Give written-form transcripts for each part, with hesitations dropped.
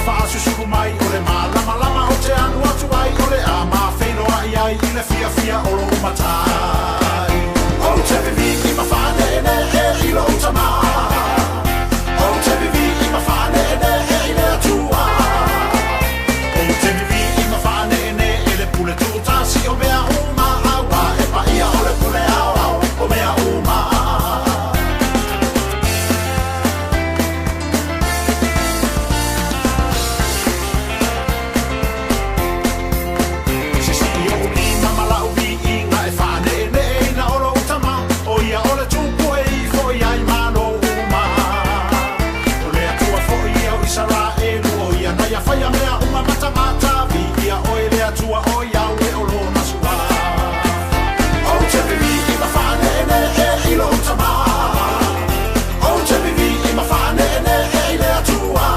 Faasusulu mai o le malamalama ou te alu atu ai o le a ma feiloai ai i le fiafia o lou Matai. Ou te vivii ma faaneenee i lou Tama. Ou te vivii ma faaneenee i le Atua. Ou te vivii ma faaneenee i le pule tutasi o mea uma, aua e paia o le pule aoao o mea uma. Sisii ou lima ma la'u viiga e faaneeneeina o lou Tama, o ia o le Tupu e ifo i ai malo uma. O le Atua foi ia o Isaraelu, o ia na ia faia mea uma ma tagata, viia oe le Atua o Iaue o lona Suafa. Ou te vivii ma faaneenee i lou Tama. Ou te vivii ma faaneenee i le Atua.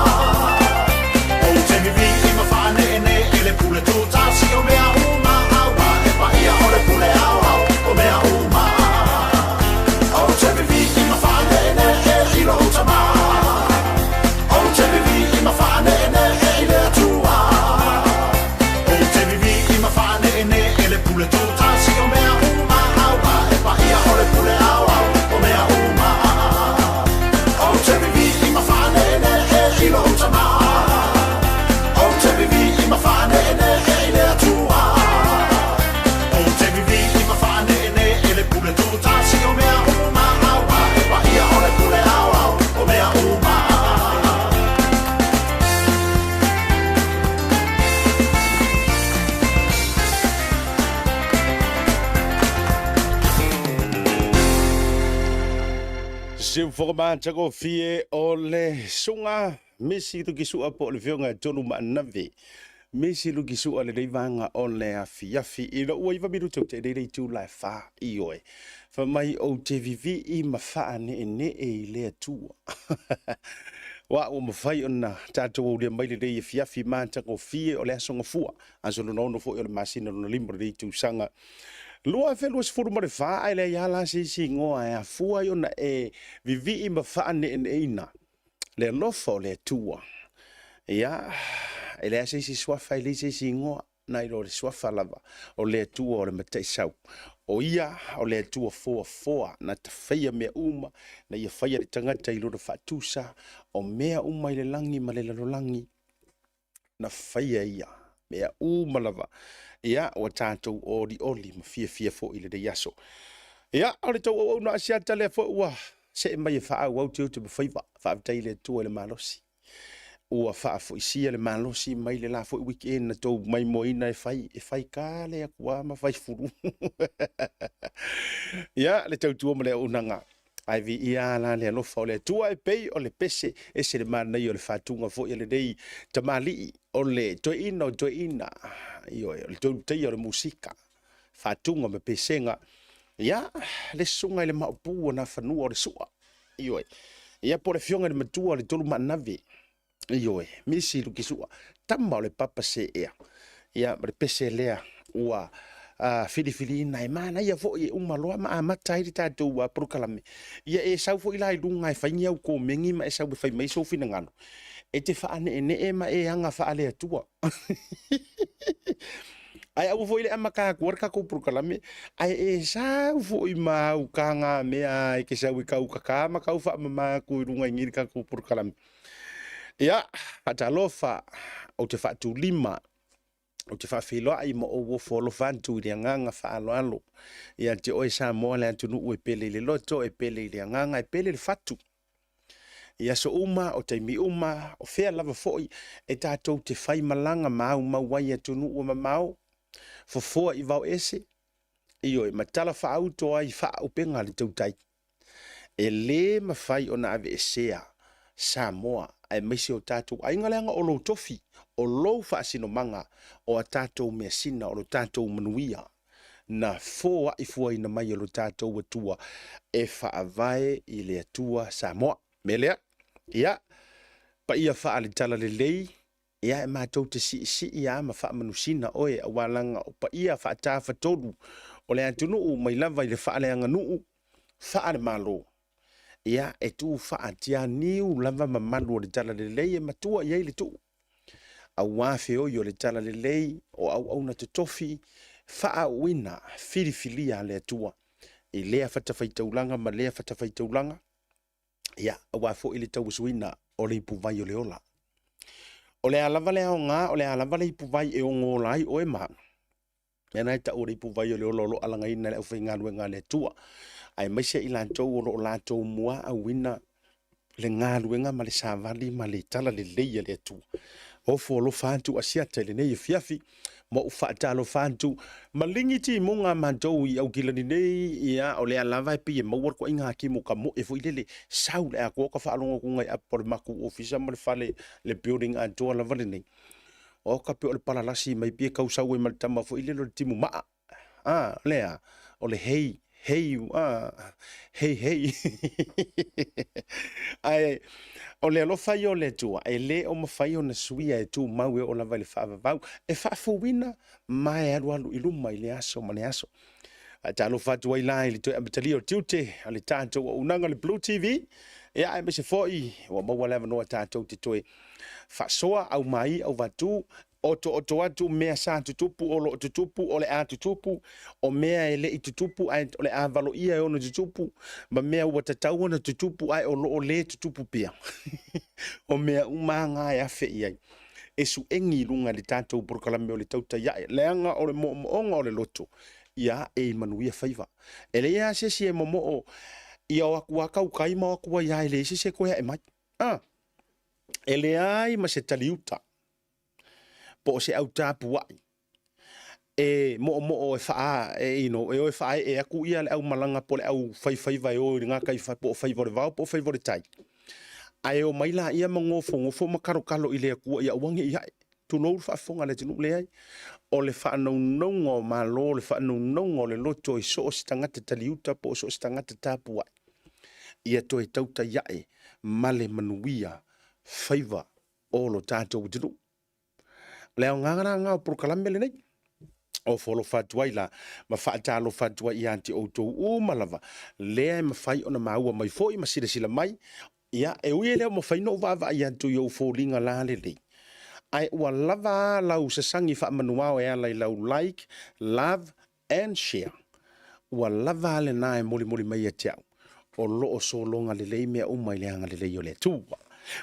Ou te vivii ma faaneenee i le pule tutasi o mea uma, aua e paia o le pule aoao o mea uma. Ou te vivii ma faaneenee i lou Tama. Ou te vivii ma faaneenee i le Atua. Ou te vivii ma faaneenee i le pule tutasi o mea uma, aua e paia o le pule aoao o mea uma. Ou te vivii ma faaneenee i lou Tama. Ou te vivii ma faaneenee i le Atua. Ou te vivii ma faaneenee i le pule tutasi o mea uma, aua e paia o le pule aoao o mea uma. Siufoga matagofie o le suga Misi Lukisua po o le fioga e tolu maanave. Misi Lukisua lenei vaega o le afiafi i lou ua 9 minuti ou te lele itu la e fa i oe. Fa mai ou te vivii ma faaneenee i le Atua. Wa ua mafai ona tatou aulia mai lenei afiafi matagofie o le aso Gafua, aso lona 6 foi o le masina lona 5 o lenei tausaga 2024, ae leai lava la se isi igoa e afua ai ona e vivii ma faaneeneeina le alofa o le Atua. Ia, e leai se isi suafa, e leai se isi igoa, nai lo le suafa lava o le Atua o le Mataisau. O ia o le Atua foafoa na tafaia mea uma, na ia faia le tagata i lona faatusa, o mea uma i le lagi ma le lalolagi, na faia ia mea uma lava. Ia, ua tatou olioli ma fiafia foi i lenei aso. Ia, o le tou auauna Asiata lea foi ua see mai e faaauau tiute ma faiva. Faafetai i le Atua i le malosi. Ua faafoisia le malosi mai le la foi weekend na tou maimoaina e fai, e fai ka le atu ma fai fulu. Ia, le tautua ma le auaunaga. Ae viia la le alofa o le Atua e pei o le pese ese le manaia o le faatuga foi a lenei tamalii o le toeaina o toeaina, ioe, o le toelutaia o le musika, faatuga ma pesega. Ia, le susuga i le Maopu o Nafanua o le Sua, ioe, ia po o le afioga i le matua o le Tolu Maanave, ioe, Misi Lukisua, tama o le papa seea. Ia, ma le pese lea ua filifiliina e manaia foi e uma loa ma amata ai le tatou polokalame. Ia e sau foi la i luga e fai ni au komeni ma e sau e fai mai sou finagalo. E te faaneenee ma e aga faale-Atua. Ae aua foi le amata atua le tatou polokalame, ae e sau foi ma au tagamea e te sau e taukata ma tau faamama atu i luga i nei le tatou polokalame. Ia, faatalofa, ou te faatulima, ou te faafeiloai ma ou ofo alofa atu i le agaga faaaloalo ia te oe Samoa, le atunuu e pele i le loto, e pele i le agaga, e pele i le fatu. I aso uma, o taimi uma, o fea lava foi e tatou te fai malaga ma aumau ai i atunuu e mamao, fofoa i vao ese, ioe, ma tala faauto ai faaupega a le tautai. E lē mafai ona aveesea Samoa aemaise o tatou aiga leaga o lou tofi, o lou faasinomaga, o a tatou measina, o lo tatou manuia na foaifuaina mai e lo tatou Atua e faavae i le Atua Samoa. Mea lea, ia, paia faale-talalelei, ia e matou te siisii lava ma faamanusina oe aua laga o paia faatafatolu o le atunuu mai lava i le faaleaganuu, faale-Malo, ia e tu faatianiu lava mamalu o le talalelei e matua i ai le tuu. Auā feoi o le talalelei o auauna totofi faaauuina filifilia a le Atua i lea fatafaitaulaga ma lea fatafaitaulaga, ia, auā foi le tauasuina o le ipuvai o le ola. O le a lava le aoga, o le a lava le ipuvai e ono ola ai oe ma au, mea na e tau o le ipuvai o le ola o lo o alagaina e le aufaigaluega a le Atua, aemaise i latou o lo o latou muaauina le galuega ma le savali ma le talalelei a le Atua. Ofo alofa atu Asiata i lenei afiafi, ma ou faatalofa atu ma ligi timuga matou i Aukilani nei, ia, o lea lava e pei e maua le toaiga timu kamoe foi lele, sau le atoa ka faalogo atu i apa o le matou ofisa ma le fale, le building atoa lava lenei. O ka pei o le palalasi mai pia tau sau ai ma le tama foi lele o le timu maa. Ah, lea, o le hei, hei, ah, hei, hei. Ae, o le alofa ia o le Atua, e le o mafai ona suia e tumau e oo lava i le faavavau, e faafouina ma e alualu i luma i le aso ma le aso. Faatalofa atu ai la i le toe amatalia o tiute a le tatou auaunaga le Blue TV, ia aemaise foi ua maua le avanoa tatou te toe faasoa aumai auvatu otooto atu mea sa tutupu o lo o tutupu o le a tutupu o mea e le i tutupu ae o le a valoia e ono tutupu ma mea ua tatau ona tutupu ae o lo o le tutupu pea. O mea uma lava e afe i ai e suegi i luga i le tatou polokalame o le tautai ae, leaga o le moomooga o le loto ia ae i manuia faiva. E leai lava se isi e momoo ia o atu lava tautai ma o atu ai lava e leai se isi e toe ae mai. A, e leai ma se taliuta po o se autapuai e moomoo e faa, e, you know, e o e faaee atu ia le aumalaga po o le au faifaiva e o i le gatai po o faiva o le vao po o faiva o le tai. Ae omai laia ma nofonofo ma kalokalo i le Atua ia aua ne i ae. Tulou le faafofoga a le atunuu, leai. O le faanaunauga o Malo, le faanaunauga o le loto i so o se tagata taliuta po o so o se tagata tapuai, ia toe tautai ae ma le manuia faiva o lo tatou atunuu. O le aoga la lena o polokalame lenei. Ofo alofa atu ai la ma faatalofa atu ai ia te outou uma lava, lea e mafai ona maua mai foi ma silasila mai. Ia, e ui e le o mafai ona ou vaavaai atu i ou foliga lalelei, ae ua lava a lau sasagi faamanuao e ala i lau like, love and share. Ua lava a lena e molimoli mai ia te au, o lo o sologa lelei mea uma i le agalelei o le Atua.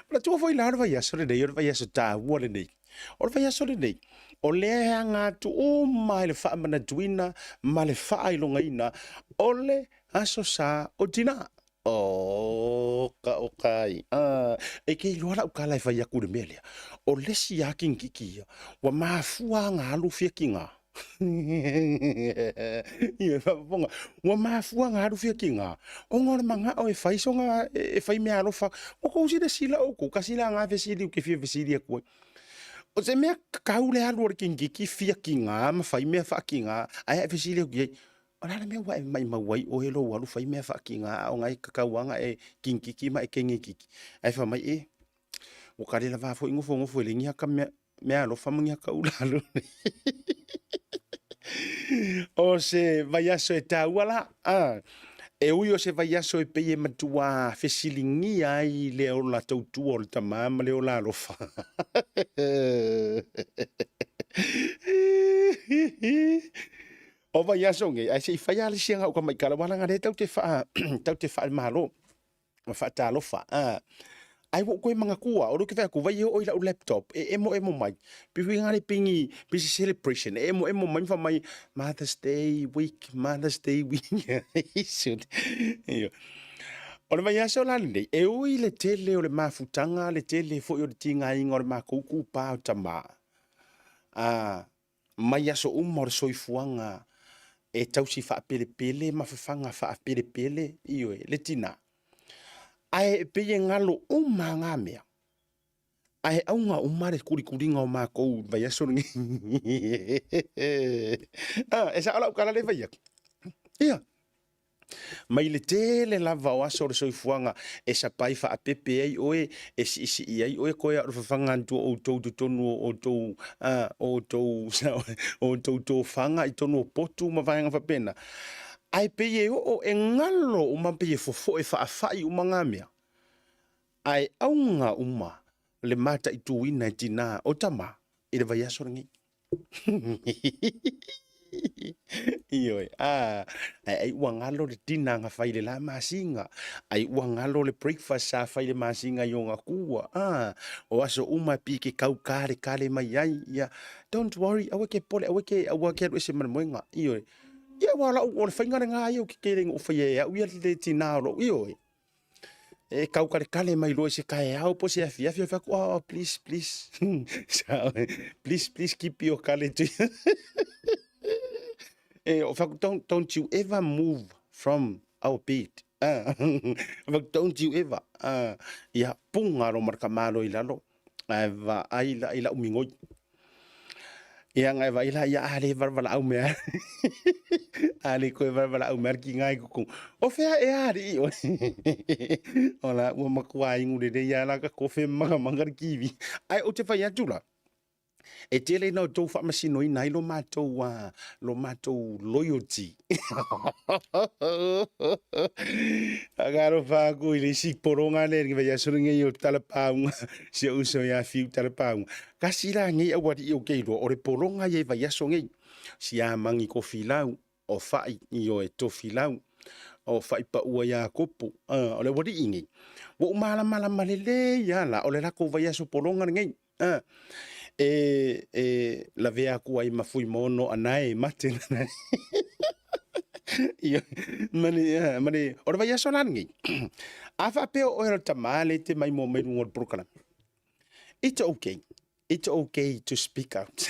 O le Atua foi la o le vaiaso lenei, o le vaiaso taua lenei. O le vaiaso lenei, o lea e aga atu uma i le faamanatuina ma le faailogaina o le Aso Sa o Tina. O ka o kai. Ah, e ke iloa lau tala e fai atu i le mea lea. O le isi lava kinigiki ia, ua mafua ona alu fia tiga. Ia faafofoga, ua mafua ona alu fia tiga, ona o le manao e fai sona, e fai meaalofa. Ua tou silasila outou, tasi la na fesili ou te fia fesili atu ai. O se mea tatau le alu o le kinigiki fia tiga ma fai mea faatiga, ae a e fesili atu i ai, O le a le mea ua e maimau ai oe lou alu fai mea faatiga a o na e tatau lava ona e kinigiki ma e kegekiki? Ae fai mai, e, ua ta le lava foi nofonofo e leai ni ata mea, meaalofa ma ni ata ula alu. O se vaiaso e taua la, a, e ui o se vaiaso e pei e matua fesiligia ai le ola tautua o le tama ma le ola alofa. O vaiaso nei, ae se i fai lava le isi au tamaitala, aua leaga o lea tatou te faa, tatou te faamalo ma faatalofa. A, ai ua ou toe manatua, o lea ou te vaai atu, vai e oo i lau laptop e emoemo mai. Pei foi lena pei ni, pei se celebration, e emoemo mai ma fai mai, Mother's Day week, Mother's Day week. O le vaiaso la lenei, e ui le tele o le mafutaga, le tele foi o le tigaina o le matou itupa o tama, a, mai aso uma o le soifuaga e tausi faapelepele ma fafaga faapelepele, ioe, le tina. Ae e pei e galo uma lava na mea, ae auga uma le kulikuliga o matou i le vaiaso lenei. Ah, e sao lau tala lea e fai atu? Ia. Mai le tele lava o aso o le soifuaga e sapai faapepe ai oe, e siisii ai oe, koe a o le fafaga atu o outou i totonu o outou, a, o outou, o outou tofaga i totonu o potu ma vaega faapena. Ae pei e oo, e galo uma, pei e fofoe faafai uma na mea. Ae auga uma le mataituina e tina o tama. i le vaiaso lenei. Ioe, a, ai, ai ua galo le dinner na fai le la masina, ai ua galo le breakfast sa fai le masina i ona tua, a, o aso uma pi ke kau kale kale mai ai, ia, don't worry, aua ke pole, aua ke, aua ke alu ese ma le moega, ioe. Ia, ua lau, o le faiga lena ia o ke kele o fai e au ia le tina o lou, ioe. E kaukalekale mai loa i se taeao po o se afiafi, ou fai atu, oh, please, please, please, please keep your kale to E, ou fai atu, don't you ever move from our bed. Ah, don't you ever. Ah, ia, puga lo ma le tamaloa i lalo, ae vaai la i lau migoi. Ia ngai vai la ia a le valaau mea. A le koe valaau mea ki ngai kuku. O fea e a ri o. Ola ua matua ingu le le ia la ka kofe manga manga le kiwi. Ai o te whai atu la. E tele ina o tou faamasinoina ai lo matou a lo matou loyalty. Agalofa aku i le isi poroga le le vaiaso lenei o Talapauga, si ou uso ia Fiu Talapauga. Kasi la nei aualii o ke iloa, o le pologa ia i vaiaso nei. Si a mangi Kofilau, o Fa'i ioe Tofilau, o Fa'i Paua ia Kopu, o le aualii nei. Ua ou malamalama lelei lava la, o le latou vaiaso pologa lenei. E, e lavea atu ai ma Fuimaono anae mate lana. Ia, ma le, ma le, o le vaiaso la lenei. A faapea o oe o le tama le te maimoa mai luga o le polokalame. It's okay. It's okay to speak out.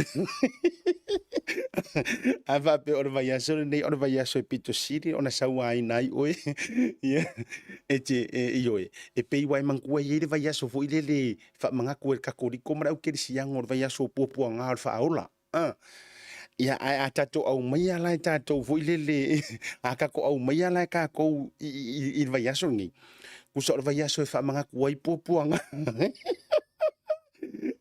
A faapea o le vaiaso lenei o le vaiaso e pito sili ona sauaina ai oe. Ia, e te, e, ioe, e pei ua e manatua e i ai le vaiaso foi lele faamanatu e le Katoliko ma le Aukerisiano o le vaiaso o puapuaga o le faaola. A. Ia, ae a tatou aumaia la e tatou foi lele, a tatou aumaia la e tatou i, i, i le vaiaso lenei, tusa o le vaiaso e faamanatu ai puapuaga.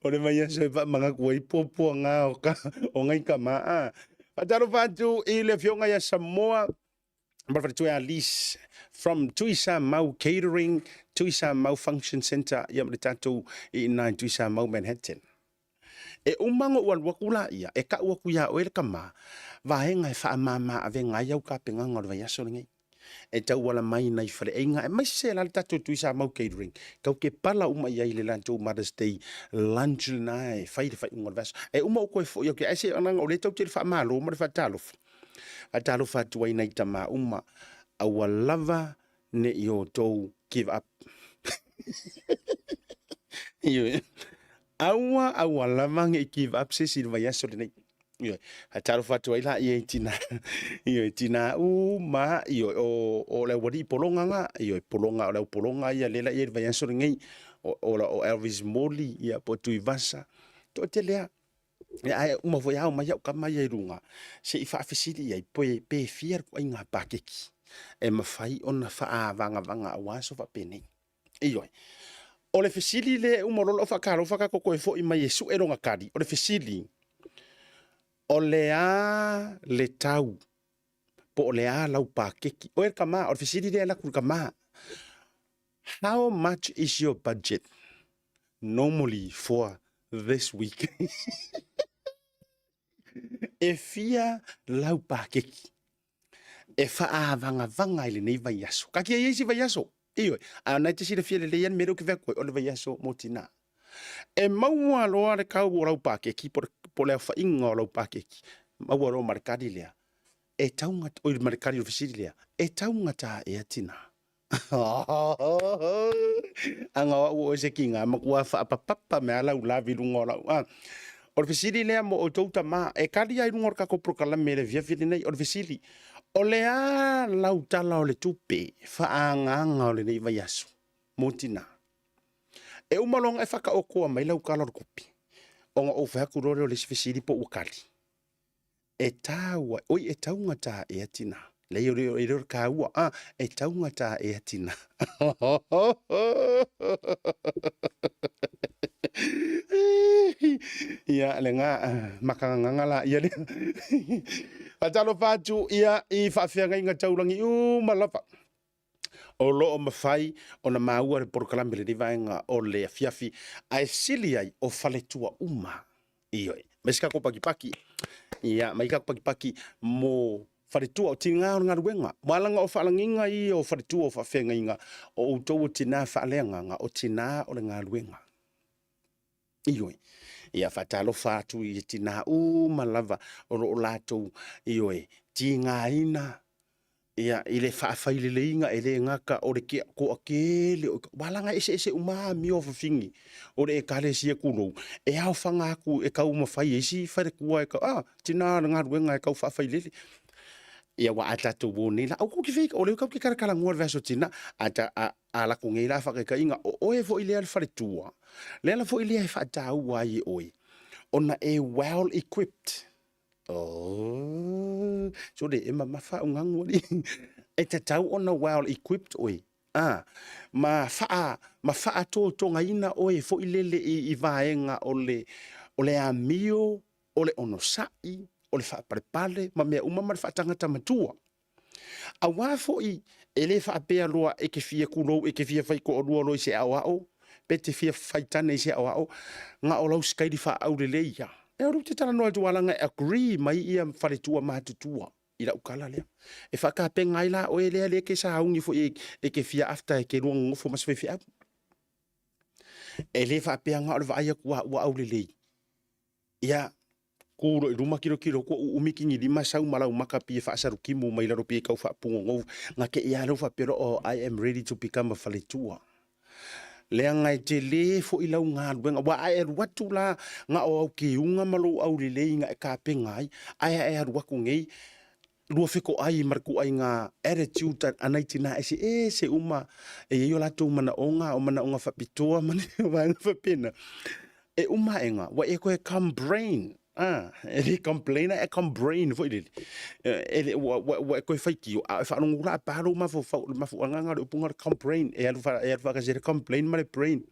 O le vaiaso e faamanatu ai puapuaga o, ka, o ngai tama. A. Faatalofa atu i le afioga ia Samoa, ma le faletua Alice from Tuisamau Catering, Tuisamau Function Centre, ia ma le tatou i ina i Tuisamau Manhattan. E uma ona ou alu atu laia, e tau atu ia oe le tama, vaega e faamama avega ai au tapenaga o le vaiaso lenei. E tauala mai nai faleaiga, aemaise la le tatou Tuisamau Catering, tatou te pala uma i ai i le latou Mother's Day lunch lena e fai i le faaiuga o le vaiaso. E uma ou toe foi atu, ae se leaga o lea tatou te faamalo ma le faatalofa. Faatalofa atu ai nai tama uma, aua lava ne i outou give up. Ioe. Aua, aua lava ne i give up se isi i le vaiaso lenei. Ioe. Faatalofa atu ai laia i tina, ioe, tina uma, ioe, o, o le aualii pologa na, ioe, pologa, o le au pologa ia lea la i ai i le vaiaso lenei, o, o, o Elvis Moli, ia, po o Tuivasa, toatele lava. Ia, ae uma foi ao mai au tama ia i luga, se i faafesili i ai, pe, pe fia le ituaiga pakeki e mafai ona faaavagavaga aua aso faapenei. Ioe. O le fesili lea e uma loa lau faatalofa tatou toe foi mai e sue lona tali, o le fesili, o le a le tau po o le a lau pakeki? Oe le tama, o le fesili lea e alu atu i le tama, how much is your budget normally for this week? E fia lau pakeki e faaavagavaga i lenei vaiaso? Kaki ai isi vaiaso? Ioe, a o na e te silafia lelei lava le mea lea ou te fai atu ai, o le vaiaso mo tina. E maua loa le kau o lau pakeki po o le aofaiga o lau pakeki, maua loa ma le kali lea, e taugata, oi ma le kali o le fesili lea, e taugata ea tina? Aga o au o oe se kiga, matua faapapapa mai lava lau lavi i luga o lau. A. O le fesili lea mo outou tama, e kali lava i luga o le tatou polokalame i le afiafi lenei, o le fesili, o le a lau tala o le tupe faaagaaga o lenei vaiaso mo tina? E uma loa ona e faataotoa mai lau tala o le tupe, ona ou fai atu loa lea o le isi fesili po ua kali. E tāua, oi e taugata ea tina. Leai e le o le kāua, a, e taugata ea tina. Ia, lena, makagagaga la ia lea. Faatalofa atu ia i faafeagaiga taulagi uma lava o lo o mafai ona maua le polokalame i lenei vaega o le afiafi, ae sili ai o faletua uma. Ioe. Ma isi kako pakipaki. Ia, ma isi kako pakipaki mo faletua o tinā o le galuega. Ua ala ona o faalagiga ia o faletua o faafeagaiga o outou o tinā faaleagaga, o tinā o le galuega. Ioe. Ia faatalofa atu i tinā uma lava o lo o latou, ioe, tigaina ia i le faafaileleiga e le gata o le toatele o ua laga eseese uma amio a fafine o le Ekalesia tulou, e aofaga atu e taumafai e isi faletua e tina o le galuega e tau faafailele. Ia ua a tatou o nei la, aua tou te fei, o lea tatou te talatalanoa i le vaiaso tina, a a lako nei la faataitaiga, o oe foi lea le faletua, le ala foi lea e faataua ai e oe, ona e well equipped. Oh, sole e mamafa au gagu alii. E tatau ona well equipped oe. Ah, ma faa ma faatotogaina oe foi lele i, i vaega o le o le amio, o le onosai, o le faapalepale ma mea uma ma le faatagata matua. Aua foi e le faapea loa e te fia kulou, e te fia fai toalua loa i se aoao, pe te fia fai tane i se aoao, na o lau sikaili faaaulelei ia. E o lea ou te talanoa atu aua leaga e agree mai ia faletua matutua i lau tala lea. E faatapena ai la oe lea lea e te sauni foi e te fia after e te lua nonofo ma se faifeau. E le faapea na o le vaai atu lava ua aulelei. Ia, tu loa i luma tilotilo atu ua uumi tinilima sau ma lau maka pei e faasalutimu mai lalo pei e tau faapunonou. Na te i lava lea ua faapea loa, oh, I am ready to become a faletua. Leaga e tele foi lau galuega, aua a e alu atu la na o au keuga ma lou aulelei na e tapena ai, ae a e alu atu nei, lua fetoai ma le ituaiga attitude a nai tina eseese uma e i ai o latou manaoga, o manaoga faapitoa ma ni vaega faapena. E uma aega, ua e toe complain, e le complain ae complain foi lele. E le, ua, ua, ua e toe faitio, a e faalogo la pa lou mafaufau, le mafuaaga o le upu lena o le complain, e alu, e alu faatasi ai le complain ma le brain.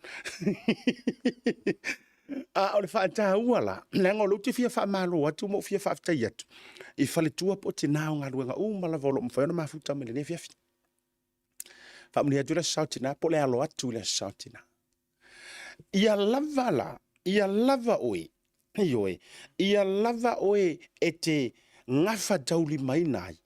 A o le faataua la, leaga o lea ou te fia faamalo atu ma ou fia faafetai atu i faletua po o tina o galuega uma lava o lo o mafai ona mafuta mai lenei afiafi. Faamanuia atu le Aso Sa o Tina po o le alo atu i le Aso Sa o Tina. Ia lava la, ia lava oe, ioe, ia lava oe e te gafataulimaina ai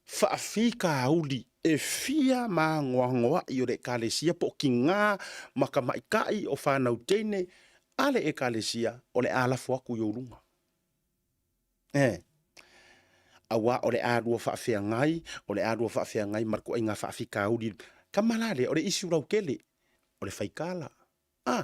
faafitauli e fia magoagoa'i o le Ekalesia po o tiga ma tamaitai o fanau teine a le Ekalesia o le a lafo atu i ou luga. E, auā o le a lua faafeagai, o le a lua faafeagai ma le toaiga faafitauli. Tama la lea, o le isi lautele, o le faikala. A,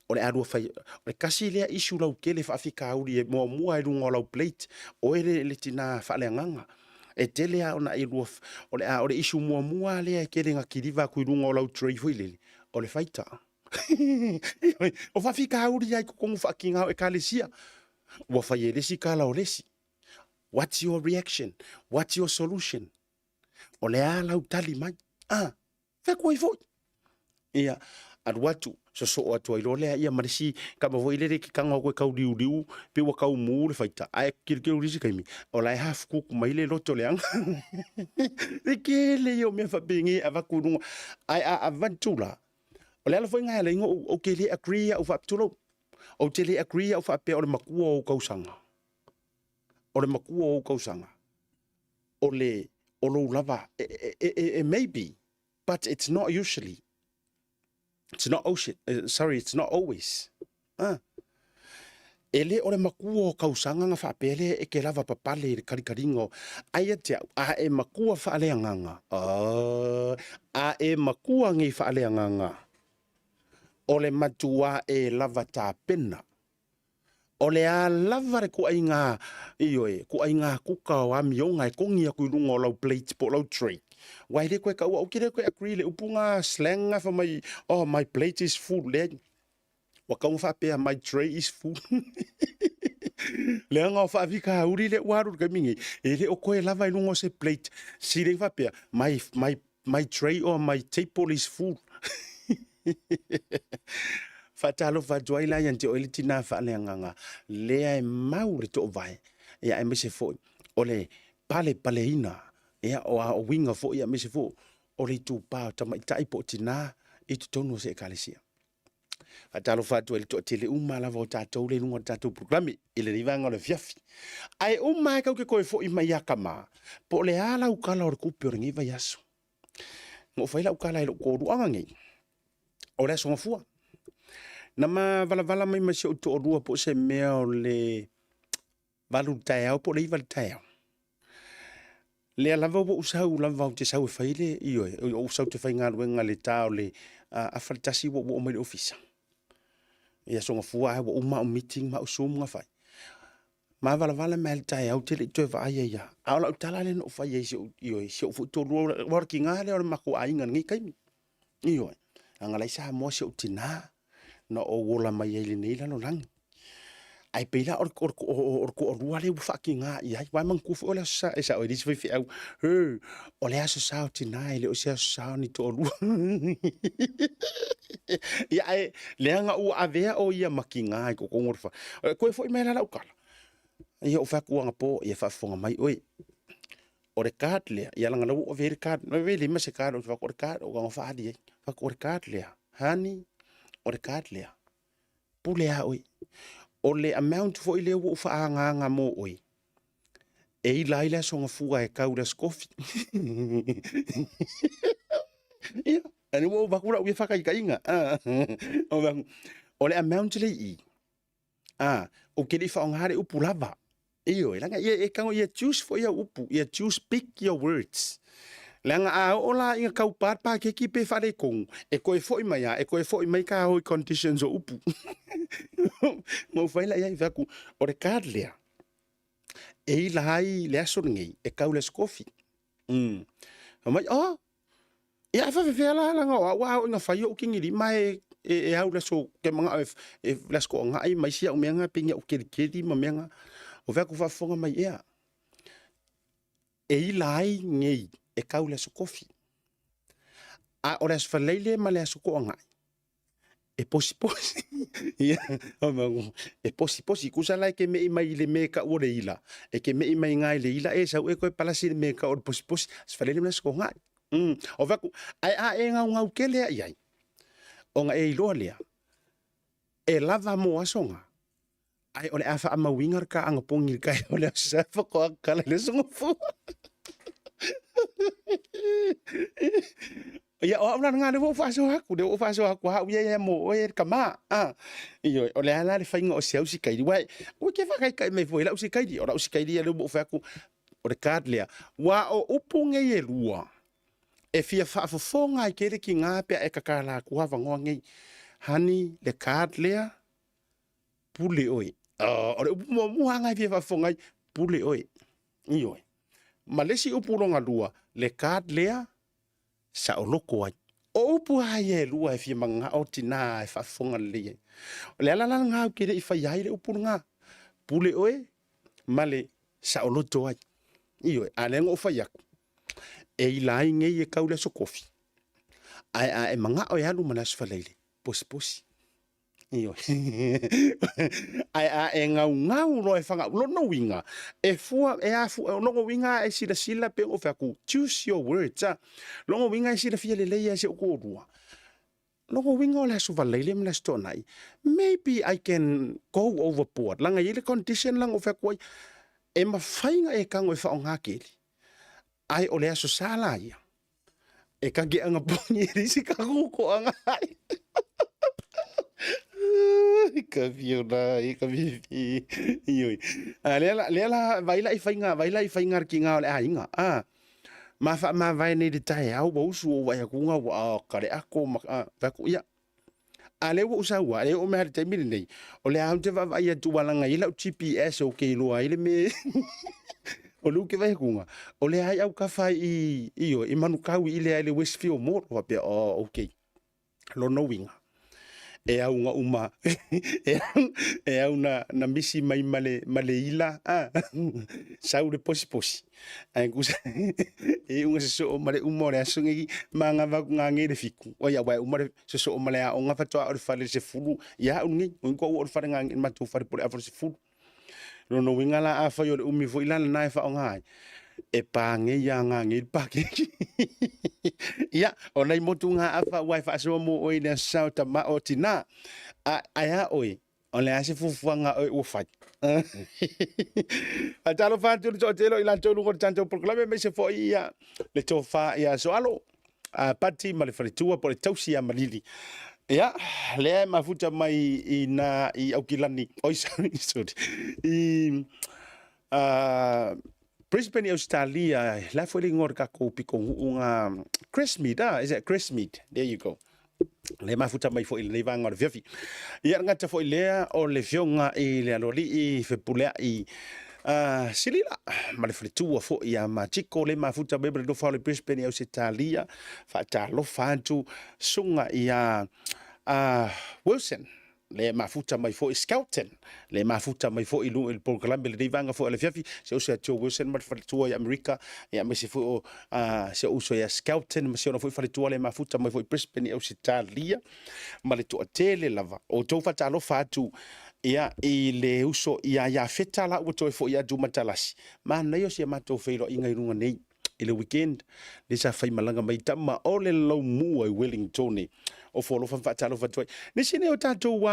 o le a lua fai, o le tasi lea issue lautele faafitauli e muamua i luga o lau plate, oe le, le tina faaleagaga. E tele lava ona e lua, o le a, o le issue muamua lea e tele ina kiliva atu i luga o lau tray foi lele, o le faita. O faafitauli lava i totonu faatiga o Ekalesia. Ua fai e le isi tala o le isi. What's your reaction? What's your solution? O le a lau tali mai? Ah, Fai atu ai foi. Ia, alu atu, sosoo atu ai loa lea, ia ma le isi tama foi lele ke tago atu e tau liuliu, pei ua tau mu le faita, ae tilotilo i le isi taimi, o la e half cook mai le loto leaga. Le tele ia o mea faapenei e avatu i luga. Ae a avatu la, o le ala foi lena e ala ai ona ou te le agree au faapitulou. Ou te le agree au faapea o le matua o ou tausaga. O le matua o ou tausaga. O le, o lou lava, e, e, e, e maybe, but it's not usually. It's not ocean, sorry, it's not always. Ah. E le o le matua o kausaga na faapea lea e ke lava papale i le kalikaliga o, aia te au, a e matua faaleagaga, ah, a e matua nei faaleagaga, o le matua e lava tapena O le a lava le kuaiga, ioe, kuaiga kuka o amioga e kogi aku i luga o lau plate po o lau tray. Aua e le toe taua, ou te le toe agree i le upu na slang na fai mai, oh my plate is full, leai. Ua tatau ona faapea my tray is full. Leaga o faafitauli lea ua alu i le taimi nei, e le o toe lava i luga o se plate. Sili ai faapea, my, my my tray or my table is full. Faatalofa atu ai la ia te oe le tinā faaleagaga lea e mau le toovae, ia aemaise foi o le palepaleina, ia o a uiga foi aemaise foi o le itupa o tamaitai po o tinā i totonu o se ekalesia. Faatalofa atu ai i le toatele uma lava o tatou le i luga o le tatou polokalame i lenei vaega o le afiafi. Ae uma lava e tatou te toe foi mai ia Kama, po o le a lau tala o le tupe o lenei vaiaso. Na ou fai lau tala i lou toalua nei, o le Aso Gafua. Na ma valavala mai ma si ou toalua po o se mea o le 8 i le taeao po o le 9 i le taeao. Lea lava ua ou sau lava ou te sau e fai le, ioe, ou sau ou te faigaluega i le ta o le 12:30 ua ou oo mai i le ofisa. I Aso Gafua ae ua uma au meeting ma au zoom na fai. Ma valavala mai lava i le taeao ou te le i toe vaai ai lava. A o lau tala lea na ou fai ai i si ou, ioe, si ou foi toalua, aua o le tiga lea o le matou aiga i lenei taimi. Ioe, leaga o la e i Samoa si ou tina na ou ola mai ai i lenei lalolagi. Ae pei la o le toalua lea ua faatiga i ai, aua manatua foi o le Aso Sa, e sao e leai se faifeau, he, o le Aso Sa o tina e le o se Aso Sa o ni toalua. Ia ae leaga ua avea o ia ma tiga i totonu o le fale. E toe foi mai la lau tala, ia ou fai atu anapo, ia faafofoga mai oe, o le card lea, ia leaga o la ua ou avea i le card, na ave i lima se card, ou te fai atu o le card, ou tago faaali ai, fai atu o le card lea, honey, o le card lea, pule lava oe. O le amount foi lea ua ou faaagaaga mo oe, e ila ai le Aso Gafua e tau i le Aso Kofi. Ia, ua ou avatu lau ia faataitaiga. O le amount lea i i, ou te le i faaaogaina le upu lava. Ioe, leaga ia e tago ia choose foi au upu, ia choose pick your words. Leaga a oo la ina taupa le paketi pe faaletonu, e toe foi mai lava, e toe foi mai ta o i conditions o upu. Ma ou fai la i ai, fai atu, o le card lea, e ila ai le aso lenei, e tau i le Aso Kofi. Fai mai, oh, Ia ae faafefea la leaga o au a oo ina fai ou kigilima e e au i le aso ke manao e e le aso toagai ma isi au mea na pei ni au kelikeli ma mea na. O fea ku faafofoga mai ea, e ila ai nei e tau i le aso kofi. A o le aso Faraile ma le aso Toagai, e posiposi ia e posiposi tusa la e te me'i mai i le mea e tau o le ila e te me'i mai iga i le ila e sau e toe palasi i le mea e tau o le posiposi aso Faraile ma le aso Toagai. O fai atu, ae a e gaugau tele lava i ai, ona e iloa lea e lava mo aso na, ae o le a faamauina le ta anapogi i le taeao o le Aso Sa faatoa tatala i le Aso Gafua. Ia, o au la lena, lea ua ou faasoa atu, lea ua ou faasoa atu lava au ia ia mo oe le tama. Ah, ioe, o le a la le faiga o si au sikaili, aua ua te faataitai mai foi i lau sikaili, o lau sikaili ia lea ua ou fai atu, o le card lea. Ua o upu nei e lua, e fia faafofoga ai tele tiga pe a e tatala atu avanoa nei. Honey, le card lea, pule oe. O le upu muamua lava lena e fia faafofoga ai, pule oe. Ioe. Ma le isi upu lona lua, le card lea, saoloto ai. O upu lava ia e lua e fia manao tina e faafofoga lelei ai. O le ala la lena ou te le i faia ai le upu lena, pule oe ma le saoloto ai. Ioe, a o lea na ou fai atu, e ila ai nei e tau i le aso kofi, ae a e manao e alu ma le aso Faraile, posiposi. Ioe. Ae a e gaugau loa e fagau, lona uiga, e fua, e afu, o lona uiga a e silasila pei ona ou fai atu, choose your words, a. Lona uiga e silafia lelei lava e si ou toalua. Lona uiga o le Aso Faraile ma le Aso Toonai, maybe I can go overboard, leaga e i ai le condition la na ou fai atu ai, e mafai ona e tago e faaaoga keli, Ae o le Aso Sa la ia, e kake anapogi e isi ka kokoaga ai. Ka fio la, e ka fifi. Ioi. A lea la, lea la, vai la i faiga, vai la i faiga le kiga o le aiga. A, ma whaamavae nei le taeao, ua usu o wai akunga, ua a, ka le ako, ma, a, vai aku, ia. A lea ua ou sau lava, e oo mai lava i le taimi lenei, o lea lava ou te vaavaai atu aua leaga e i ai lau GPS ou te iloa ai le mea o lea ou te vaai atu, o lea lava e autafa i, ioe, i Manukau i lea i le Westfield Mall. Ou faapea, oh, okay. Lona uiga, e au na uma, e au na, na misi mai ma le, ma le ila, a, sau le posiposi. Ae tusa e iuga sosoo ma le uma o le aso nei ma gava atu ngage le fiku. Oi aua e uma le sosoo ma le aoga faatoa o le fale i le 10 ia au lenei. O ua o le fale ngage le matou fale po o le afa o le 10. Lona uiga la afai o le umi foi la lena e faaaoga ai. E pāgei a ngā ngei pākeke. Ia, o nei motu ngā afa ua e whaasoa mō oe i le aso sa o tama o tinā. A, ai a oe, o le a se fuafuaga oe ua fai. A talofa atu le toatele o i latou i luga o le tatou polokalame aemaise foi ia le tofa ia Soalo a Pati ma le faletua po o le tausi ia Malili. Ia, lea e mafuta mai i nā i Aukilani, oi sorry, sorry, i Brisbane i Ausetalia, la foi le igoa o le tatou pitonuu na Crestmead, ah, is it Crestmead? There you go. Le mafuta mai foi i lenei vaega o le afiafi. Ia, le gata foi lea o le fioga i le aloalii Fepuleai Silila ma le faletua foi ia Matiko le mafuta mai ma le nofa o le Brisbane i Ausetalia. Faatalofa atu suga ia Wilson le mafuta mai foi Skelton, le mafuta mai foi i luga i le polokalame lenei vaega foi o le afiafi, si ou uso ia Joe Wilson ma le faletua i Amerika, ia aemaise foi o si ou uso ia Skelton ma si ona foi faletua le mafuta mai foi i Brisbane i Ausetalia, ma le toatele lava. O outou faatalofa atu ia i le uso ia Iafeta la ua toe foi atu Matalasi. Manaia o si a matou feiloaiga i luga nei i le weekend lea sa faimalaga mai tama o le laumua i Wellingtone o Folofa ma faatalofa atu ai. Nisi nei o tatou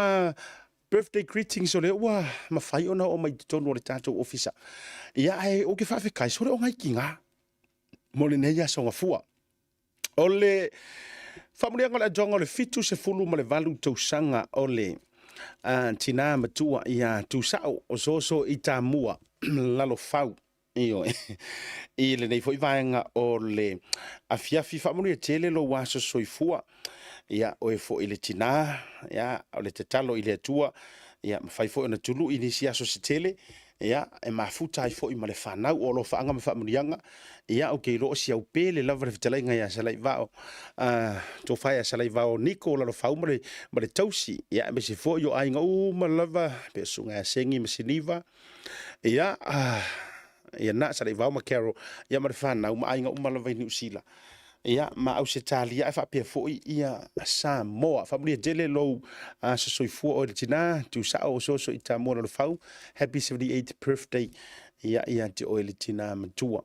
birthday greetings o lea ua mafai ona oo mai i totonu o le tatou ofisa. Ia ae ou te faafetai sole o ngai tiga mo lenei aso gafua. O le faamuliaga o le atoaga o le 78 tausaga o le tinā matua ia Tusao o Soso i Tamua Lalofau. Ioe. I lenei foi vaega o le afiafi, faamanuia tele lou aso soifua. Ia, oe foi le tinā, ia, o le tatalo i le Atua, ia, mafai foi ona tului nisi aso se tele, ia, e mafuta ai foi ma le fanau o alofaaga ma faamanuiaga. Ia, ou te iloa o si au pele lava le fetalaiga ia Salaivao, tofa ia Salaivao Niko Lalofau ma le, ma le tausi, ia, aemaise foi o aiga uma lava, pe o Susuga ia Sengi ma Siniva, Ia, ia na Salaivao ma Carol, ia ma le fanau ma aiga uma lava i Niu Sila. Ia, ma Ausetalia ae faapea foi ia Samoa. Faamanuia tele lou aso soifua oe le tina, tuusao osooso i Tamua Lalofau. Happy 78th birthday ia ia te oe le tina matua.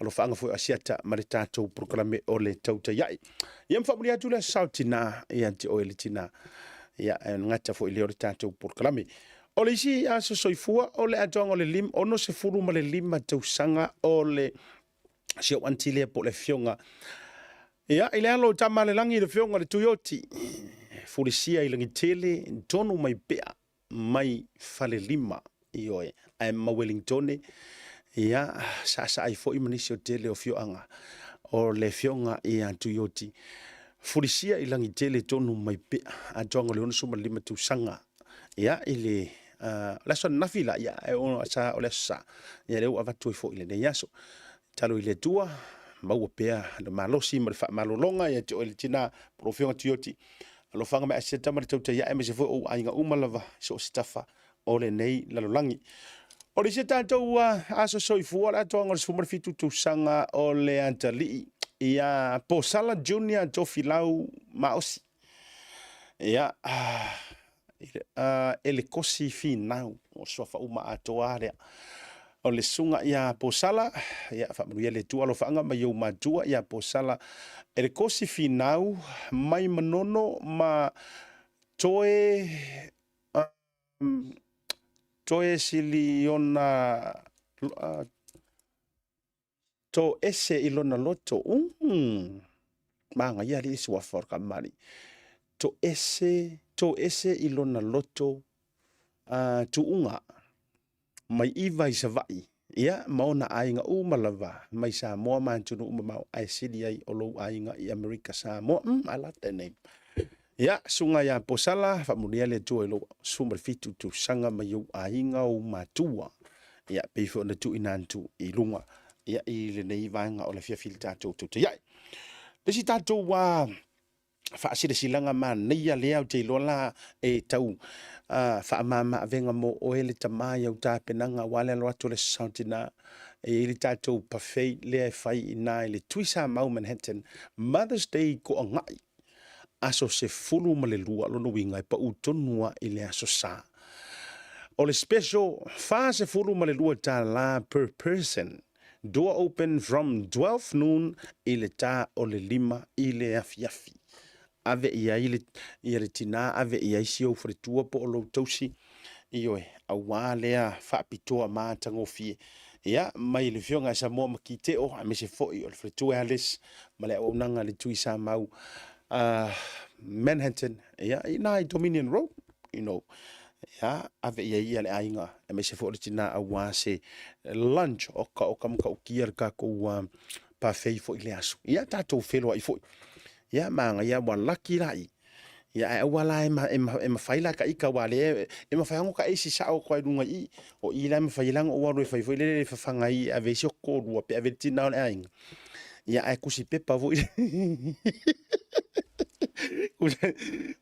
Alofaaga foi o Asiata ma le tatou polokalame o le tautai ai. Ia ma faamanuia atu le aso sao tina ia te oe le tina. Ia, e gata foi lea o le tatou polokalame. O le isi aso soifua o le atoaga o le 65 tausaga o le si ou aunty lea po o le afioga ia i le alo o Tamalelagi le afioga le Tuioti fulisia i Lagitele tonu mai pea mai Falelima ioe ae ma Wellingtone ia saasaa ai foi ma nisi o tele o afioaga o le afioga ia Tuioti fulisia i Lagitele tonu mai pea atoaga o le 65 tausaga Ia, i le o le aso ananafi la, ia, e ono sa o le aso sa, ia lea ua avatu ai foi i lenei aso. Talo i le Atua, maua pea le malosi ma le faamalologa ia te oe le tina, po o lau Afioga Tuioti. Alofaga mai Asiata ma le tautai ae aemaise foi o ou aiga uma lava i so o se tafa o lenei lalolagi. O le isi tatou aso soifua, o le atoaga o le 17 tausaga o le atalii ia Posala Junior Tofilau Maosi. Ia, e le kosi finau o suafa uma atoa lea. O le susuga ia Posala, ia faamanuia le Atua alofaaga mai ou matua ia Posala. E le kosi finau mai Manono ma toe toe siliona Toese i lona loto. Umm. Manaia alii suafa o le kamali. Toese, toese i lona loto tuuga mai iva i Savaii, ia, ma ona aiga uma lava mai Samoa ma atunuu mamao ae sili ai o lou aiga i Amerika Samoa. Umm, I like that name. Ia, susuga ia Posala, faamanuia le Atua i lou 17 tausaga mai ou aiga ou matua. Ia, pei foi ona tuuina atu i luga ia, i lenei vaega o le afiafi i le tatou tautai ai. Le isi tatou faasilasilaga manaia lea ou te iloa la e tau faamama avega mo oe le tama i au tapenaga aua le alo atu o le Aso Tina. E i ai le tatou buffet lea e fai i ina i le Tuisamau Manhattan Mother's Day Koangai aso 12, lona uiga e pau tonu lava i le aso Sa. O le special, $42 per person. Door open from 12 noon i le ta o le 5 i le afiafi. Ave i ai le, ia le tinā, ave i ai si ou faletua po o lou tausi, ioe, auā lea faapitoa matagofie. Ia, mai le Afioga ia Samoa Makiteo, aemaise foi o le faletua Alice ma le auaunaga a le Tui Samau Manhattan, ia, i ina i Dominion Road, you know, ia, ave i ai ia le aiga, aemaise foi o le tinā auā se lunch, oka oka matautia le tatou buffet foi i le aso. Ia, tatou feiloai foi. Ia, manaia ua laki laia. Ia, ae aua la e, ma, e, ma, e mafai la ta ita, aua lea e mafai lava ona ta aisi sao atu lava i luga i i. O i la e mafai ai la ona ou alu e fai foi lele e fafaga ai e ave ai si ou toalua pe ave i le tina o le aiga. Ia, ae tusi pepa foi.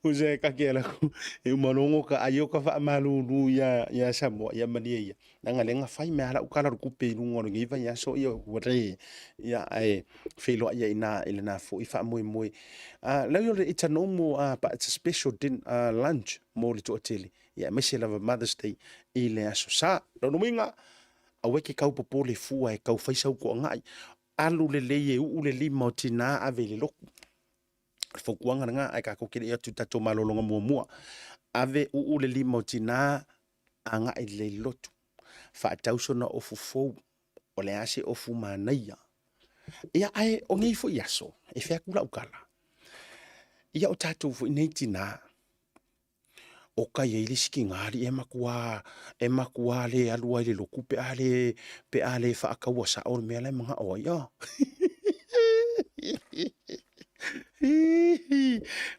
Usa e kake ala ku e uma logo ka ai o ka faamalulu ia ia Samoa ia malie ia. Leaga lea na fai mai lava lau tala o le tupe i luga o lenei vaiaso ia ua le ia ae feiloai ai i ina i lena foi faamoemoe. Leai o le it's a normal but it's a special din, lunch mo le toatele ia aemaise lava Mother's Day i le Aso Sa. Lona uiga, aua e te tau popole fua e tau fai sau toanai. Alu lelei e uu le lima o tina ave i le lotu. O le fautuaga lena, ae tatou te le i atu i le tatou malologa muamua. Ave uu le lima o tina agai lelei i le lotu. Faatau sona ofu fou, o le a se ofu manaia. Ia, ae o nei foi aso, e fai atu lau tala, ia o tatou foi nei tina, o ka i ai le isi tina alii e matua, e matua le alu ai i le lotu pe a le, pe a le faataua sao le mea la e manao ai. Oh.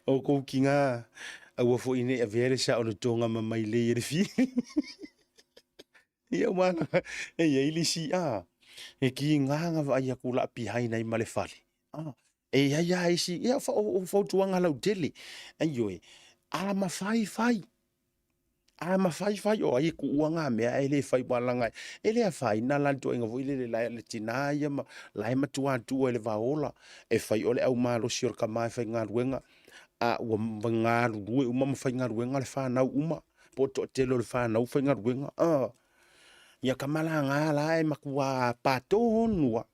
O kou tina, aua foi ne i avea le sao o le toga ma mailei e le fili. Ia ua e i ai le isi, a, e kiga na vaai atu la behind ai ma le fale. A, e i ai lava isi, ia o fautuaga lautele. Aioe, a mafai fai. A mafai fai, o ai e tuua ngā mea ae le fai ua laga e le afaina la le tuaiga foi lele la le tinā ia ma la e matua atua i le vaola e fai o le aumalosi o le tama e faigaluega a ua galulue uma ma faigaluega le fanau uma po o le toatele o le fanau faigaluega a ia tama laga la e matua patonu lava.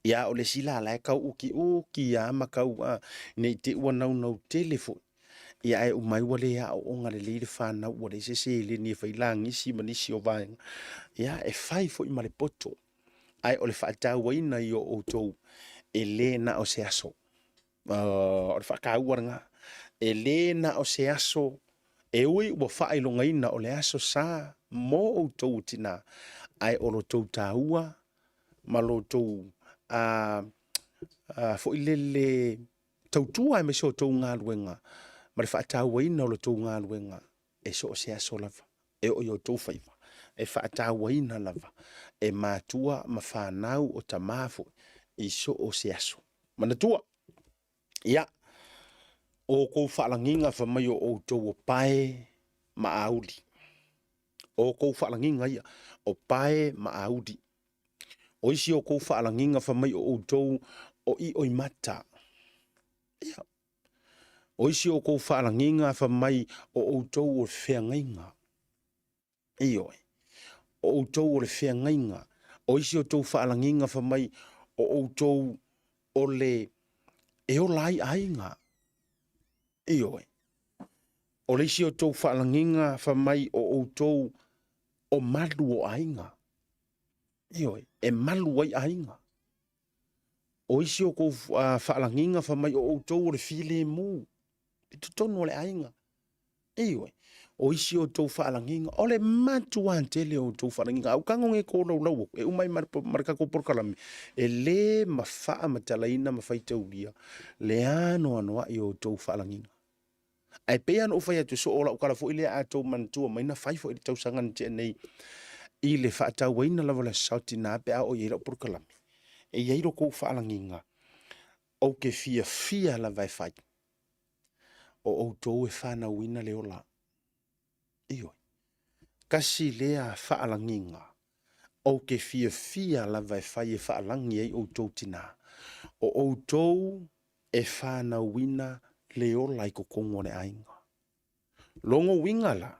Ia o le isi la la e tau utiuti lava ma tau a ne i te i ua naunau tele foi, ia ae uma ai ua le aooga lelei le fanau ua leai se seleni e fai lagisi ma nisi o vaega. Ia e fai foi ma le poto, ae o le faatauaina ia o outou e le na o se aso. O le faataua lena. E le na o se aso e ui ua faailogaina o le aso sa mo outou o tina, ae o lo outou taua ma lo outou foi lele tautua aemaise o outou galuega ma le faatauaina o lo outou galuega e so o se aso lava e oo i outou faiva e faatauaina lava e matua ma fanau o tama foi i so o se aso. Manatua, ia, o outou faalagiga fai mai o outou o pae ma auli. O outou faalagiga ia, o pae ma auli. O isi o outou faalagiga fai mai o outou o ioimata. Ia, o isi o outou faalagiga fai mai o outou o feagaiga. Ioe, o outou o le feagaiga. O isi o outou faalagiga fai mai o outou o le e ola ai aiga. Ioe. O le isi o outou faalagiga fai mai o outou o malu o aiga. Ioe, e malu ai aiga. O isi o outou faalagiga fai mai o outou o le filemu i totonu o le aiga. Ioe, o isi o outou faalagiga, o le matuā tele o outou faalagiga. A ua tago nei tolaulau atu, e uma ai ma le tatou polokalame, e le faamatalaina ma faitaulia le anoanoai o outou faalagiga. Ae pei lava ona ou fai atu, so o lau tala foi lea a outou manatua mai na fai foi i le tausaga na tea nei i le faatauaina lava o le Aso Sa o Tina pe a oo i ai lau polokalame, e i ai lo outou faalagiga, ou te fiafia lava e fai. O outou e fanauina le ola. Ioe. Tasi lea faalagiga ou te fiafia lava e fai e faalagi ai outou tina. O outou e fanauina le ola i totonu o le aiga. Logo uiga la.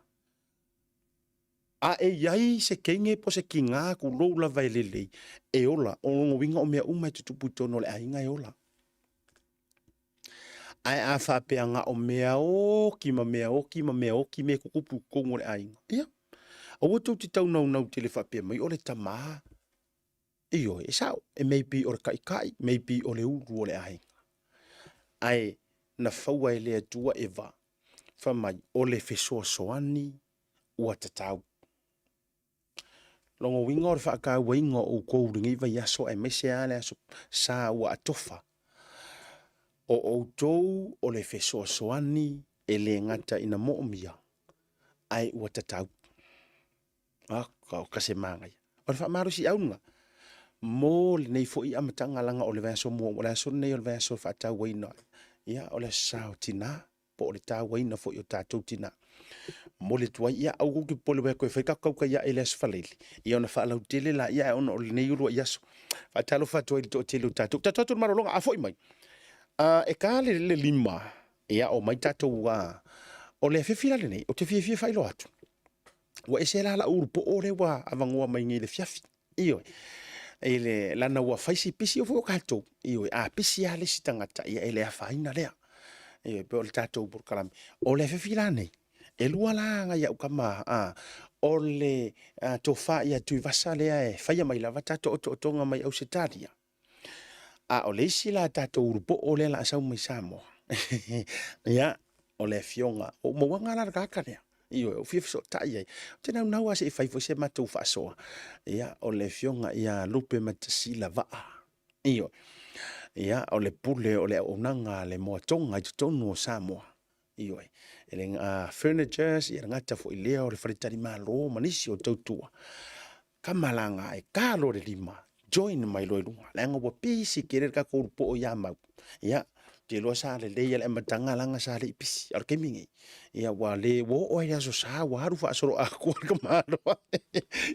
A e i ai se teine po o se tiga tulou lava e lelei, e ola. O lona uiga o mea uma e tutupu i totonu o le aiga e ola. Ae a faapea na o mea oti ma mea oti ma mea oti mea e tutupu i totonu o le aiga, ia, aua tou te tau naunau tele faapea mai o le tama. Ioe, e sao, e maybe o le taitai, maybe o le ulu o le aiga. Ae na faua e le Atua Eva, fai mai, o le fesoasoani ua tatau. Lona uiga o le faatauaina o outou i lenei vaiaso aemaise lava le aso Sa ua atofa, o outou o le fesoasoani e le gata ina moomia, ae ua tatau. Oka se manaia. O le faamalosiau lena mo lenei foi amataga leaga o le vaiaso muamua, o le aso lenei o le vaiaso e faatauaina, ia o le aso Sa o Tina po o le tauaina foi o tatou tina. Momoli atu ai, ia aua tou te popole ua toe fai tatou tautai ae i le Aso Faraile, ia ona faalautele laia ae ona o lenei uluai aso. Faatalofa atu ai i le toatele o tatou. Tatou atu i le malologa, a foi mai, e ta le 5, ia omai tatou, o le afiafi la lenei, ou te fiafia e faailoa atu, ua ese la lau ulupoo lea ua avanoa mai nei i le afiafi. Ioe, i le lana ua fai si pisi o foi o tatou, ioe, a pisi lava le isi tagata, ia e le afaina lea. Ioe, pei o le tatou polokalame. O le afiafi la nei, e lua la nai au tama, a, o le tofa ia Tuivasa lea e faia mai lava tatou otootoga mai Ausetalia. A o le isi la tatou ulupoo lea o le a sau mai Samoa, ia, o le afioga, ua ou mauaga la le tagata lea, ioe, ua fia fesootai ai. Ou te naunau lava se i fai foi se matou faasoa, ia, o le afioga ia Lupematasila Vaa. Ioe, ia, o le pule o le auaunaga a le Moa Tonga i totonu o Samoa. Ioe, e le furnitures, ia le gata foi i lea o le faletalimalo ma nisi o tautua. Tama la na e ta loa le 5, join mai loa i luga, leaga ua pisi tele le tatou ulupoo ia Mau. Ia, ou te iloa sa lelei lava i le amataga leaga sa le i pisi, a o le taimi lenei, ia ua le, ua oo lava i le Aso Sa ua alu faasoloatoa le tamaloa.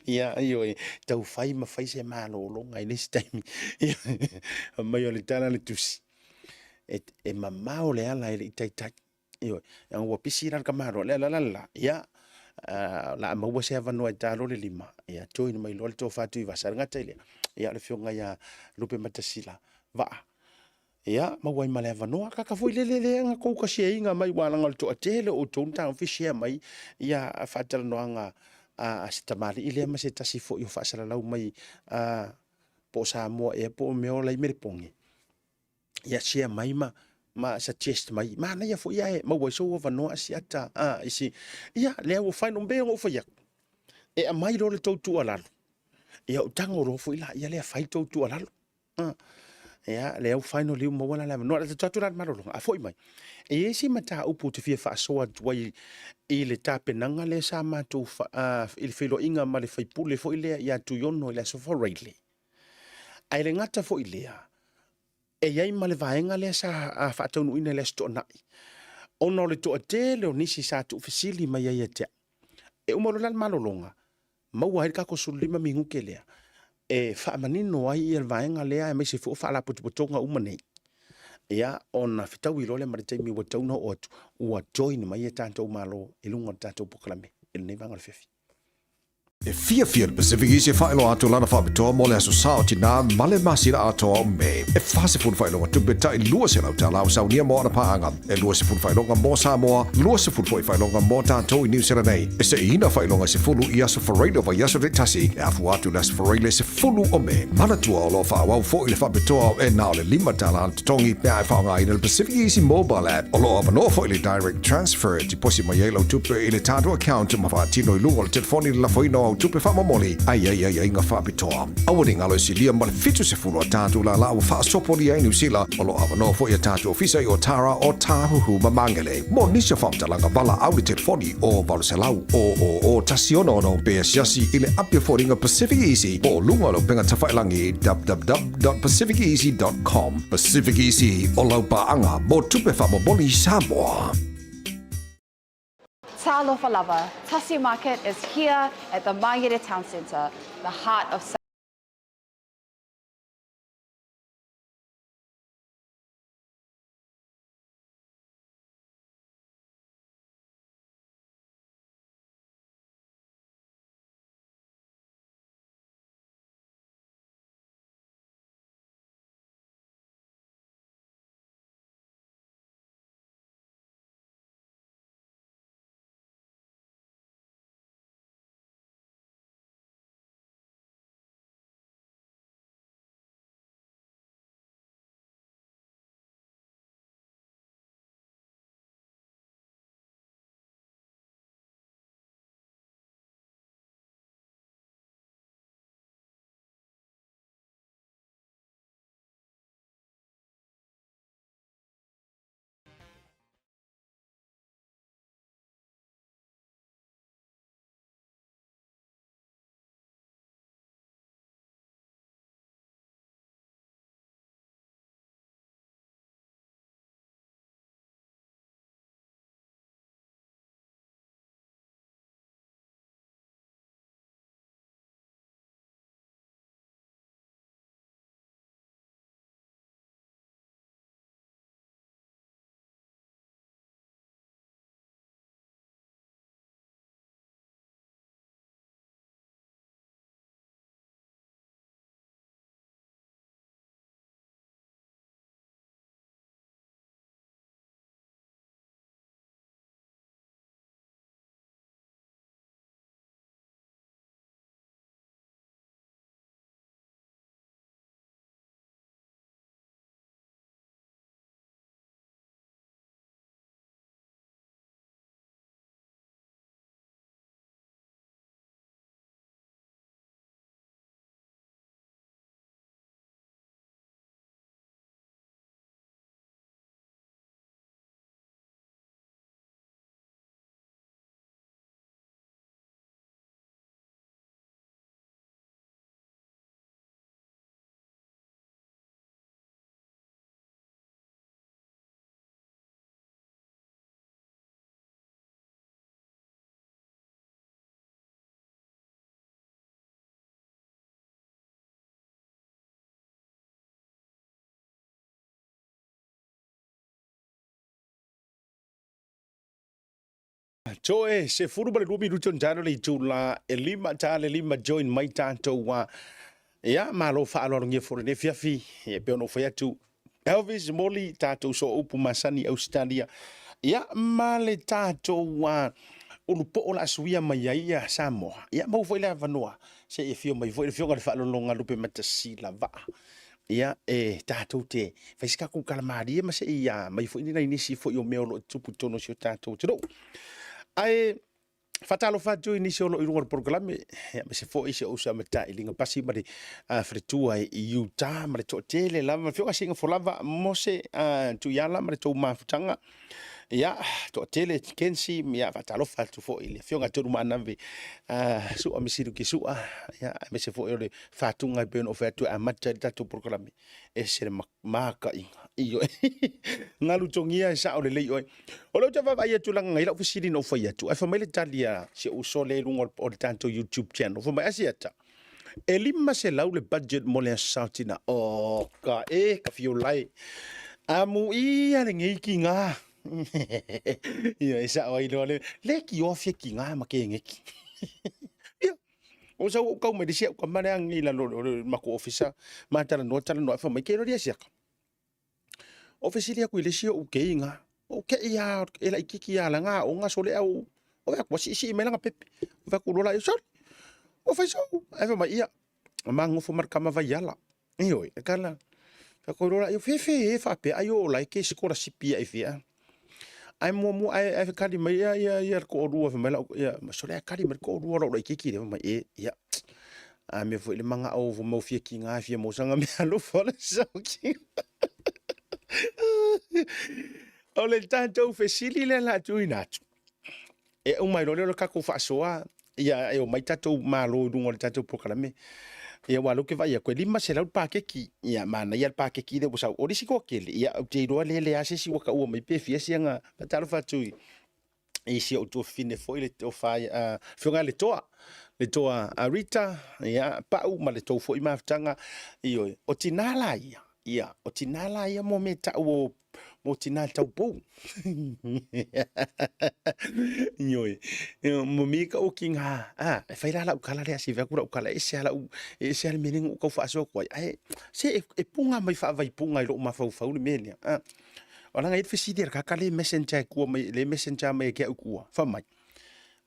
Ia, ioe, tau fai ma fai se malologa i le isi taimi. Fai mai o le tala a le tusi, e mamao le ala e le i taitai. Ioe, leaga ua pisi la le tamaloa, le la la, ia, o le a maua se avanoa e ta loa le 5, ia join mai loa le tofa Tuivasa. E le gata i lea, ia o le afioga ia Lupematasila Vaa, ia maua ai ma le avanoa. Tagata foi lele lea na tou share ina mai aua leaga o le toatele o outou na taofi share mai ia faatalanoaga a se tamalii lea ma se tasi foi o faasalalau mai po o Samoa ea po o mea o la i Melepone. Ia share mai ma ma suggest mai manaia foi ae maua ai sou avanoa Asiata a isi ia lea ua final mea na ou fai atu e aumai loa le tou tuualalo ia ou tago loa foi laia lea fai le tou tuualalo a ia lea ua final ua maua la le avanoa le atu la le malologa a foi mai e i ai si mataupu ou te fia faasoa atu ai i le tapenaga lea sa matou i le feiloaiga ma le faipule foi lea ia Tuiono i le Aso Faraile. Ae le gata foi i lea, e i ai ma le vaega lea sa faataunuuina i le Aso Toonai, ona o le toatele o nisi sa tuufesili mai ai ia te au. E uma loa la le malologa, maua ai le tatou 15 minute lea e faamanino ai le vaega lea aemaise foi o faalapotopotoga uma nei. Ia, ona fetaui loa lea ma le taimi ua tatau ona oo atu, ua join mai e tatou Malo i luga o le tatou polokalame i lenei vaega o le afiafi. E fiafia le Pacific East e faailoa atu lana faapitoa mo le Aso Sa o Tinā ma le masina atoa o Me. E 40 faailoga tupe tai $200 ua saunia mo ana paaga, e 20 faailoga mo Samoa, 20 foi faailoga mo tatou i Niu Sila nei. E seiina faailoga e 10 i Aso Faraile o vaiaso taitasi e afua atu i le Aso Faraile 10 o Me. Manatua o lo o faaauau foi le faapitoa e na o le $5 le totogi pe a e faaaogaina le Pacific Easy Mobile App. O lo o avanoa foi le Direct Transfer e tiposi mai ai lau tupe i le tatou account ma faatino i luga o le telefoni le lafoina o au tupe faamomoli a i ai aiaiga faapitoa. Aua ne i galo e silia ma le 70 a tatou lālā ua faasopolia ai Niu Sila. O lo o avanoa foi a tatou ofisa i Otara, Otāhuhu ma Māngere. Mo nisi o faamatalaga valaau i le telefoni o 800 000 166 pe asiasi i le api o foliga Pacific Easy po o luga o le upega tafailagi www.pacificeasy.com. Pacific Easy, o lau paaga mo tupe faamomoli i Samoa. Talofa lava, Tasi Market is here at the Mangere Town Centre, the heart of Toe 12 minuti ona talo le itula e lima tale lima join mai tatou a. Ia, malo faaaloalogia foi lenei afiafi. Ia, pei ona ou fai atu, Elvis Moli, tatou sooupu masani Ausetalia. Ia, ma le tatou ulupoo o le a suia mai ai ia Samoa. Ia, maua foi le avanoa se i afio mai foi le afioga i le Faalologa Lupematasila Vaa. Ia, e tatou te fai se tatou tala malie ma se i aumai foi nai nisi foi o mea o lo o tutupu i totonu o si o tatou atunuu. Ae faatalofa atu i nisi o lo o i luga o le polokalame, aemaise foi si ou uso ia Matailiga Pasi ma le faletua i Utah ma le toatele lava, le afioga Siiga Folava Mose Tuiala ma le tou mafutaga. Ia, toatele Kensi, ia faatalofa atu foi i le afioga Tolumaanave Sua Misiluki Sua, ia aemaise foi o le fatuga e pei ona ou fai atu e amata ai le tatou polokalame, ese le makaiga. Ioe. Galu togia e sao lelei oe. O lea ou te vaavaai atu leaga na i ai lau fesili na ou fai atu, ae fai mai le tali a si ou uso lea i luga o le tatou YouTube channel, fai mai, Asiata, e 500 le budget mo le Aso Saotina. Oka e, ka fiolai. Amuia lenei kiga. Ia, e sao ai loa le, le kioa fia kiga ma ke ngeki. Ia, o sau ou kau mai le isi au tama lea i lalo o le matou ofisa, ma talanoa talanoa, ae fai mai, ke iloa Asiata. O fesili atu i le isi ou keiga, o kei a e laititi a lana aoga sole au o atu ua siisii mai lana pepe. O fai atu loa laia, sole, ua fai sou. Ae fai mai, ia, ma nofo ma le tama vaiala. Ioe, e kala. Fai atu loa laia, fefe e faapea ai o la e ke sikolasipi ai fea. Ae muamua, ae, ae kali mai ia, ia, ia le toalua, fai mai lau, ia, sole ae kali mai le toalua o lou laititi lea, fai mai, e, ia, a mea foi le manao o mau fia kiga fia mau sanga mea alofa o le sauki. O le tatou fesili lea la tuuina atu. E uma ai loa lea o le tatou faasoa, ia e omai tatou malo i luga o le tatou polokalame. Ia aua o lea ou te vaai atu e 500 le paketi. Ia manaia le paketi lea ua sau. O le isi toatele, ia ou te iloa lea e leai lava se isi ua taua mai pe fia siaga. Faatalofa atu i i si ou tuafafine foi le tofa afioga ia Letoa, Letoa Rita, ia Pau ma le tou foi mafutaga. Ioe, o tina la ia, ia o tina la ia mo mea tau o mo tina taupou. Ioe, mo mi ka uki ngā, a, e whai rā lau kala lea, si wheaku lau kala, e se ala u, e se ala mene ngu kau whaasoa koe. Ai, se e, e punga mai whaawai punga i loo mafaufau le mea lea. A, o langa i le fesili a le kaka le messenger e kua mai, le messenger mai e ke au kua, wha mai.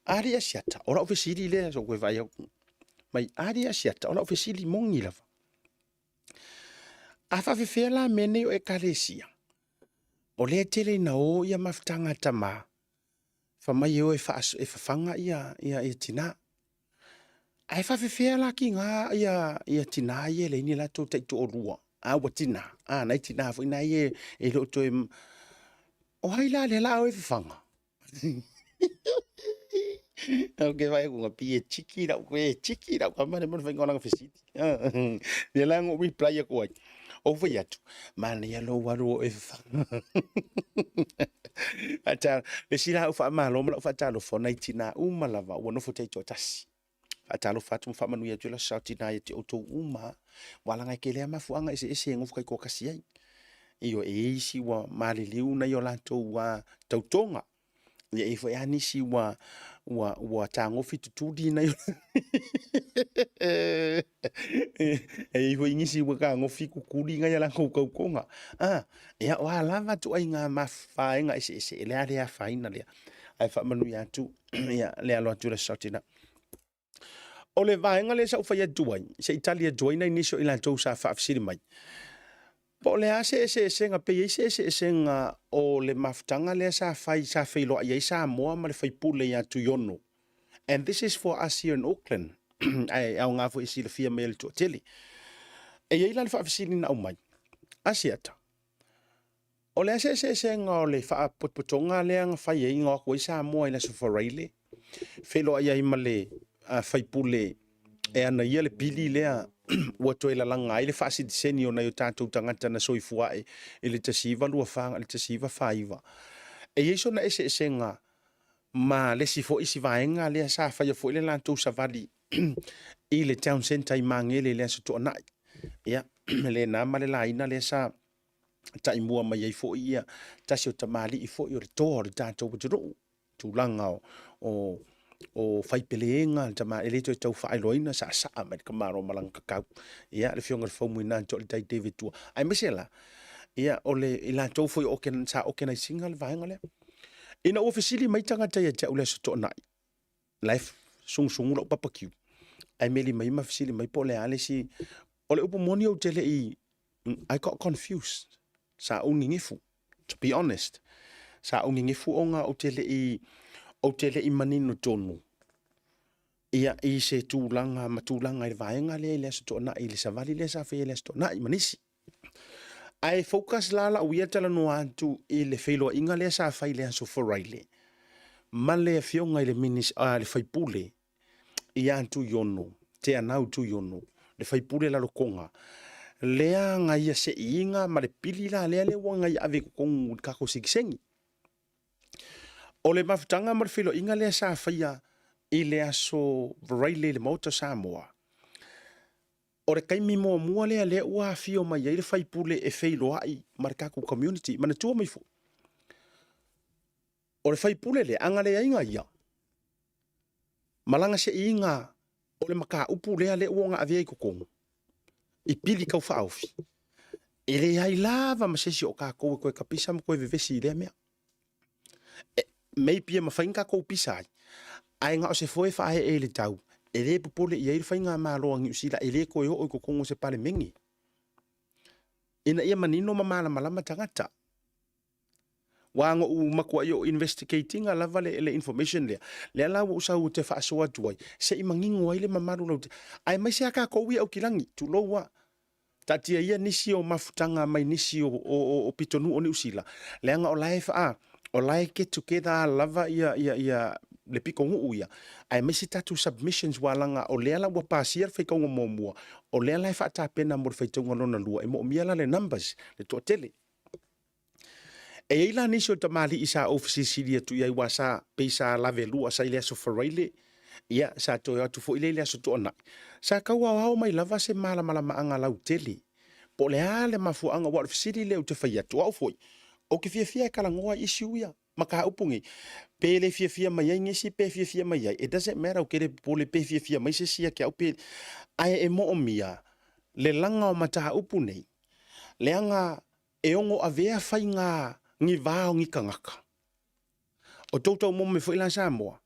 Ali a siata, o lau fesili lea, so koe vai au, mai, ali a siata, o lau fesili mongi lava. A faafefea la mea nei o Ekalesia? O lea e tele ina o ia mafutaga a tama, fai mai e o e, e fafaga ia, ia, ia tina. Ae faafefea la kiga ia, ia tina ia e leai ni latou taitoalua, a ua tina, a nai tina foi na ia e le o toe... O ai la lea la o e fafaga? Au ke vai ku pi e tiki lau e tiki lau ka mane mo whainga langa fesili. Ia la ngo reply aku ai. O fai atu. Mane ia lo waru o e whanga. Ata le sila au wha malo ma lau wha talo fona i tina uma lava ua nofo te tasi. Faatalofa atu ma faamanuia atu i le aso tina ia te outou uma. Ua alaga e tele lava mafuaaga eseese e nofo taitoatasi ai. Ioe, e i ai isi ua maliliu nai o latou tautoga. Ia e i ai foi lava nisi ua ua ua tagofi tutuli nai o E i ai foi nisi ua tagofi tutuli nai a latou tautoga. Ia o a lava ituaiga vaega eseese, e le le afaina lea. Ae faamanuia atu ia le alo atu i le aso tina. O le vaega lea sa ou fai atu ai, se i tali atu ai nai nisi o i latou sa faafesili mai, po o le a se eseesega, pe i ai se eseesega o le mafutaga lea sa fai, sa feiloai ai Samoa ma le faipule ia Tuiono. And this is for us here in Auckland. Ae aoga foi e silafia mai e le toatele. E i ai la le faafesili na aumai, Asiata, O le a se eseesega o le faapotopotoga lea na fai ai na o atu ai Samoa i le Aso Faraile, feiloai ai ma le faipule e ana ia le pili lea ua toe lalaga ai le faasitiseni o nai o tatou tagata na soifua ae i le 1924 i le 1949. E i ai sona eseesega ma le isi foi isi vaega lea sa faia foi le latou savali i le town centre i Magele i le Aso Toonai. Ia, lena ma le laina lea sa taimua mai ai foi ia tasi o tamalii foi o le toa o le tatou atunuu. tulaga o, o o faipeleega le tama e le toe tau faailoaina saasaa mai le tamaloa malaga kakau. Ia, le afioga i le Faumuina Toalitai David Tua. Aemaise la, ia, o le i latou foi o sa organise ina le vaega lea. Ina ua fesili mai tagata ia te au i le Aso Toonai, la e sugusugu lau barbecue, ae meli mai ma fesili mai po o le a le isi. O le upu moni ou te le i, I got confused. Sa ou nenefu, to be honest. Sa ou nenefu ona ou te le i, ou te le i manino tonu ia i se tulaga ma tulaga i le vaega lea i le Aso Toonai, i le savali lea sa faia i le Aso Toonai ma nisi. Ae focus la lau ia talanoa atu i le feiloaiga lea sa fai i le Aso Faraile ma le afioga i le minis, le faipule ia Tuiono, Teanau Tuiono, le faipule Lalokoga, lea na ia seiina ma le pili la lea lea ua na ia ave i totonu i le tatou sitiseni. O le mafutaga ma le feiloaiga lea sa faia i le Aso Faraile i le Maota o Samoa, o le taimi muamua lea lea ua afio mai ai le faipule e feiloai ma le tatou community. Manatua mai foi, o le faipule lea, a na leai na ia, ma lana seiina o le mataupu lea lea ua ona avea i totonu i pili tau faaofi, e leai lava ma se isi o tatou e toe tapisa ma toe vevesi i lea mea. E, maybe e mafai ona tatou pisa ai, ae na o se foe faaee i le tau, e le popole i ai le faigamalo a Niu Sila, e le toe oo i totonu o se Palemene, ina ia manino ma malamalama tagata. Aua na ou matuai ou investigate ina lava le, le information lea, lea la ua ou sau ou te faasoa atu ai, se i manino ai le mamalu lautele, aemaise lava tatou ia Aukilani, tulou lava. Taatia ia nisi o mafutaga mai nisi o, o, o, o pitonuu o Niu Sila, leaga o la e faa, o la e get together lava ia, ia, ia le pitonuu ia, aemaise tatou submissions ua laga o lea la ua pasia le faitauga muamua, o lea la e faatapena mo le faitauga lona lua, e moomia la le numbers, le toatele. E i ai la nisi o tamalii sa ou fesilisili atu i ai aua sa pei sa lavelua sa i le Aso Faraile, ia sa toe o atu foi lea i le Aso Toonai. Sa tau aoao mai lava se malamalamaaga lautele po o le a le mafuaaga aua o le fesili lea ou te fai atu, o au foi, ou te fiafia e talanoa i issue ia, mataupu nei, pe le fiafia mai ai nisi pe fiafia mai ai, it doesn't matter, ou te le popole pe fiafia mai se isi ia te au pe, ae e moomia le laga o mataupu nei, leaga e ono avea faiga ni va o ni tagata. O tou taumomo foi la Samoa,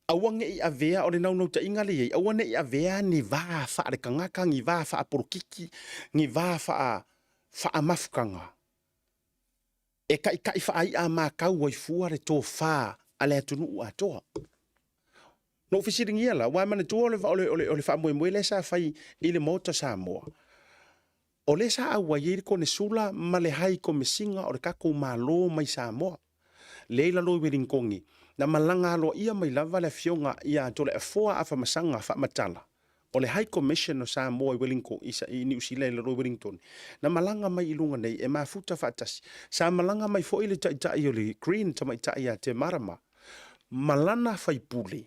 aua ne i avea, o le naunautaiga lea i ai, aua ne i avea ni va faaletagata, ni va faapolokiki, ni va faa, faamafutaga, e taitai faai'a matau ai fua le tofa a le atunuu atoa. Na ou fesiligia la, aua e manatua o le, o le, o le, o le faamoemoe lea sa fai i le Maota Samoa, o lea sa auai ai le Konesula ma le Hai Komesina o le tatou Malo mai Samoa, lea i lalo i Welinikoni, na malaga aloaia mai lava le Afioga ia Toleafoa Afamasaga Faamatala, o le High Commission o Samoa i Wellington, i Niu Sila i lalo i Wellington, na malaga mai i luga nei e mafuta faatasi. Sa malaga mai foi le taitai o le Green, tamaitai ia Te Marama, ma lana faipule,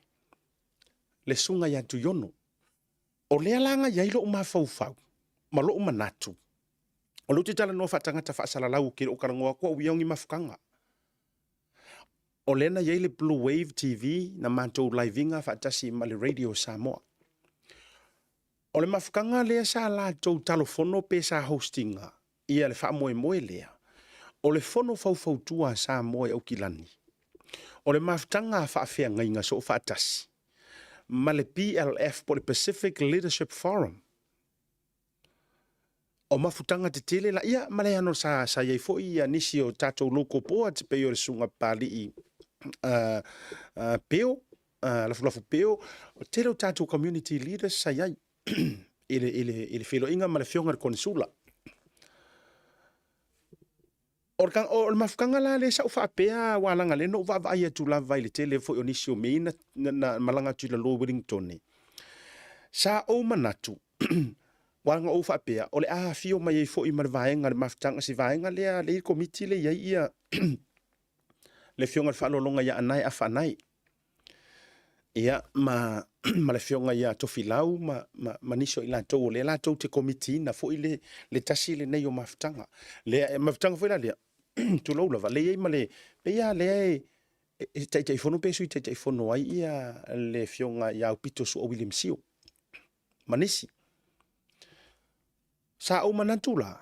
le Susuga ia Tuiono. O lea la na i ai lou mafaufau ma lou manatu, o lea ou te talanoa faatagata faasalalau, ou te le o talanoa atu au ia o ni mafutaga. O lea na i ai le Blue Wave TV na matou live ina faatasi ma le Radio Samoa. O le mafutaga lea sa latou talofono pe sa host ina ia le faamoemoe lea, o le Fono Faufautua a Samoa i Aukilani. O le mafutaga a faafeagaiga soofaatasi ma le PLF po o le Pacific Leadership Forum. O mafutaga tetele la, ia, ma le ano sa, sa i ai foi ia nisi o tatou local boards, pei o le Susuga Papali'i Peo, Lafulafu Peo, o tele o tatou community leaders sa i ai i le, i le, i le feiloaiga ma le afioga i le Konesula. O le, o le mafutaga la lea sa ou faapea aua leaga lea na ou vaavaai atu lava i le tele foi o nisi o mea na, na, na malaga atu i lalo i Wellington. Sa ou manatu, aua na ou faapea, o le a afio mai ai foi ma le vaega, le mafutaga, si vaega lea, lea i le komiti lea i ai ia le afioga i le Faaaloaloga ia Anae Afa Anae. Ia, ma, ma le afioga ia Tofilau ma, ma, ma nisi o i latou o lea latou te komitiina foi le, le tasi lenei o mafutaga. Lea, mafutaga foi la lea, tulou lava, lea i ai ma le, pei lava lea e, e Taitaifono pe Sui Taitaifono ai ia le Afioga ia Aupito Sua William Sio ma nisi. Sa ou manatu la,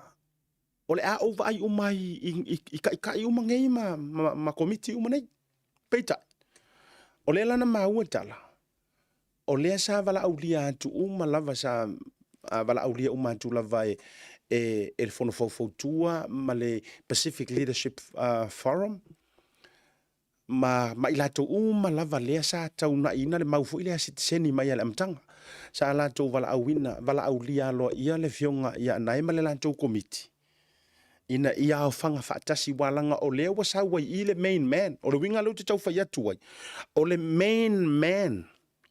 o le a ou vaai uma i, i, i, i taitai uma nei ma, ma, ma komiti uma nei. Peitai, o lea la na maua tala, o lea sa valaaulia atu uma lava sa valaaulia uma atu lava e, e, e le Fono Faufautua ma le Pacific Leadership uh, Forum ma, ma i latou uma lava lea sa taunaiina le mau foi lea sitiseni mai a le amataga. Sa latou valaauina, valaaulia aloaia le Afioga ia Anae ma le latou komiti ina ia aofaga faatasi aua leaga o lea ua sau ai i le main man. O le uiga lea ou te tau fai atu ai, o le main man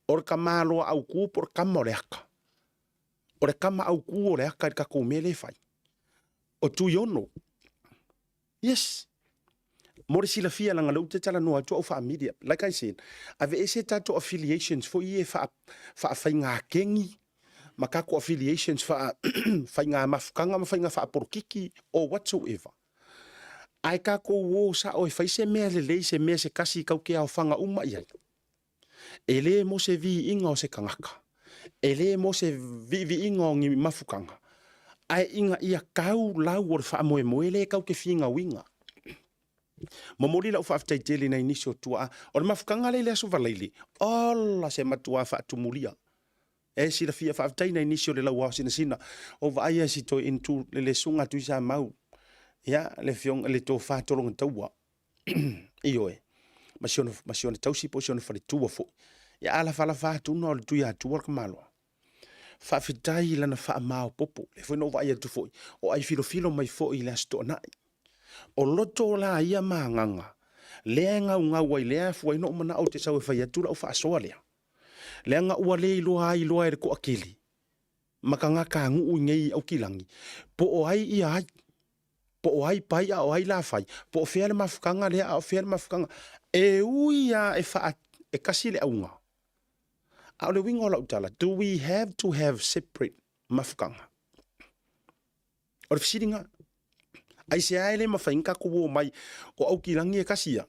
o le tamaloa autu po o le tama o le aka. O le tama autu o le aka i le tatou mea lea e fai. O Tuiono. Yes. Mo le silafia leaga lea ou te talanoa atu au faamilia. Like I said, aveese tatou affiliations foi ia faa, faafaigakegi ma tatou affiliations faa faiga mafutaga ma faiga faapolokiki or whatsoever. Ae tatou o sao e fai se mea lelei, se mea se tasi tatou te aofaga uma i ai. E le mo se viiga o se tagata, e le mo se viiviiga o ni mafutaga, ae ina ia tau lau o le faamoemoe lea tatou te finauina. Momoli lau faafetai tele i nai nisi o tuaa. O le mafutaga lea i le Aso Faraile, ola se matuā faatumulia. E silafia faafetai nai nisi o le lauao sinasina. O vaai a si toe into le le susuga a Tuisamau. Ia, le afioga le tofa Tologataua. Ioe, ma si ona, ma si ona tausi po o si ona faletua foi. Ia alafalafa atu ona o le Tuiatua le tamaloa. Faafetai i lana faamaopoopo. Lea foi na ou vaai atu foi, o ai filofilo mai foi i le Aso Toonai. O loto la ia ma agaga, lea e gaugau ai, lea e afua ai ona ou manao ou te sau e fai atu lau faasoa lea. Leaga ua le iloa ai loa e le toatele ma tagata nuu i nei Aukilagi, po o ai ia ai, po o ai pai a o ai la fai, po o fea le mafutaga lea a o fea le mafutaga. E ui lava e faa, e tasi le auga, a o le uiga o lau tala, do we have to have separate mafutaga? O le fesiliga, aisea e le mafai ona tatou omai o Aukilagi e tasi ia?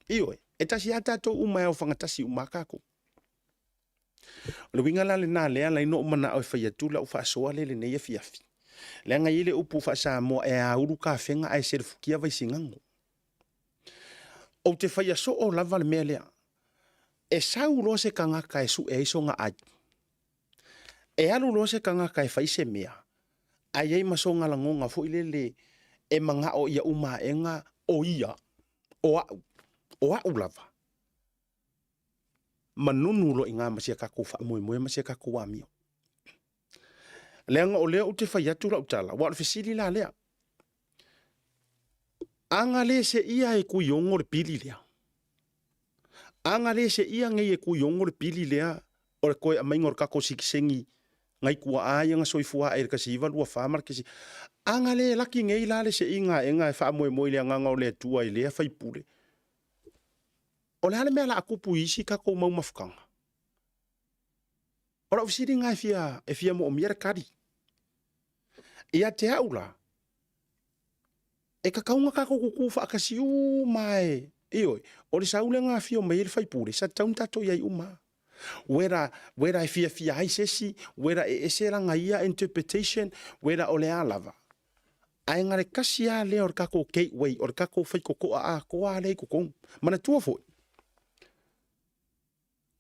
Ioe, e tasi lava tatou uma e aofagatasi uma lava tatou. O le uiga la lena lea ala ai ona ou manao e fai atu lau faasoa lea i lenei afiafi. Leaga e i ai le upu faa-Samoa e aulu tafega ae selefutia Vaisigano. Ou te faia soo lava le mea lea. E sau loa se tagata e sue ai sona ai. E alu loa se tagata e fai se mea, ae i ai ma sona lagona foi lele e manao ia uma aega o ia, o au, o au lava. Manunu loa i ina ma si a tatou faamoemoe ma si a tatou amio. Leaga o lea ou te fai atu lau tala, aua o le fesili la lea. A na le seia e Tuiono le pili lea, a na le seia nei e Tuiono le pili lea o le toe aumaiga o le tatou sitiseni nai tuaa ia na soifua ae i le 1924 ma le 19... A na le laki nei la le seiga aega e faamoemoe i le agaga o le Atua i lea faipule, o le a le mea o le a tupu i isi tatou mau mafutaga? O lau fesili lena e fia, e fia moomia le tali. Ia te au la, e tatau ona tatou tutu faatasi uma e, ioe, o le sau lea na afio mai ai le faipule, sa tatau ona tatou i ai uma. Whether, whether e fiafia ai se isi, whether e ese lana ia interpretation, whether o le a lava. Ae na le tasi lava lea o le tatou gateway, o le tatou faitotoa atoa lea i totonu. Manatua foi,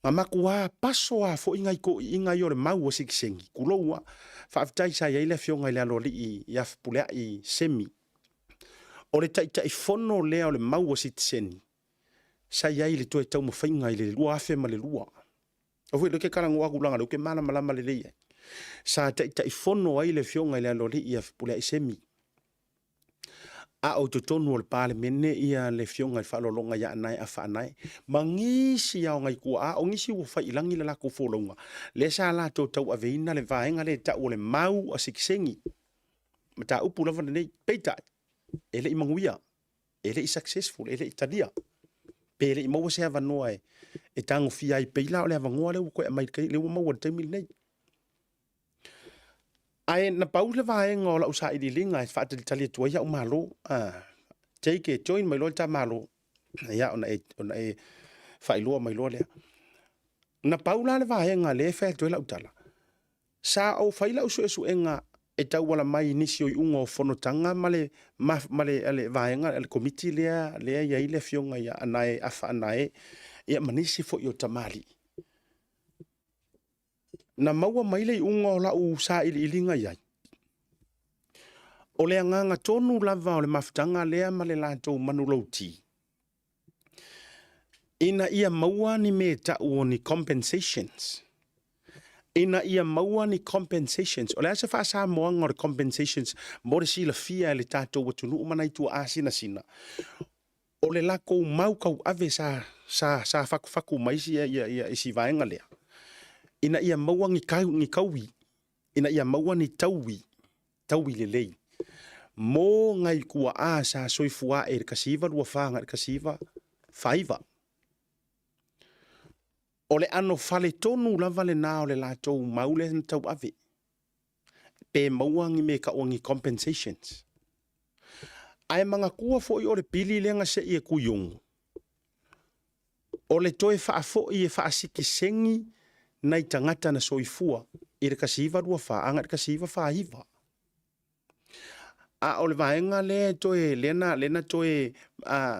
Na matua paso lava foi nai toeaiina ia o le mau a sitiseni, tulou lava. Faafetai sa i ai le afioga i le Aloalii ia Fepuleai Semi. O le Taitaifono lea o le mau a sitiseni sa i ai i le toe taumafaiga i le 2002. Aua foi lea ou te talanoa atu leaga o lea ou te malamalama lelei ai. Sa Taitaifono ai le afioga i le Aloalii ia Fepuleai Semi. A o i totonu o le Palemene ia le Afioga i le Faaaloaloga ia Anae Afa Anae, ma nisi lava o nai tuaa, o nisi ua fai i lagi le latou folauga, lea sa latou tauaveina le vaega lea e tau o le mau a sitiseni, mataupu lava lenei. Peitai, e le i manuia, e le i successful, e le i talia, pe le i maua se avanoa e tagofia ai pei la o le avanoa lea ua toe aumai, lea ua maua i le taimi lenei. Ae na pau le vaega o lau sailiiliga e faatalitali atu ai au malo, a, take e join mai loa le ta malo. Ia, ona e, ona e faailoa mai loa lea. Na pau la le vaega lea e fai atu ai lau tala, sa ou fai lau suesuega e tauala mai i nisi o iuga o fonotaga ma le, ma, ma le, le vaega, le komiti lea, lea e i ai le afioga ia Anae Afa Anae, ia ma nisi foi o tamalii. Na maua mai le iuga o lau sailiiliga i ai, o le agaga tonu lava o le mafutaga lea ma le latou manulauti, ina ia maua ni mea e tau o ni compensations. Ina ia maua ni compensations. O le a se faasamoaga o le compensations mo le silafia e le tatou atunuu ma nai tuaa sinasina? O le latou mau tauave sa, sa, sa fatufatu mai isi, ia, ia, isi vaega lea, ina ia maua ni, tau, ni taui, ina ia maua ni taui, taui lelei, mo nai tuaa sa soifua ae i le 1924 agai i le 1949. O le ʻano faletonu lava lena o le latou mau lea na tauave, pe maua ni mea e taua ni compensations. Ae manatua foi o le pili lea na sei e Tuiono, o le toe faafoi e faasikiseni nai tagata na soifua i le 1924 agai i le 1949. A o le vaega lea e toe, lea na, lea na toe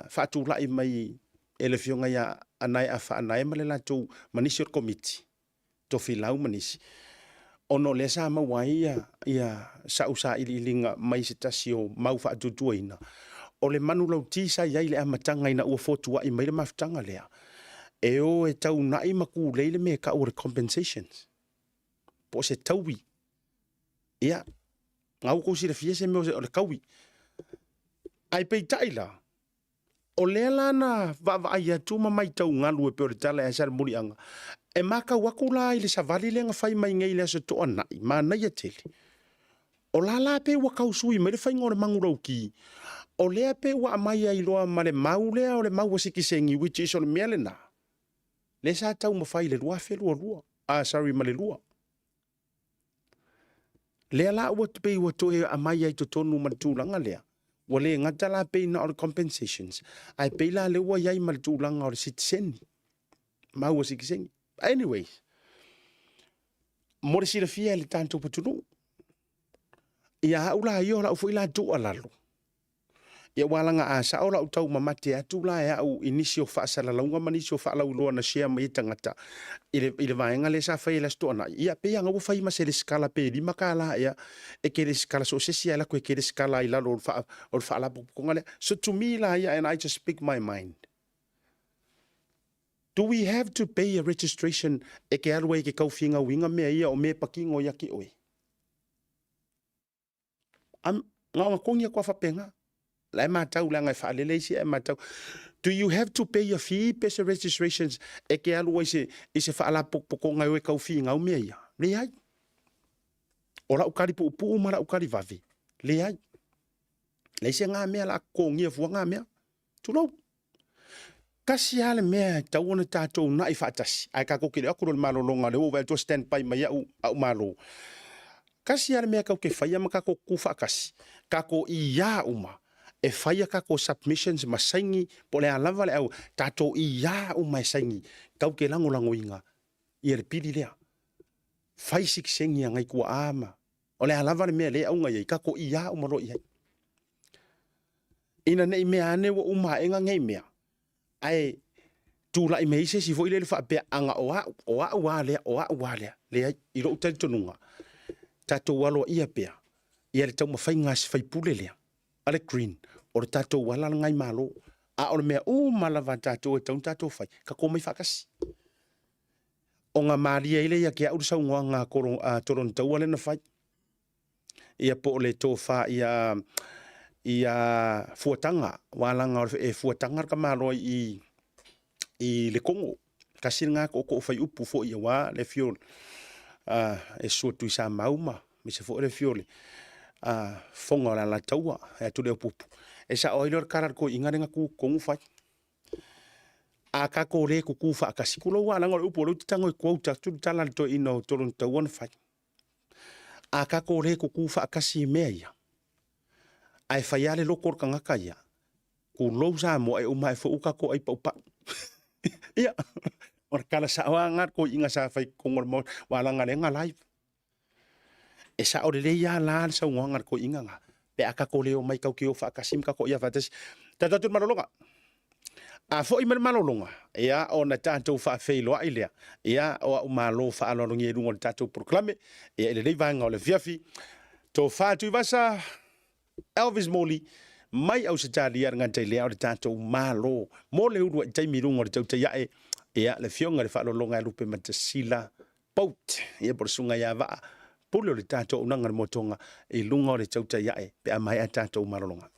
faatulai mai e le Afioga ia Anae Afa Anae ma le latou, ma nisi o le Komiti, Tofilau ma nisi, ona o lea sa maua ai ia, ia sa'u sailiiliga mai se tasi o mau faatuatuaina, o le manulauti sa i ai i le amataga ina ua fotua'i mai le mafutaga lea, e o e taunai ma tulei le mea e tau o le compensations, po o se taui. Ia, na ua tou silafia se mea o le taui. Ae peitai la, O lea la na vaavaai atu ma matau galu e pei o le tala e asa le muliaga, e matau atu la i le savali lea na fai mai nei i le Aso Toonai, manaia tele. O la la pei ua tau sui mai le faiga o le manulauti, o lea pei ua aumai ai loa ma le mau lea o le mau a sitiseni, which is o le mea lena, lea sa taumafai i le 2022, ah sorry ma le 2. Lea la ua pei ua toe aumai ai totonu ma le tulaga lea, ua le gata la pei na o le compensations, ae pei la lea ua i ai ma le tulaga o le sitiseni, mau a sitiseni. Anyways, mo le silafia e le tatou atunuu, ia au la ia o lau foi la tuualalo, Ia aua leaga a sao lau taumamate atu la e au i nisi o faasalalauga ma nisi o faalauiloa na share mai e tagata i le, i le vaega lea sa fai e le Aso Toonai, ia pei lava ua fai ma se resitala pe $5 ea e te resitala so o se isi lava e alu atu e te resitala i lalo o le, faa, o le faalapotopotoga lea. So to me la ia, and I just speak my mind, do we have to pay a registration e te alu ai e te taufinauina mea ia o mea e patino ia te oe? I'm, na ona togi atu a faapena. La e matau leaga e faalele isi ae matau. Do you have to pay a fee pe se registrations e te alu ai se, i se faalapotopotoga e o e tau finau mea ia? Leai. O lau tali puupuu ma lau tali vave, leai. Leai se ngā mea la totogia fua ngā mea. Tulou. Tasi lava le mea e tatau ona tatou uunai faatasi, ae tatou te le o atu loa i le malologa, lea ua ou vaai atu ua stand by mai au, au malo. Tasi lava le mea tatou te faia ma tatou tutu faatasi, tatou ia uma e fai a tatou submissions ma saini po o le a lava le au, tatou ia uma e saini, tatou te lagolagoina ia le pili lea. Fai sitiseni a nai tuaa ma O le a lava le mea lea e auga i ai, tatou ia uma loa i ai. Ina ne i mea ane ua uma aega nei mea, ae tulai mai ai se isi foi lele faapea, ana o au, o au a lea, o au a lea. Leai, i lou talitonuga, tatou aloaia pea ia le taumafaiga a si faipule lea, a le Green, o le tatou ala lena i Malo. A o le mea uma lava a tatou e tatau ona tatou fai, tatou omai faatasi. Ona malie ai lea ia te au le saunoaga a Koro, a Tolonitaua lea na fai. Ia po o le tofa ia, ia Fuataga, aua leaga e Fuataga le tamaloa i, i Letogo. Tasi lena tootoo faiupu foi aua le afio e Susu Tuisamau ma aemaise foi le afio o le Fofoga o le Alataua ia Tuliaupupu. E sao ai lea o le tala a le toeaina lea na tu i totonu fai. A tatou le tutu faatasi, tulou lava leaga o le upu o lea ou te tago e quote atu le tala a le toeaina o Tolonitaua na fai. A tatou le tutu faatasi i mea ia, ae fai lava le loto o le tagata ia, Tulou Samoa e uma ae foi ua tatou ai paupau. Ia, o le tala sao lava lena a le toeaina sa fai i totonu o le Maota, aua leaga o lea na live. E sao lelei lava la le saunoaga a le toeaina lena, pe a tatou le omai tatou te o faatasi ma tatou aia faatasi. Tatou atu i le malologa. A foi mai le malologa, ia, ona tatou faafeiloai lea, ia, o au malo faaaloalogia i luga o le tatou polokalame, ia, i lenei vaega o le afiafi. Tofa Tuivasa, Elvis Morley, mai Ausetalia, le gata i lea o le tatou Malo mo le uluai taimi i luga o le tautai ae, ia, le afioga i le Faaaloaloga ia Lupematasila Boat, ia, po o le Susuga ia Vaa, pule o le tatou auaunaga i le Moatoga i luga o le tautai ae pe a maea tatou malologa.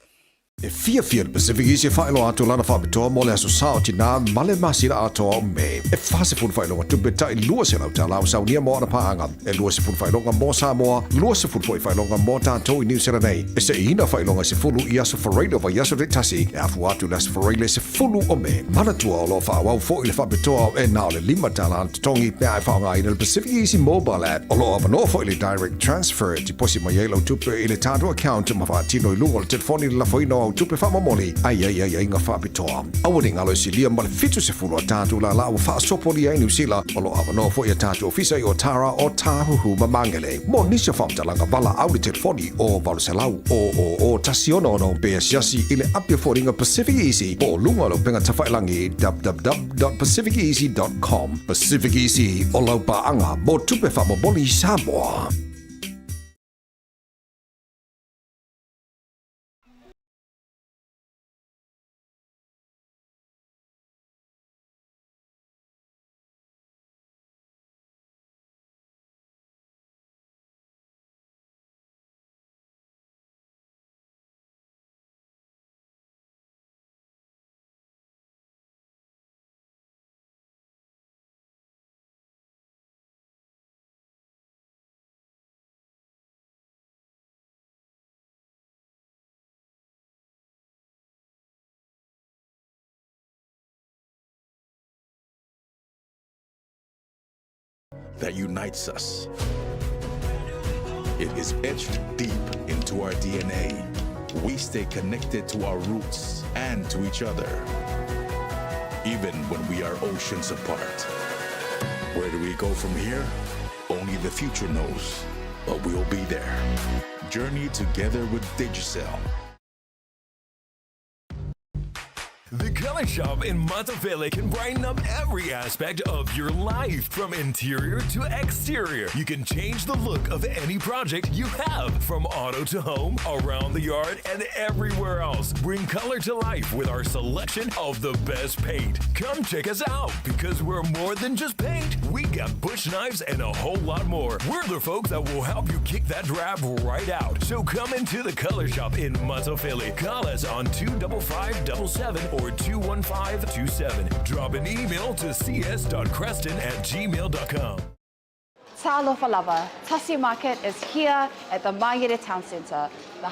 E fiafia le Pacific East e faailoa atu lana faapitoa mo le Aso Sa o Tinā ma le masina atoa o Me. E 40 faailoga tupe tai $200 o saunia mo ana paaga. E 20 faailoga mo Samoa, 20 foi faailoga mo tatou i Niu Sila nei. E seiina faailoga e 10 i aso Faraile o vaiaso taitasi e afua atu i le aso Faraile 10 o Me. Manatua o lo o faaauau foi le faapitoa e na o le $5 le totogi pe a e faaaogaina le Pacific Easy Mobile App. O lo o avanoa foi le Direct Transfer e tiposi mai ai lau tupe i le tatou account ma faatino i luga o le telefoni le lafoina o au tupe faamomoli a i ai aiaiga faapitoa. Aua ne i galo e silia ma le 70 a tatou lālā ua faasopolia ai Niu Sila. O lo o avanoa foi a tatou ofisa i Otara, Otāhuhu ma Māngere. Mo nisi o faamatalaga valaau i le telefoni o 800 000 166 pe asiasi i le api o foliga Pacific Easy po o luga o le upega tafailagi www.pacificeasy.com. Pacific Easy, o lau paaga mo tupe faamomoli i Samoa. That unites us. It is etched deep into our DNA. We stay connected to our roots and to each other, even when we are oceans apart. Where do we go from here? Only the future knows, but we'll be there. Journey together with Digicel. The Color Shop in Matafele can brighten up every aspect of your life, from interior to exterior. You can change the look of any project you have, from auto to home, around the yard, and everywhere else. Bring color to life with our selection of the best paint. Come check us out because we're more than just paint. We got bush knives and a whole lot more. We're the folks that will help you kick that drab right out. So come into the Color Shop in Matafele. Call us on 25577 or 21527. Drop an email to cs.creston at gmail.com. Talofa lava, Tasi Market is here at the Mangere Town Centre, the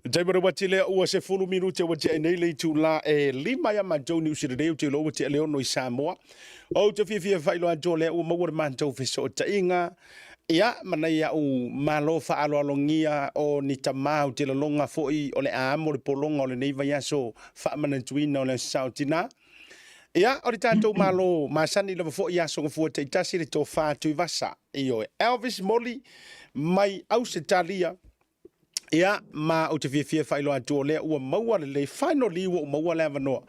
Taimi o le uati lea ua 10 minute ua tea nei le itula e 5 ia matou Niu Sila nei, ou te iloa ua tea le 6 i Samoa. Ou te fiafia faailoa atu o lea ua maua le matou fesootaiga ia ma nai au malo faaaloalogia o ni tama ou te laloga foi o le a amo le pologa o lenei vaiaso faamanatuina o le Aso Sa o Tina. Ia, o le tatou malo masani lava foi i aso gafua taitasi le tofa Tuivasa. Ioe, Elvis Moli mai Ausetalia. Ia, ma ou te fiafia faailoa atu o lea ua maua lelei, finally ua ou maua le avanoa.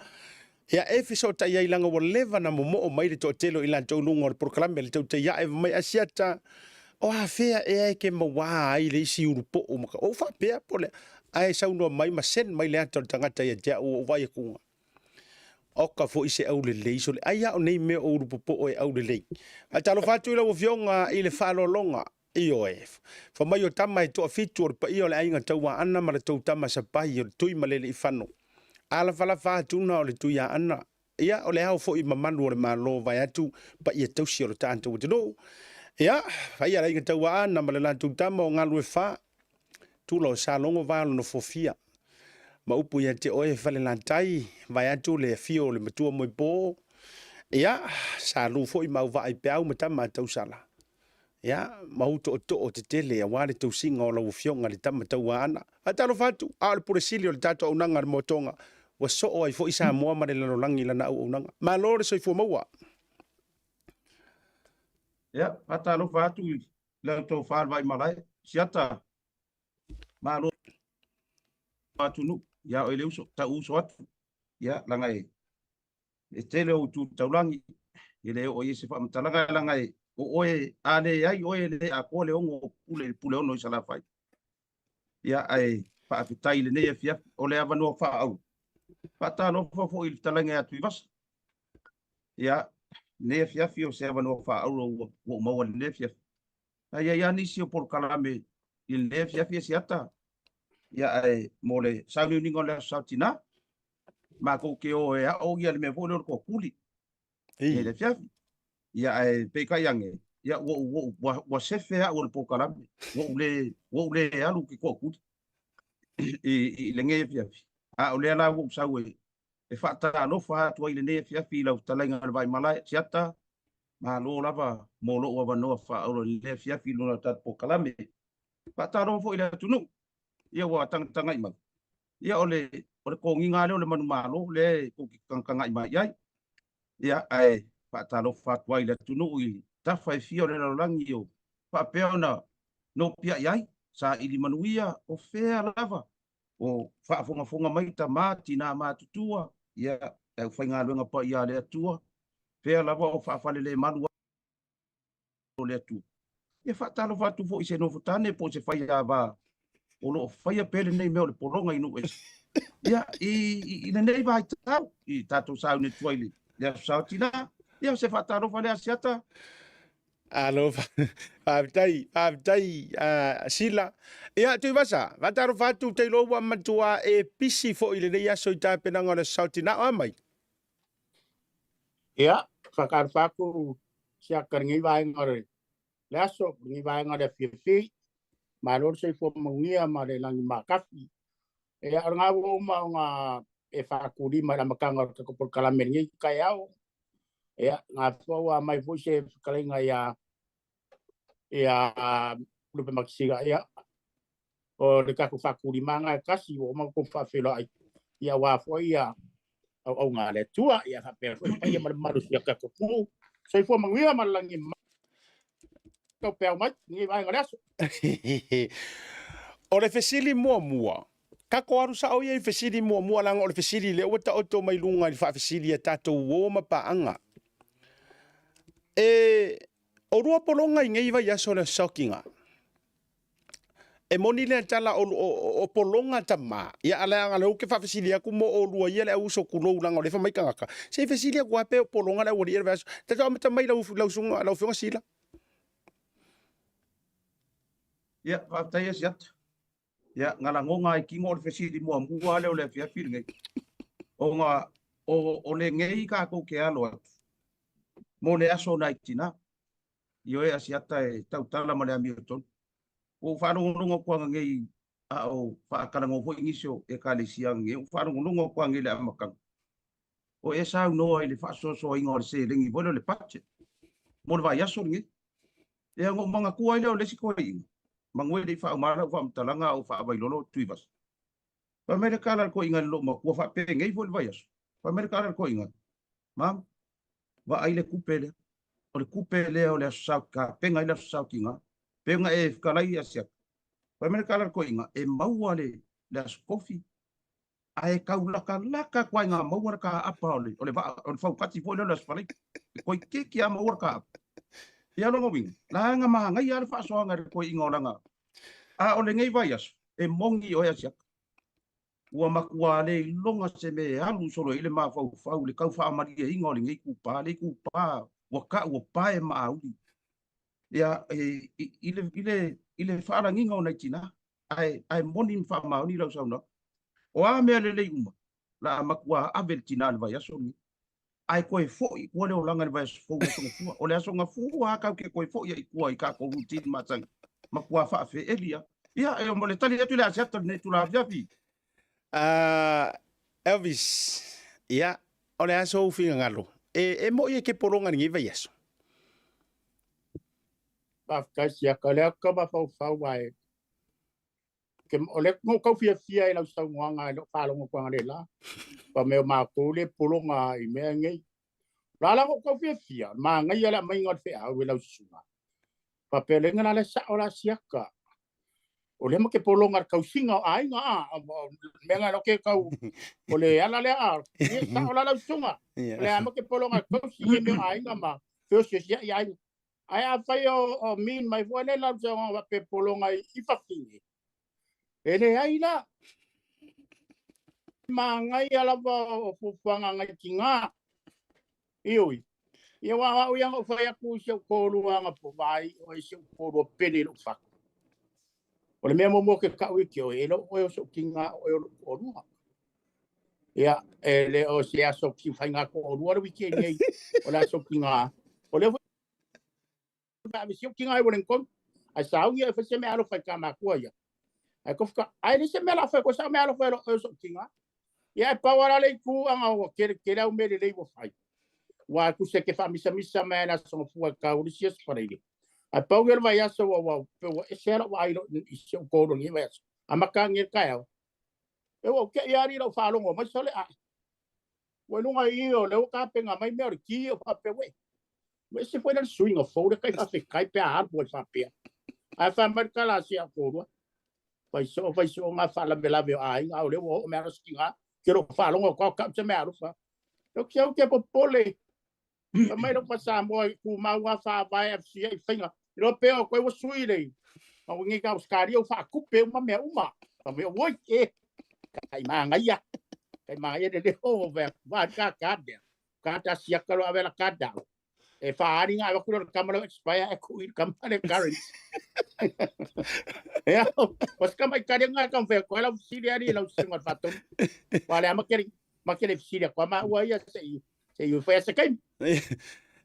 Ia, e fesootai ai leaga ua leva na momoo mai le toatele o i latou i luga o le polokalame le tautai ae mai Asiata. O afea ea e ke mauā ai le isi ulupoo ma ka ou faapea po o le a, ae saunoa mai ma send mai le ata o le tagata ia te au ua ou vaai akuga. Oka foi se aulelei sole ai a o nei mea o ulupopoo e aulelei. Faatalofa atu i lau Afioga i le faaaloaloga. Ioe. Fa mai o tama e toafitu o le paia o le aiga Tauaana ma le tou tama Sapai o le Tuimaleleifano. Alafalafa atuna o le Tuiaana. Ia, o le ao foi mamalu o le Malo vaeatu paia tausi o le tatou atunuu. Ia, paia le aiga Tauaana ma le latou tama o Galuefa, tula o Salogo va o le Nofofia. Ma upu ia te oe Falelatai, vaeatu le afio o le matua Moepo. Ia, Salu foi ma Auvaa i Peau ma tama a Tausala. Ia, ma ou tootoo tetele aua le tausiga o lau Afioga i le Tama Tauaana. Faatalofa atu, a o le pule sili o le tatou auaunaga a le Moatoga, ua soo ai foi Samoa ma le lalolagi i lana auaunaga. Malo le soifua maua. Ia, faatalofa atu i lau tofa le Vaimalae, Siata, malo atunuu, ia oe le uso, tau uso atu, ia, laga e e tele ou tu taulagi, e le oo i ai se faamatalaga, leaga e o oe, a leai oe e le atoa le ono o pule i le pule ono i Salafai. Ia, ae faafetai i lenei afiafi, o le avanoa faaauuro. Faatalofa foi i le fetalaiga ia Tuivasa. Ia, lenei afiafi o se avanoa faaauuro ua ou maua i lenei afiafi. Ae i ai lava nisi o polokalame i lenei afiafi e siata. Ia, ae mo le sauniuniga o le Aso Sa Tina, matou te o e ao ia le mea foi lea o le toatuli i le afiafi. Ia, ae peitai ane, ia, ua, ua, ua, ua sefe au o le polokalame, ua ou le, ua ou le alu i ke toatuli i, i lenei afiafi. A o lea la ua ou sau e, e faatalofa atu ai i lenei afiafi i lau fetalaiga i le Vaimalae, Siata, malo lava mo lou avanoa faaauuro i lenei afiafi i luna o le tatou polokalame. Faatalofa foi i le atunuu, ia ua tagatagai mai. Ia o le, o le togiga lava lea o le manumalo lea e tou te tagatagai mai i ai. Ia, ae faatalofa atu ai i le atunuu i tafa e fia o le lalolagi o faapea ona nopiai ai, saili manuia, o fea lava o faafogafoga mai tama, tina matutua, ia, le aufaigaluega paia a le Atua, fea lava o faafalelemalu o le Atua. Ia faatalofa atu foi i se nofotane po o se faiava o lo o faia pea lenei mea o le pologa i nuu ese. Ia, i, i, i lenei vaitau, i tatou sauni atu ai le, le Aso Sa o Tina, ia se faatalofa lea Asiata. Alo, faafetai, faafetai uh, Sila. Ia, Tuivasa, faatalofa atu te iloa ua matua e pisi foi i lenei aso i tapenaga o le Aso Sa o Tina. O a mai? Ia, faatalofa atu siaka i lenei vaega o le aso, lenei vaega o le afiafi. Malo le soifua manuia ma le lagi matafi. Ia, o lena ua uma ona e faatulima i le amataga o le tatou polokalame i lenei taeao. Ia, na foi ua aumai foi se fetalaiga ia ia Lupe Matasila, ia, o le tatou faatulimaga e tasi ua uma ona outou faafeiloai, ia aua foi ia auauna a le Atua, ia faapea foi le paia ma le mamalu o si o tatou atunuu. Soifua manuia ma le lagi tau peau mai lenei vaega o le aso. O le fesili muamua, tatou alu sao ia i fesili muamua leaga o le fesili lea ua taoto mai luga i le faafesili a tatou uo ma paaga. E o lua pologa i nei vaiaso o le Aso Saokiga. E moni lea tala o, o, o pologa tama. Ia a leaga lea ou te faafesili atu mo olua ia le au uso kulou leaga o lea e fai mai tagata. Se i fesili atu lava pe o pologa le aualii le vaiaso. Tatou amata mai lau, lau susuga, lau afioga Sila. Ia, faafetai e Siata. Ia, na lagona ai kino o le fesili muamua lea o le afiafi lenei. Ona o, o lenei tatou te alo atu mo le aso nai tina. Ioe Asiata e tautala ma le amiotonu. Ua ou faalogologo atu ananei a o faatalanoa foi nisi o Ekalesia ananei, ua ou faalogologo atu ananei i le amataga, o e saunoa i le faasoasoaina o le seleni foi lea o le budget mo le vaiaso lenei. Ia ona ou manatua ai lea o le isi toeaina, manu e le i faauma lau faamatalaga a o faavailolo Tuivasa. Fai mai le tala a le toeaina i le loomatua faapenei foi le vaiaso. Fai mai le tala a le toeaina, Mama, vaai le tupe lea. O le tupe lea o le Aso Sa, tapena ai le Aso Sa o Tina. Pei ona e fetalai ia Siata. Fai mai le tala a le toeaina, e maua le, le Aso Tofi, ae tau latalata atu lava ina maua le taapa o le, o le vaa, o le faukati foi lea o le Aso Faraile. E toeitiiti lava maua le taapa. Ia lona uiga, laga magaia le faasoaga i le toeaiina o laga. A o lenei vaiaso, e moni oe Asiata. Ua matua le iloga se mea e alu solo ai le mafaufau i le tau faamalieina o lenei itupa, le itupa ua tau ua pae ma auli. Ia, i, i, le, i, le, i le faalagiga o nai tinā, ae, ae moni ma faamaoni lau saunoaga. O a mea lelei uma, la a matua ave le tinā i le vaiaso lenei. Ae toe foi i tua le olaga i le vaiaso fou, le Aso Gafua. O le Aso Gafua lava tatou te toe foi ai i tua i tatou routine masani. Matua faafeeli lava. Ia, e o le tali atu i le Asiata i lenei itula afiafi. Elvis, ia, o le aso ou finagalo. E, e moi e ke pologa i lenei vaiaso. Faafetai siaka, o lea ka mafaufau ae ke, o lea na ou tau fiafia i lau saunoaga i lou faalogo atu analeila, fai mai o matou le pologa i mea nei. O la la na ou tau fiafia, manaia le aumaiga o le feau e lau susuga. Faapea le la le sao la siaka. O lea ma ke pologa le tausiga o aiga a, mea nga lo ke tau, o le ala lea a, ia sao la lau susuga. O lea ma ke pologa tausi i mea o aiga ma feosiosiai i aiga. Ae afai o mean mai foi le lau saunoaga faapea pologa i fafine, e leai la. Magaia lava o fuafuaga a nai tina. Ioe. Ia aua o au ia na ou fai atu i si ou toalua anapo, vaai oe i si ou toalua pele i lou fatu. O le mea muamua ou te tau ia te oe, e le o oe o si ou tina, o oe o lou toalua. Ia, e le o se aso faiga toalua le weekend nei, o le aso tina. O lea foi ave si ou tina i Wellington, ae sauni e fai se mea alofa i ka matua ia. Ae kofuka, ae le se mea la fai, ko sa mea alofa e lo o tina. Ia e pau ala le itu anga ua kele kele au mea lelei ua fai. Ua ku se ke faamisamisa mai le aso gafua e kau le sia sefaleile. Ae pau ia le vaiaso ua ua ua ese ala ua ai lo i si ou toalua i lenei vaiaso. Amata agi le taeao. E ua ou tei lava lau faalogo mai sole ae. Ua i luga i i o lea ua tapena mai mea o le ti o faapea uē. Ua ese foi la le suiga fou lea kai faafetai pe a alu ai faapea. Ae fai mai le tala a si au toalua. Fai soo fai soo ngā faalavelave o aiga a o lea ua oo mai ala si tina. Ke lou faalogo atu au kau se mea alofa. Lou te au te popole. Fai mai lou pa-Samoa i tumau lava faavae FCA i faiga. Iloa pe o koe ua sui le ma ua nei ka Ausetalia ua faatupe uma mea uma. Fai mai oi e kai magaia. Kai magaia le leo o vea va ka ka dea. Ka ta siaka lo avela ka da. E whaari ngā waku le kama le expire e kui kama le current. Ea, was kama i kare ngā kam whea koe lau siri ari lau singa whatonu. Wale ama kere, ma kere siri koa ma ua ia se i Se i whai se kaimi.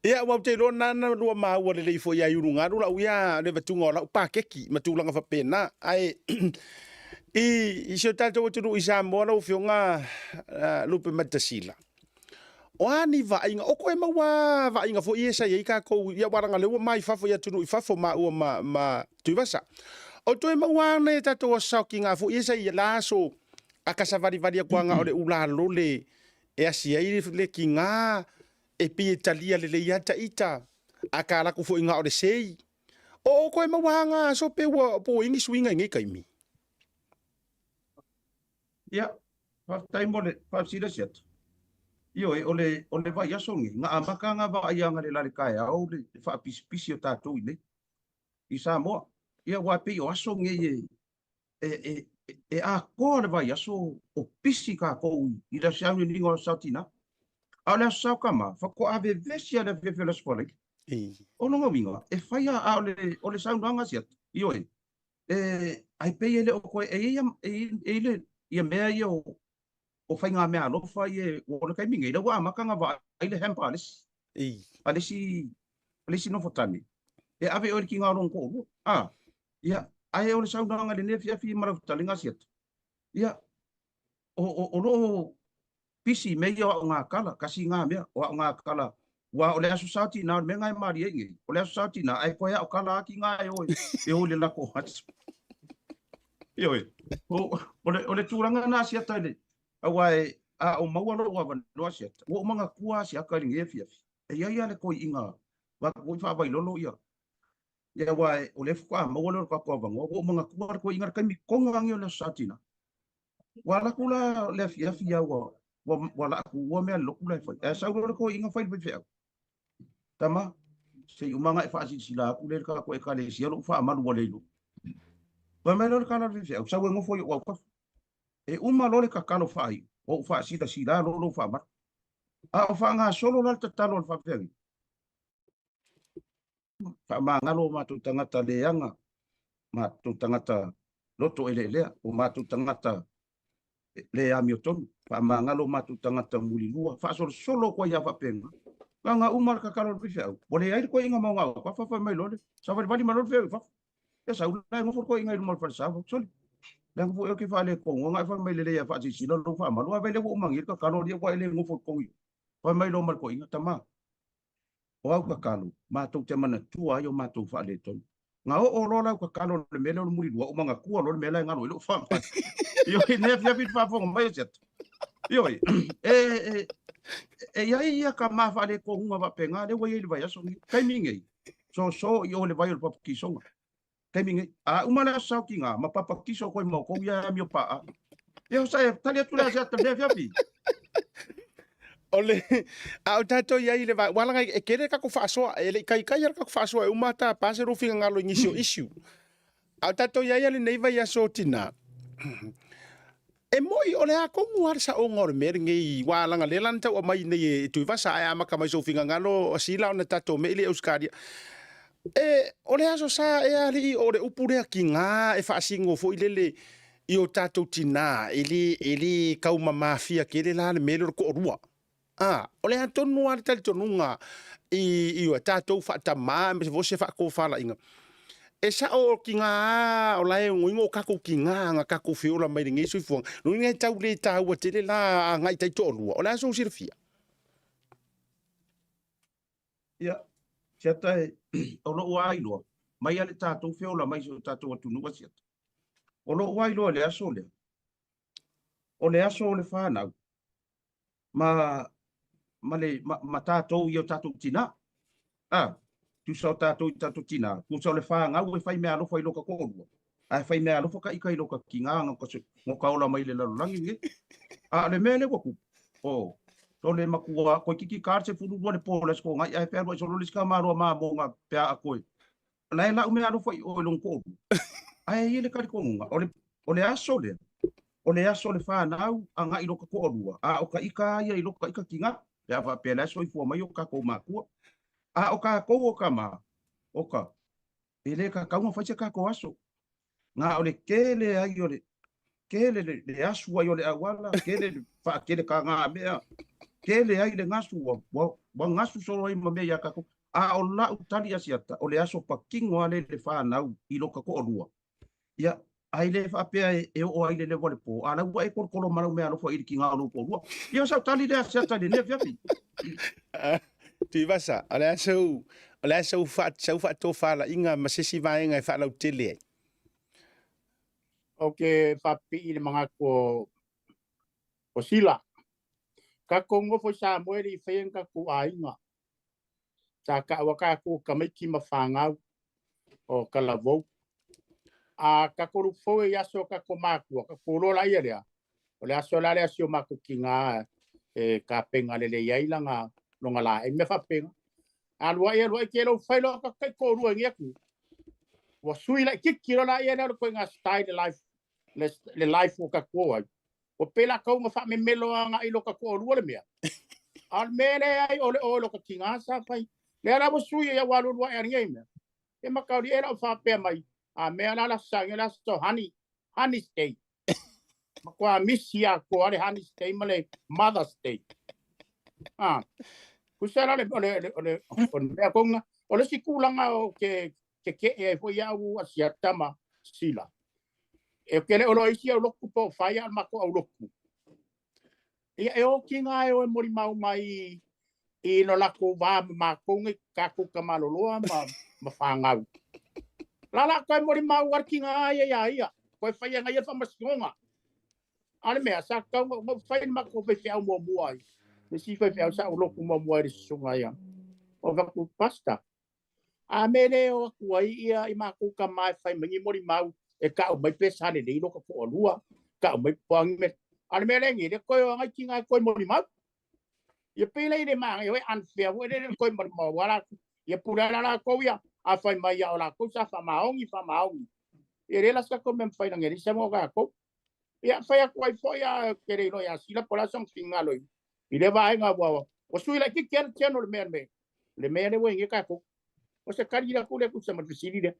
Ia, ua te iloa nana lua maua lelei foi ia i ulugalu lau ia le vatuga o lau pakeki ma tulaga faapena. Ae i, i si o tatou atunuu i Samoa lau Afioga Lupe Matasila, o a ni vaaiga, o koe maua vaaiga foi ia sa i ai tatou, ia aua leaga o lea ua ma i fafo i atunuu i fafo maua ma, ma Tuivasa. O toe maua ana e tatou aso saokiga foi ia sa i la aso a ka savalivali atu aga o le ulalole e asi ai le kigā, e pei e talia lelei lava ta ita, a ka laku foi na o le sei. O o koe maua anga aso pe ua po i ni suiga i nei taimi. Ia, faafetai mo le faafesilasi atu. Ioe, o le, o le vaiaso lenei, na amata na vaaiaga le la le taeao le faapisipisi o tatou i nei i Samoa. Ia, aua e pei o aso nei e, e, e, e atoa le vaiaso o pisi tatou i le aso sauniuniga o le aso Sa Tina. A o le aso Sa Tama, faatoa vevesi lava i le afiafi o le Aso Faraile. O lona uiga, e fai lava, a o le, o le saunoaga a Siata, ioe, e, ai pei e le o toe, e i ai, e i ai le, ia mea ia o, o faigameaalofa ia, o le taimi nei, lea ua amata ona vaai le hamper a le isi, a le isi, a le isi nofotane, e ave oe i le tiga o lona toalua. A, Ia, ae o le saunoaga i lenei afiafi ma lau fetalaiga Asiata, ia, o, o, o lo o pisi i mea ia o aoga kala, kasi ngā mea, o aoga kala, ua o le Aso Sa tinā, o le mea ngā e malie ai nei, o le Aso Sa tinā, ae koe ao kala aki ngā e o, e o i le lako aso. Ioe, o, o le, o le tulaga na Asiata i le, aua e, a o maua lou avanoa Asiata, ua ou manatua Asiata i lenei afiafi, e i ai lava le toeaina, vaeatu foi faavailolo ia, Ia aua o lea faatoa maua lea o le tatou avanoa, ua ou manatua le toeaina le taimi tonu lava lenei o le Aso Sa Tina. Ua alu atu la le afiafi a ua ua ua laa tuua mea a le lotu la e fai. Ae sau loa le toeaina fai i le faifeau. Tama, Se i uma ona e faasilasila atu lea i le tatou Ekalesia lou faamalu ua le iloa. Fai mai loa le tala a le faifeau, sau e nofo i ou autafa. E uma loa le tatalo faaiu, ou faasilasila loa lou faamalu. A o faagasolo la le tatalo a le faafeagaiga, faamagalo o matou tagata leaga, matou tagata loto eleelea, o matou tagata le amiotonu, faamagalo o matou tagata mulilua, faasolosolo atu ai lava faapena. Na ona uma le tatalo a le faifeau, ua leai le toeaina ma ona autafa, fai mai loa le savalivali mai loa le feau i fafo. Ia sau la e nofo le toeaina i luma o le falesa, sole, leaga foi oe e te faaletonu, ona e fai mai lelei lava e faasilasila lou faamalu, a vaai lea ua uma nei le tatalo alii ua e le nofo i totonu i o. Fai mai loa ma le toeaina, tama, o au tatalo, matou te manatua ai o matou faaletonu. Na oo loa lau tatalo i le mea lea o le mulilua, ou manatua loa le mea la e galo ai lou faamalu. Ioe, nei afiafi le faafofoga mai o Siata. Ioe, e, e, e i ai ia tama faaletonuga faapena lea ua i ai i le vaiaso lenei. Taimi nei, soso i o i le vai o le papakisoga. Taimi nei, a uma le aso saotiga, ma papakiso koe ma outou ia e amio paa. Ia, o sa e tali atu lea Siata i lenei afiafi. O le, a o tatou i ai i le va, ua laga e tele le tatou faasoa, e le i taitai lava le tatou faasoa e uma tapa se lou finagalo i nisi o issue. A o tatou i ai lenei vaiaso o tina, e moi o le a tonu lava le saoga o le mea lenei, ua laga lea la na tau aumai nei e Tuivasa, ae amata mai sou finagalo o Sila ona tatou mei lea i Ausetalia. E, o le Aso Sa ea alii o le upu lea tiga e faasino foi lele i o tatou tina, e le, e le tau mamafia tele la le mea lea o le toalua. A, o le a tonu lava le talitonuga i, i o tatou faatamā aemaise foi o se faatofalaiga. E sao o tiga lava o la e ogoigo o tatou tiga na tatou feola mai lenei soifuaga. Lona uiga e tau le taua tele la agai taitoalua. O le a sou silafia? Ia, Siata e, o lou lava iloa, mai lava le tatou feola mai i si o tatou atunuu a Siata. O lou lava iloa i le aso lea, o le aso o le fanau, ma, ma, le, ma, ma tatou i o tatou tinā. A, tusa o tatou i tatou tinā, tusa o le fanau e fai meaalofa i loka toalua, ae fai meaalofa ka ika i loka tinā no ka, no ka ola mai i le lalolagi lenei. A o le mea lea ua tupu, o, tole matua, toeitiiti ta le 12 le po o le Aso Toonai ae fealuai solo le isi tamaloa mamoga pe a koe. La e lau meaalofa i oe i lona toalua. Ae i ai le talitonuga, o le, o le aso lea, o le aso o le fanau agai i loka toalua, a o ka ika ia i loka ika tinā, pe a faapea la e soifua mai o tatou matua. A o tatou o tama, o ka, e le tatau ona fai se tatou aso. Na o le tele ai o le, tele le, le asu ai o le auala, tele le faatele tagamea, tele ai le gasu, ua, ua, ua gasu solo ai ma mea ia tatou. A o lau tali asiata, o le aso patino lava lea i le fanau i loka toalua. Ia, ai le faapea e, e oo ai le lewa le po, a la ua e kolokolo ma lau meaalofa i le tiga o lou toalua. Ia, o sau tali lea asiata i lenei afiafi. Tuivasa, o le a sou, o le a sou, fa, sau faatofalaiga ma se isi vaega e faalautele ai? Ou te faapipii i le manatu o, o Sila. Tatou nofo i Samoa e le i faia ni tatou aiga. Sa taua tatou o tamaiti ma fanau o talavou. A tatou look forward i aso o tatou matua, tatou iloa laia lea, o le aso la lea si o matou tina e tapena lelei ai lana lona laei, mea faapena. Alu ai alu ai te lou fai loa tatou taitoalua i nei atu. Ua sui laitiiti loa laia lea o le ituaiga style life, le, le life ua tatou o ai. Ua pei la tau na faamemelo agai i lo ta toalua le mea. A o le mea lea ai o le o lo ta tina sa fai. Lea la ua sui ai ua alualu ae nei mea. E makauli e lau faapea mai. A mea la la sa la so honey, Honey's Day. Matua misi atoa le Honey's Day ma le Mother's Day. Ah. Tusa la le o le o le o le mea konga. O le isi tulaga o ke ke ke'e ai foi au Asiata ma Sila. E ke le o lo isi au loku po o fai a o le matou au loku. Ia e oki ngā e o e molimau mai i lo latou va ma matou nei tatou tamaloloa ma, ma fanau. La la koe molimau a le tiga ia ia ia. Koe fai anga ia whamasinoga. A le mea, sa tau ngau fai le matou faifeau muamua ai. Le si faifeau sa ou loku muamua ai le susuga ia. O vaku pasta. A me le o atu ai ia i matou tama e fai mai ni molimau e tau mai pe sa lelei lo ka toalua, tau mai po a ni mea. A o le mea lea nei, le koe o agai tiga e koe molimau. Ia pei la i le maga, e unfair foi lele le koe molimau, aua la Ia pule ala lakou ia, afai mai ia o lakou sa faamaogi faamaogi. Ia le la sa ko mea mafai lagi e leai se mo tatou. Ia fai atu ai foi a ke le iloa ia Sila po o le a sona finagalo i lea vaega ua sui laitiiti lava le tino o le mea le mea lea ua i ai nei tatou. O se tali atu lea e tusa ma le fesili lea.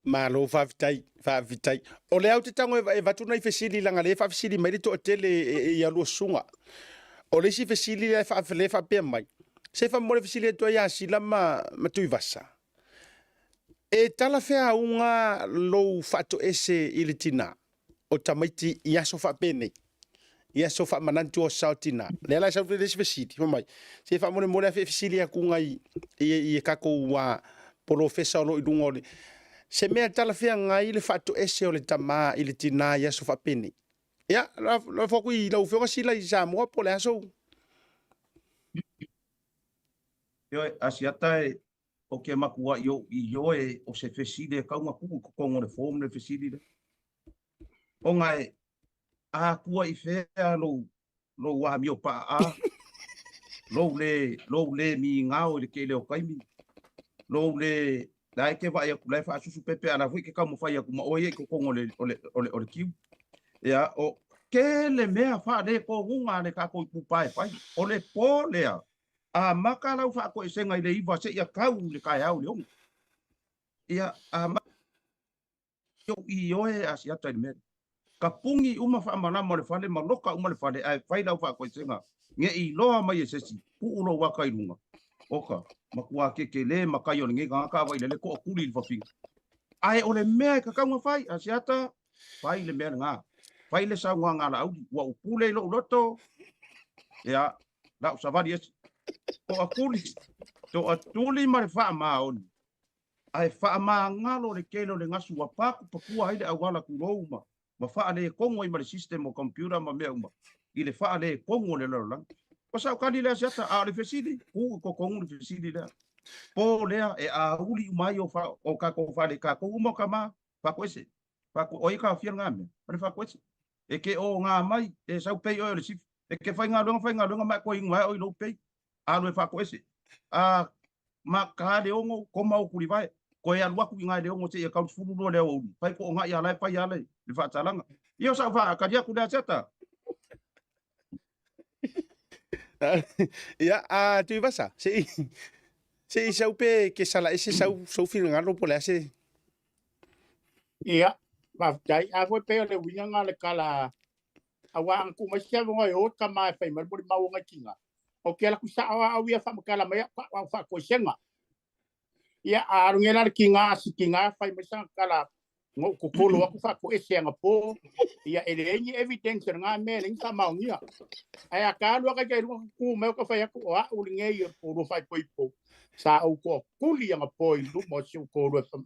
Malo faafetai, faafetai. O lea ou te tago e avatu nai fesili leaga lea e faafesili mai le toatele i a lua susuga. O le isi fesili lea e faapea mai, se faamolemole fesili atu ai ia Sila ma Tuivasa, e talafeauga lou faatoese i le tina o tamaiti i aso faapenei, i aso faamanatu o sao tina? Lea la e sau le isi fesili, fai mai, se faamolemole afe fesili atu nai i e tatou polofesa o lo o i luga o le se mea talafeagai le faatoese o le tama i le tina i aso faapenei. Ia, lafo atu i lau Afioga Sila i Samoa po o le a sou. Ioe, Asiata e, o ke makuaʻi oʻu ioe o se fesili e kau na kuʻu i totonu o le form le fesili lea. Ona e akua i fea lou, lou amio paʻaʻā, lou le, lou le migao i le tele o taimi, lou le, la e te vaai atu, la e faasusu pepe, a la foi e te taumafai atu ma oe ia i totonu o le, o le, o le, o le queue. Ia, o tele mea faaletonuga a le tatou itupa e fai. O le po lea, amata lau faatoesega i le 9 seia tau i le taeao i le 6. Ia, amata ou ioe Asiata i le mea lea. Tapuni uma faamalama o le fale ma loka uma le fale ae fai lau faatoesega ne i iloa mai e se isi, tuu lou ata i luga. Oka, matua kekelē matai o lenei tagata a vailele toatuli i le fafine. Ae o le mea e tatau ona fai, Asiata, fai le mea lena. Fai le saunoaga a Laauli, ua ou pule i lou loto, ia, lau savali ese. Toatuli, toatuli ma le faamaoni. Ae faamagalo le tele o le gasu ua patupakua ai le auala tulou ma ma faaletonu ai ma le system o computer ma mea uma i le faaletonu o le lalolagi. O sau tali lea Asiata, a o le fesili, tuu i totonu le fesili lea. Po lea e auli uma ai o, fa, o tatou fale, tatou uma o tama, faatoese. Fato, o ai e taofia lena mea? O le faatoese. E ke o ngā mai, e sau pei oe o le sifi. E ke faigaluega, faigaluega ma e koe inu ai oe i lou pei. Alu e faatoese. A ma ka le ono, koma o kulivae. Koe alu atu i ngā le ono seia kau 12 le aoauli. Fai ko o ngai ala e fai ala i le faatalaga. Ia o sau faakali atu lea Asiata. Ia, a Tuivasa, se i se i sau pe ke sala ese sau sou finagalo po o le a se. Ia, faafetai. A foi pei o le uiga lena o le tala aua ana tuu mai se avanoa e o tama e fai mai le molimau o nai tina. Ou te alu atu sao lava au ia faamatala mai au faatoesega. Ia, a alu nei la le tina, si tina fai mai sana tala na ou totolo atu faatoese anapo, ia e leai ni evidence o lena mea, e leai ni faamaonia. Ae a ta alu aka i luga tutu mai o ka fai atu, o au lenei o le toalua faaipoipo, sa ou toatuli anapo i luma o si ou toalua e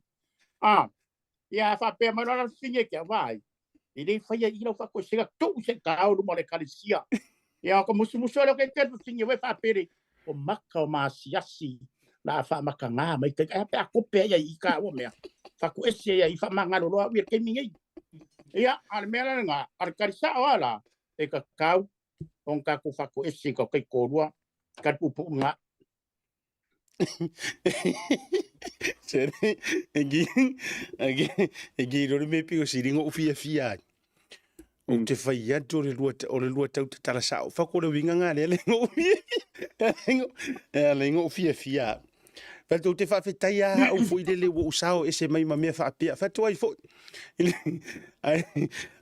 Ah, ia a faapea mai loa la le fafine ke au vaai, e le faia i lau faatoesega tuu se tao luma o le ekalesia. Ia o ka musumusu ale o ke ke fafine we faapele, o maka o maasiasi la a faamakagā mai kai ae pe a kope ai ai i ka ua mea. Faatoese ai ai faamagalo loa au i le taimi nei. Ia, a le mea la lena, a le tali sao lava la, e tatau ona tatou faatoese i ka taitoalua, tali puupuu lena. Sere, e gi rori me pio siri ngo fia fia ai. O te whai atu o le lua, o le lua tau te tala sao. Whako le winga ngā le le ngo fia. Le ngo fia fia. Whato te whawhetai a au fo i lele ua usao e se mai ma mea whaapea. Whato ai fo. Ai,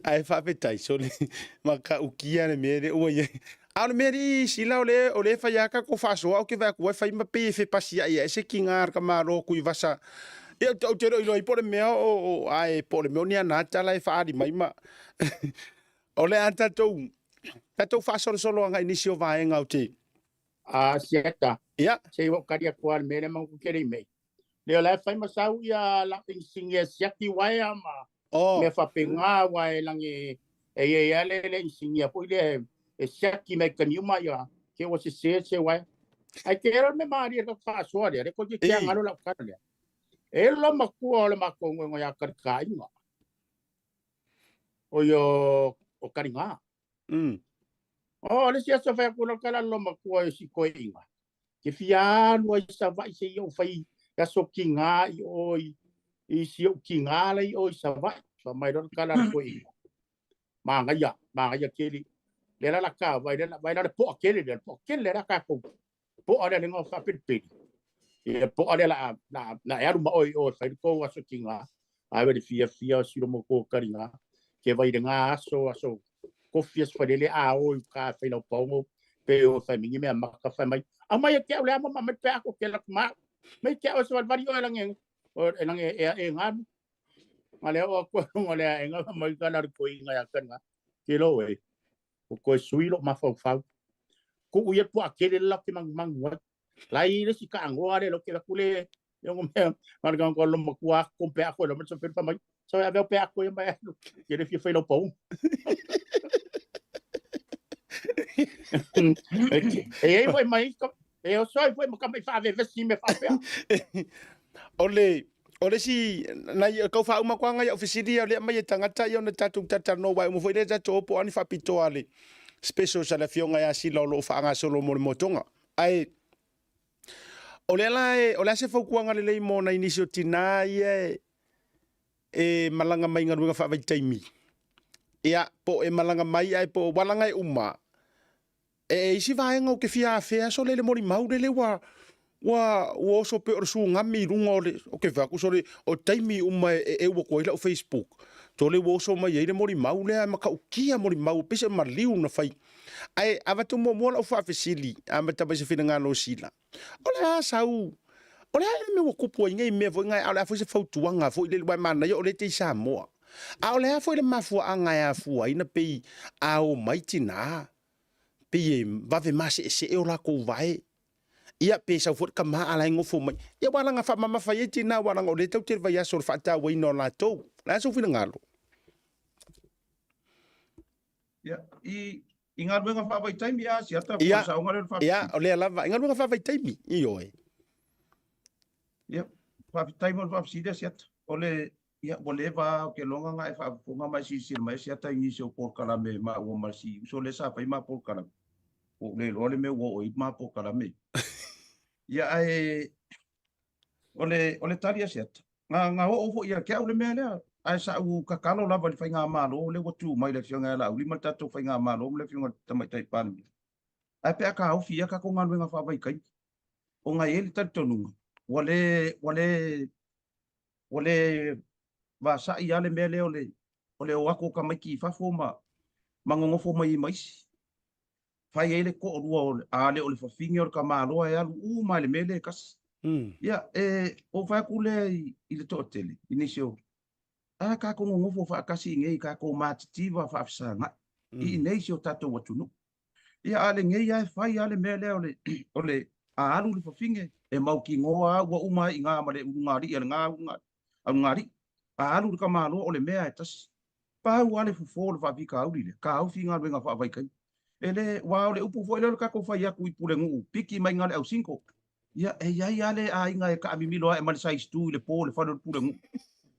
ai whawhetai. So le, ma ka ukia le mea le ua ia. A o le mea alii sila o le o le fai a ka ko faasoa o ke vae atu ai fai ma pei e fepasia'i ae se kiga a le tamālo Tuivasa. Ia ou te le o iloa ai po o le mea o o ae po o le mea o ni ana tala e faaali mai ma o le a tatou tatou faasolosolo agai i nisi o vaega o te A siata, ia se i ou kali atu lava i le mea lea ma ou te le i mei. Lea o la e fai ma sau ia lau inisinia e siaki uaea ma oh mea faapena aua e lagi e i ai lava le, le inisinia foi lea e siaki mai taimi uma ia ke ua sese se uaea. Ae te ero le mea malie le faasoa lea, le koe te agalo lau tala lea. E lo matua o le matou ngoengoe ia Kalikāinga. O ia o Kaligā. O le isi aso fai atu loa le tala lo matua i si toeaina. Ke fia alu ai i Savaii se i ou fai i aso tiga i o i si ou tiga la i o i Savaii. Fai mai loa le tala a le toeaina, manaia, manaia tele. Lea la la ta vai lea, vai la le poa tele lea, le poa tele lea tatou poa lea le faapelipeli. Ia poa lea la la la e alu ma oe i o e fai le tou aso tiga. Ae le fiafia o silo mo tou kaliga. Ke vai le ngā aso, aso kofi aso falele a o i ka fai lau paogo pe o fai mingi mea maka fai mai. Au mai e ke au le ama ma mai pe ako ke la ma. Mai ke au se valvali o e lange o e lange e e ngalu. Nga lea o ko nga lea e nga mai ka la ko inga ya ka nga. Ke lo e. O ko sui lo mafaufau. Ku u ye po akele la ke mang mang wa. Lai le si ka angoa le lo ke la kule yo ngo me ma ga ko lo makua ko pe ako lo so pe mai. So ya pe ako ye mai ke le fi fai lo pau. E ei foi mai ko e o soi foi ma ka mai fa ve vesi me fa pe. O le o le isi nai kau faauma koaga ia'u fesili ia o lea aumai e tagata ia ona tatou talatalanoa aua e uma foi lea tatou o po o a ni faapitoa a le specials a le afioga ia Sila o lo o faagasolo mo le motoga. Ae o lea la e, o le a se fautuaga lelei mo nai nisi o tinā ia e, e malaga mai i galuega faavaitaimi? Ia, po o e malaga mai ae po o ua laga e uma, E isi vaega ou te fia afea sole i le molimau lele ua ua ua oso pei o le sugami i luga o le ou te fai atu sole o taimi uma e e eu atu ai lau Facebook tole ua oso mai ai le molimau lea e matautia molimau pei se maliu na fai ae avatu muamua lau faafesili amata mai se finagalo o Sila o le a sau o le a le mea ua tupu ai nei mea foi na a o le a foi se fautuaga foi lele aua e manaia o lea e te i Samoa a o le a foi le mafuaaga e afua ai na pei a o mai tinā pei e vave maseesee o lakou vae, ia pe sau foi le tama a la e nofo mai. Ia ua laga faamamafa i ai tina ua laga o lea tau te le vaiaso o le faatauaina o latou. O le a sou finagalo? Ia, i, i galuega faavaitaimi a siata po o Ia, le saoga lea o le ia, faafesili. o lea lava, i galuega faavaitaimi, ioe. Ia, faafetai mo le faafesili a siata. O le, ia, ua leva lava ou te iloa na e faafofoga ma e silasila mai siata i nisi o polokalame maua ma le si uso lea sa fai ma polokalame. Ua ou le iloa le mea ua oo i ai ma polokalame. Ia, ae o le, o le tali a siata, na, na oo foi ia te au le mea lea, ae sa ou tatalo lava i le faigamalo lea ua tu mai le Afioga ia Laauli ma le tatou faigamalo ma le Afioga i le Tamaitai Palemia. Ae pe a taofi ia tatou galuega faavaitaimi, ona e i ai le talitonuga, ua le, ua le, ua le vasai lava le mea lea o le, o le o atu o tamaiti i fafo ma, ma nonofo mai ai ma isi. Fai ai le toalua o le, a le o le fafine o le tamaloa e alu uma lava i le mea lea e tasi. Ia, e, ou fai atu lea i, i le toatele, i nisi o, a tatou nonofo faatasi i inei, tatou matitiva faafesagai i inei i si o tatou atunuu. Ia, a lenei lava e fai lava le mea lea o le, o le, a alu le fafine, e mautinoa lava ua uma ai i ina ma le ulugalii a lena ulugalii. A alu le tamaloa, o le mea lava e tasi. Pau lava le fofo o le faafitauli lea, taofi galuega faavaitaimi. E le, aua o le upu foi lea o le tatou fai atu i Pulenuu, piki mai ina le ausingo. Ia, e i ai lava le aiga e taamimilo ae ma le size two i le po i le fale o le Pulenuu.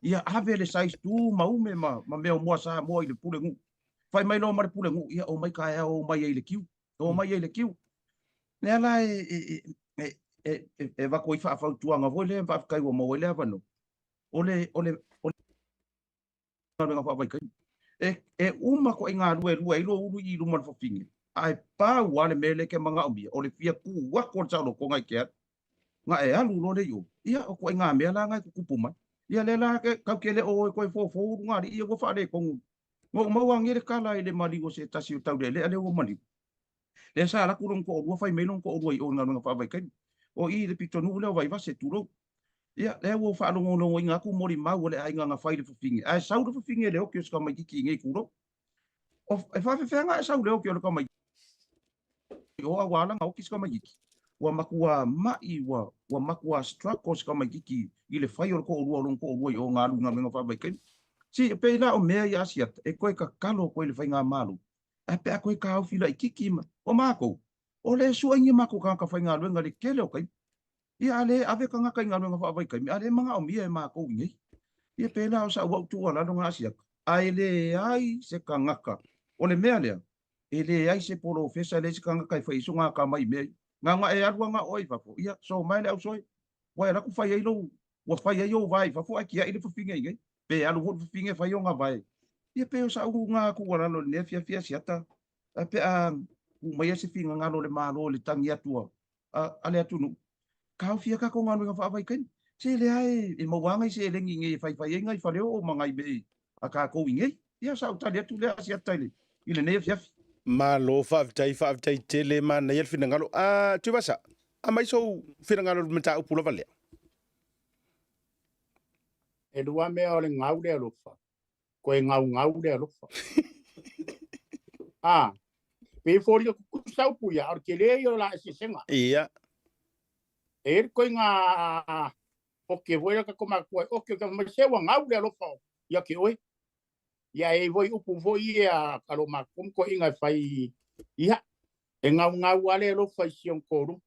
Ia, ave le size two ma ume ma, ma mea o moa Samoa i le Pulenuu. Fai mai loa ma le Pulenuu, ia, omai taeao o mai ai i le kiu. O mai ai i le kiu. Lea la e, e, e, e, e, e avatu ai faafautuaga foi lea, faafetai ua maua ai le avanoa. O le, o le, o le galuega faavaitaimi. E, e uma koʻi galue lua ai lou ulu i luma o le fafine, ae pau lava le mea lea e ke manaʻomia, o le fia kū aku o le saolotoga i ke alu. Na e alu loa lea i o, ia, o koʻi mea la na e tutupu mai. Ia lea la ke, kau ke le o e koe fofo ulu ngā liʻi, ia ua faaletonu. Na ou maua ange le kala i le maliu o se tasi o Taulealea lea ua maliu. Lea sa alu atu lona toalua, fai mai lona toalua i o i galuega faavaitaimi. O i i le pitonuu lea o Vaivase, tulou. Ia, lea ua ou faalogologoina atu molimau a le aiga na fai i le fafine, ae sau le fafine e le oki o si tamaitiiti i nei tulou. O, e faafefea na e sau le oki o le tamaitiiti o a ua ala na oki si tamaitiiti? Ua matua ma'i, ua, ua matua struggle si tamaitiiti i le fai o le toalua o lona toalua i o na alu i galuega faavaitaimi. Si, e pei la o mea ia Asiata, e toe tatalo atu ai i le faigamalo, ae pe a toe taofi laitiiti ma, o matou, o le sue ni matou tagata faigaluega i le tele o taimi. Ia a le ave tagata i galuega faavaitaimi, a lea e manaomia e matou i nei. Ia pēlā o sa'u au tuualalo na Asiata, ae leai se tagata. O le mea lea, e leai se polofesa, leai se tagata e fai ai so gata mai i mea ia. Na ona e alu aga oe i fafo, ia, so mai le ausoe, ua e alu atu fai ai lou, ua fai ai ou vae i fafo ae tiai le fafine i inei. Pe alu foi le fafine e fai ona vae. Ia pei o sa'u na tuualalo i lenei afiafi Asiata, ae pe a tuu maia se finagalo o le Malo i le tagi atu a le atunuu, taofia tatou galuega faavaitaimi. Se lea e maua lava nai seleni i inei e faifai ai nai faleoo ma nai mea a tatou i inei. Ia, sa ou tali atu lea Asiata i lenei afiafi. Malo faafetai, faafetai tele, manaia le finagalo. Ah, Tuivasa, aumai sou finagalo i le mataupu lava lea. E lua mea o le gau le alofa, koe gaugau le alofa. A, pe foliga tutusa upu ia, a o le tele ia o la eseesega. Ia. E i ai le koiga oke foi la tatou matua, oke, oke, mai se ua gau le alofa ia te oe. Ia e i ai foi upu foi ia a lo matou ma toeaiina e fai, ia, e gaugau lava le alofa i si ona toalua.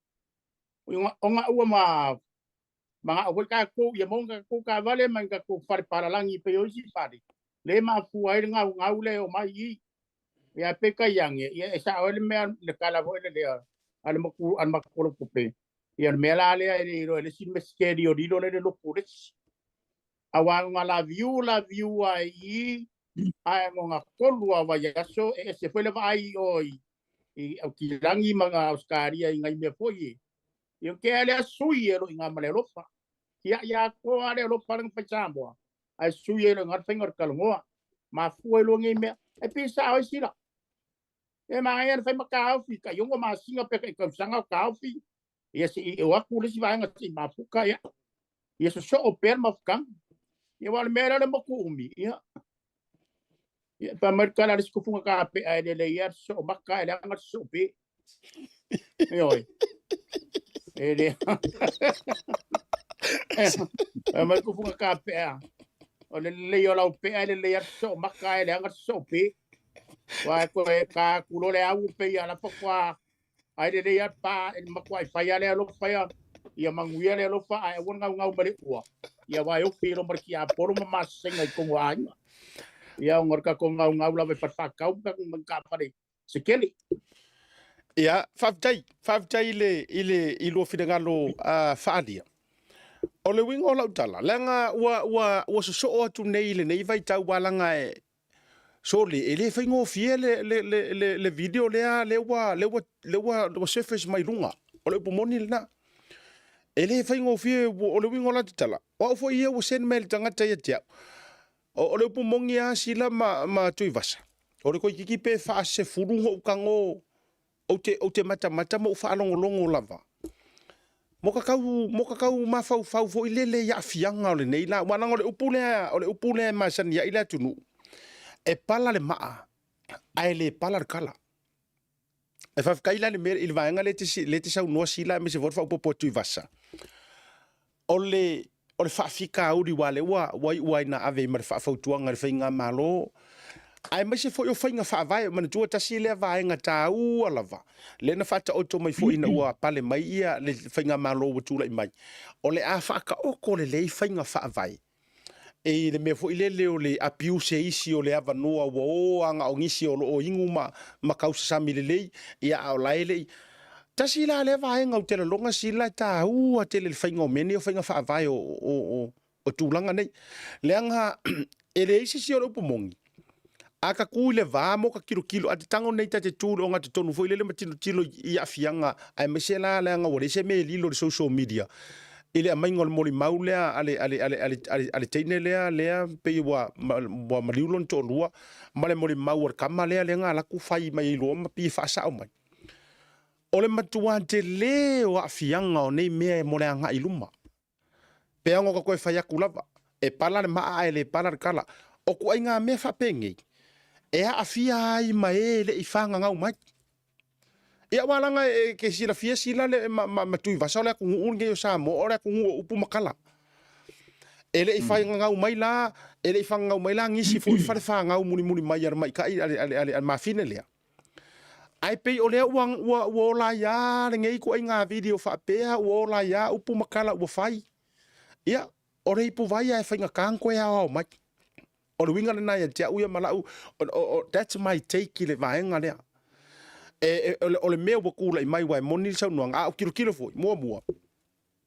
Ona ua ma manao foi tatou ia maua ni tatou taavale ma ni tatou fale palalagi pei o isi fale, le mafua ai le gaugau lea e omai i i. Ia peitai ane, ia e sao ai le mea, le tala foi lea a le matua a le matua ia le mea la lea e le iloa e le isi mea se lilolilo le lotu o le isi. Aua o ngā laviu, laviu ai i, ae o ngā tolu a vaiaso, e ese foi le vaai o i Aukilani ma ngā Australia i ngai mea foi e. Ia ke ale a sui e lo i ngā male alofa. Ia ia ko ale alofa le fai Samoa. Ai sui e lo ngā whainga o kalongoa. Mafua i lo ngei mea. E pisa oi sila. E manaia le fai ma taofi, tai ono masina pe tai tausaga o taofi, ia se'i o atu le isi vaega se'i mafuta, ia. Ia sosoo pea le mafutaga. Ia aua o le mea lea o le motu umi, ia. Ia, fai mai le tala a le isi tufuga kapea e lelei lava le sosoo maka ae leaga le sosoo pe. Ioe. E le. Fai mai le tufuga kapea, o le lelei o lau pea e lelei lava le sosoo maka ae leaga le sosoo pe. Ua toe ta atu loa le au pei a la faatoa ai lelei lava pa e matuai fai lava le alofa ia ia manuia le alofa ae aua le gaugau mai le ua ia aua e ofi loa ma le tiapolo ma masasaiga i totonu o aiga. Ia ona o le tatou gaugau lava i fale faatau ma tatou ma ni taavale se tele. Ia, faafetai, faafetai i le, i le, i lua finagalo faaalia. O le uiga o lau tala, leaga ua, ua, ua sosoo atu nei i lenei vaitau aua leaga e, Sole, e le faigofie le, le, le, le, le video lea, lea ua, lea ua, lea ua, ua surface mai luga. O le upu moni lena. E le faigofie, o le uiga o la tala. O au foi ia ua send mai le tagata ia te au. O le upu moni a Sila ma Tuivasa. O le toeitiiti pe faasefulu ona ou tago ou te, ou te matamata ma ou faalogologo lava. Mo ka tau, mo ka tau mafaufau foi lele i aafiaga o lenei la. Aua leaga o le upu lea, o le upu lea e masani ai le atunuu, e pala le maa, ae le pala le kala. E faafetai la i le mea, i le vaega lea e te, lea e te saunoa Sila aemaise foi o le faaopoopo a Tuivasa. O le, o le faafitauli aua lea ua, ua iu lava ina ave ai ma le faafautuaga i le faigamalo, aemaise foi o faiga faavae. Manatua tasi lea vaega taua lava lea na faataoto mai foi ina ua pale mai ia le faigamalo ua tulai mai, o le a faataoto lelei faiga faavae i le mea foi lele o le abuse e isi o le avanoa ua o lava na o nisi o lo o inu ma tausasami lelei, ia a o la e le i. Tasi la lea vaega ou te lagona sila e taua tele i le faiga o mea nei o faiga faavae o tulaga nei. Leaga e leai se isi o le upu moni, a ta tu i le va mo ta tilotilo, a te tago nei ta te tu i le ogatotonu foi lele ma tilotilo i aafiaga, aemaise la leaga ua leai se mea e lilo i le social media, i le aumaiga o le molimau lea a le, a le, a le, a le, a le, a le teine lea, lea pei ua, ua maliu lona toalua, ma le molimau a le tama lea, lea na alu atu fai mai ai loa ma pei e faasao mai. O le matua tele o aafiaga o nei mea mo le agai i luma. Pe ana ta toe fai atu lava, e pala le maa ae le pala le kala. O ituaiga mea faapenei, e aafia ai ma e le i fagagau mai. Ia aua leaga e te silafia sila le ma Tuivasa o le atunuu lenei o Samoa o le atunuu o upu ma tala. E le i fagagau mai la, e le i fagagau mai la nisi foi fale fanau mulimuli mai a le maita'i a le, a le, a le mafine lea. Ae pei o lea ua, ua, ua ola ai lava lenei ituaiga video faapea, ua ola ai lava upu ma tala ua fai. Ia, o le ipuvai lava e faigata ona toe aoao mai. O le uiga lena ia te au ia ma lau, o, o, that's my take i le vaega lea. E, e, o, le, o le mea ua tulai mai aua e moni le saunoaga, a o tilotilo foi, muamua,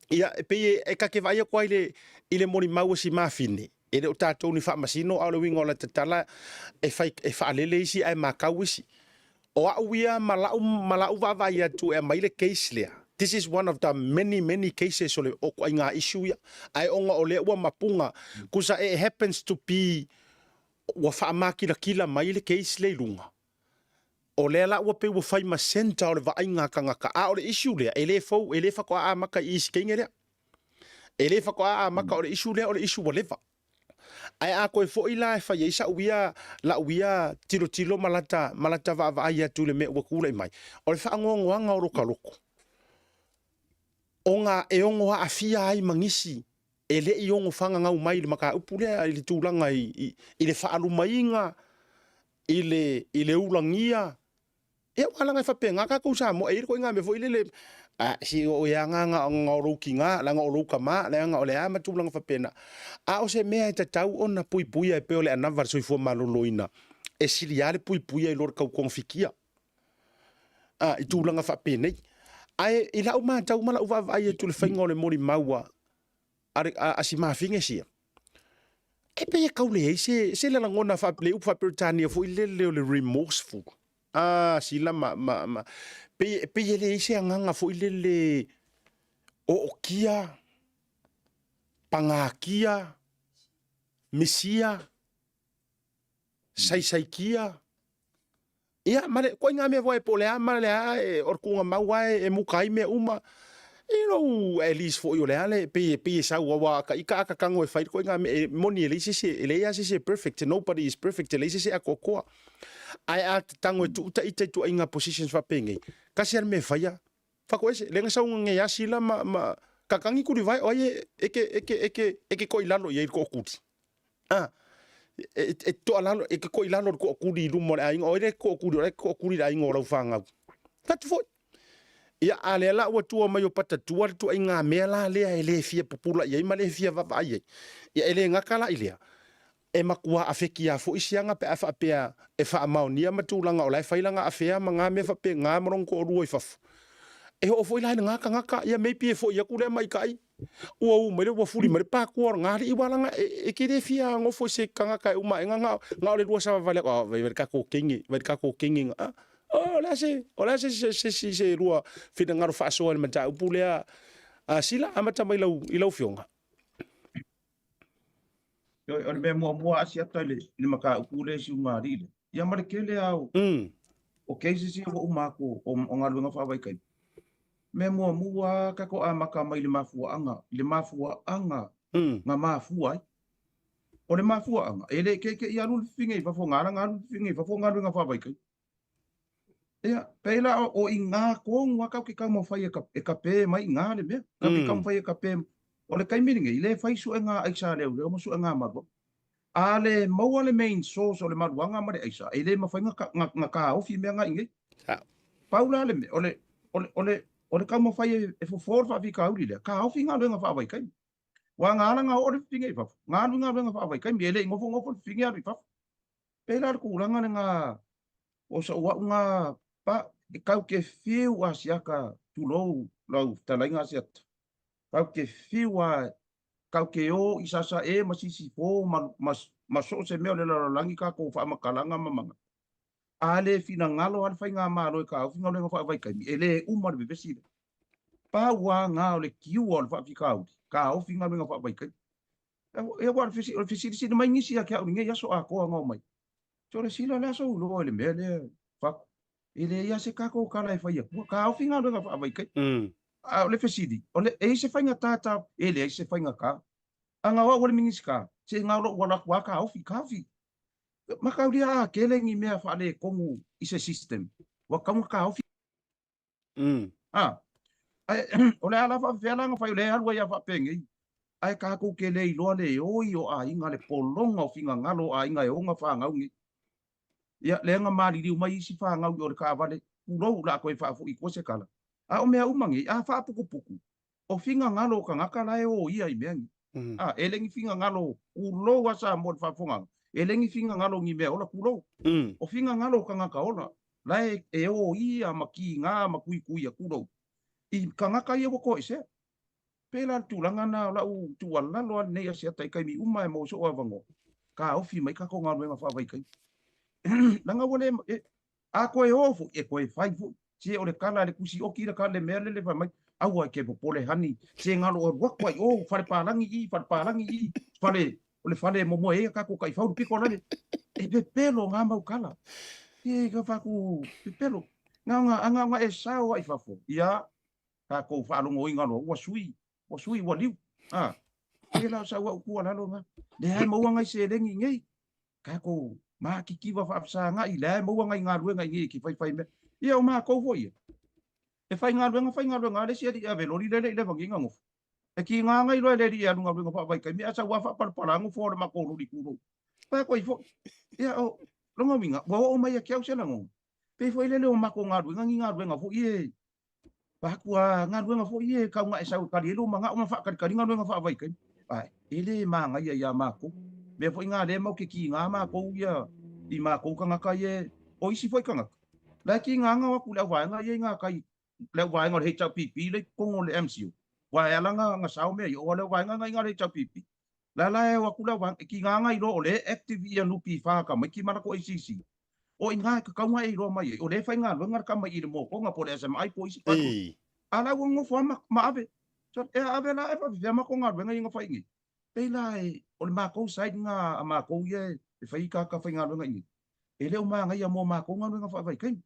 ia, e pei e, e ta te vaai atu ai le, i le molimau a si mafine, e le o tatou ni faamasino, a o le uiga o lata tala, e, fai, e faalele isi ae matau isi. O au ia ma lau, ma lau vaavaai atu e aumai le case lea, this is one of the many, many cases o le o ituaiga issue ia. Ae ona o lea ua mapuga, kusa it happens to be ua faamakilatila mai le case lea i luga, o lea la ua pei ua fai ma centre o le vaaiga a tagata, a o le issue lea, e le fou, e le faatoa amata i isi teine lea. E le faatoa amata o le issue lea, o le issue ua leva. Ae a toe foi la e fai ai sa'u ia, la'u ia tilotilo ma lata, ma lata vaavaai atu i le mea ua tulai mai, o le faanoanoaga o lota loto, ona e ono aafia ai ma nisi e le i ono faganau mai i le mataupu lea i le tulaga i, i, i le faalumaiga, i le, i le ulagia. Ia, aua leaga e faapena tatou Samoa, e i ai le ituaiga mea foi lele, a, se o oe lava na, na o lou tina, leaga o lou tama, leaga o le a ma tulaga faapena. A o se mea e tatau ona puipuia e pei o le anava a le soifua maloloina, e sili lava le puipuia i lo le tau togafitia, a, i tulaga faapenei. Ae i lau matau ma lau vaavaai atu i le faiga o le molimau a, a, a si mafine sia, e pei e tau leai se, se le lagona faa, le upu faa-Peretania foi lele o le remorseful. Ah, sila ma, ma, ma, pei, pei e leai se agaga foi lele ootia, pagatia, misia, saisaitia, ia, ma le ituaiga mea foi po o le a ma le a, e, o le tuugamau lava e, e muta ai mea uma. You know, at least foi o le a le, pei, pei e sau aua ka ika a ka tago e fai le ituaiga mea, e moni e leai se isi, e leai lava se isi e perfect, nobody is perfect, e leai se isi e atoatoa. Ae a tago e tuu ita i ituaiga positions faapenei, tasi lava le mea e faia, fatoese, lea na sau nei asi la ma, ma kakagi tulivae, o ai e, e ke, e ke, e ke, e ke toilalo i ai i le tootuli. A, e, e toalalo, e ke toilalo i le tootuli i luma o le aiga, o ai le tootuli, o le tootuli i le aiga o lau fanau. Fatu foi. Ia, a lea la ua tua mai o patatua le tuaiga mea la lea e le fia pupula i ai ma le fia vaavaai ai. Ia, e le gata la i lea, e matua afeki lava foi siaga pe a faapea e faamaonia ma tulaga o la e fai lana afea ma na mea faapena ma lona toalua i fafo. E oo foi la i lena tagata, ia maybe e foi atu lea maita'i, ua u mai le, ua fuli mai le patua o lena alii aua leaga e, e te le fia nofo i se tagata e uma aega na, na o le lua savavali atu, ah, vai vai le tatou teine, vai le tatou teine ina, ah, oh, o le a se, o le a se, se, se, se, se lua finagalo faasoa i le mataupu lea, ah, Sila, amata mai lau, i lau afioga. Ioe, o le mea muamua a siata i le, i le mataupu lea i Siugalii lea, ia ma le tele lava o, Mm. o cases ia ua uma atu o, o galuega faavaitaimi. Mea muamua lava tatou amata mai i le mafuaaga, i le mafuaaga Mm. na mafua ai. O le mafuaaga, e le keike'i alu le fifine i fafo, na ala na alu le fifine i fafo o galuega faavaitaimi. Ia, pei la o, o i ngā tonu a kau ke taumawhai e, ka, e kape mai i ngā le mea. Kau ke taumawhai e kape. O le taimi lenei, le fai suega aisa leoleo ma suega maluaga. A le maua le main source o le maluaga ma le aisa, e le mawhai nga, nga, nga kāofi mea nga i nei. Pau la le mea, o le, o le, o le, o le taumawhai e, e fofo le whaafikauli lea, kāofi ngā luenga whaavaikaimi. Wa ngā ala ngā o le whiwhinga i fafo, ngā alu ngā luenga whaavaikaimi, e le i ngofo ngofo le whiwhinga alu i fafo. Pēlā le tulaga le ngā o sa ua'u ngā pa e kau ke whiu a siaka tulou lau fetalaiga a siata. Kau ke whiu a kau ke o i sasa e ma sisi fo ma, ma, ma so o se mea o le lalolagi kākou faamatalaga ma manga. A le finagalo a le faigamalo e kāofi galuega faavaitaimi, e le uma le vevesi lea. Pau a ngā o le kiua o le faafitauli, kāofi galuega faavaitaimi. Ia ua o le fesilisili mai nisi ia ke au lenei aso atoa ngao mai. So le sila le aso uloa i le mea lea faku. E le ia se kako kala e whai akua. Ka ofi ngā luenga whaawaikai. A o le fesili, o le, e i se whainga tātā, e le ai se whainga kā. A ngā wau o le mingisi kā, se ngā lo wala kua ka ofi, ka ofi. Makauria a kele ngi mea whaale kongu i se system. Wa kaunga ka ofi. A, ae, o le a la faafefea la ona fai o lea e alu ai a faapenei. Ae kākou ke le iloa le oi o aiga, le pologa o finagalo o aiga e ona fanau nei. Ia, lea na maliliu mai isi fanau i o le taavale, pulou o le a toe faafoi i tua se tala. A o mea uma nei, a faapukupuku, o finagalo o tagata la e oia i mea nei. A, e le ni finagalo, pulou a Samoa i le faafofogaaga, e le ni finagalo o ni mea ola, pulou. O finagalo o tagata ola. La e e o ia ma kiga ma kuikui atu lou i kagaka ia ua toesea. Pēlā le tulaga lena o lau tuualalo lava lenei Asiata i taimi uma e maua soo avanoa, taofi mai tatou galuega faavaitaimi. Leaga ua le, e, a toe o foi, e toe fai foi. Se o le tala a le tusi oti le tala le mea lele fai mai, aua e te popole honey, se galo alu atu ai o, fale palagi i, fale palagi i, fale, o le fale e momoe ai a tatou taifau le pito lale. E pepelo ngā mau tala. E ka whaku pepelo. Ngā ngā, ngā ngā e sao ai fafo. Ia, tatou faalogoina loa, ua sui, ua sui, ua liu. A, pēlā o sau au tuualalo na. Lea e maua ngai seleni nei. Tatou mākikiwa faafesaga'i, lea e maua ngai galuega i nei e ke faifai mea. Ia o matou foi ia. E faigaluega, faigaluega lava le isi alii ave loli lele i le vangiga nofo. E kiga ngai loa e le alii e alu galuega faavaitaimi ae sau lava faapalapala nofo o le matou loli tulou. Fai atu ai foi. Ia o lona uiga, ua oo mai ia te au se lagona. Pei foi lele o matou galuega ni galuega foi e Paku a galuega foi ia e kau e sau e kali ai lou manao ma faakalikali galuega faavaitaimi. Ae, e le magaia iā makou. Mea foi ngā lea mau ke kīgā makou ia i makou kangaka ia o isi foi kangaka. La e kīgā ngau aku le auvaega ia i ngā kai le auvaega o le HRPP le i totonu o le MCO. Ua e ala nga, nga sao mea ia, o le auvaega nga i ngā le HRPP. La la e o aku le auvaega, e kīgā nga iloa o le active ia NPF ka mai ki ma lako ACC. O i ngā e kakaunga e iloa mai ai, o le faigaluega le kama i le mokoga po o le SMI po o isi patu. A la ua nofo lava ma, ma ave. So, e ave la e faafefea matou galuega ia na fai i nei. Pei la e, o le matou side na a matou ia e fai i kaka faigaluega i nei. E le o magaia mo matou galuega faavaitaimi.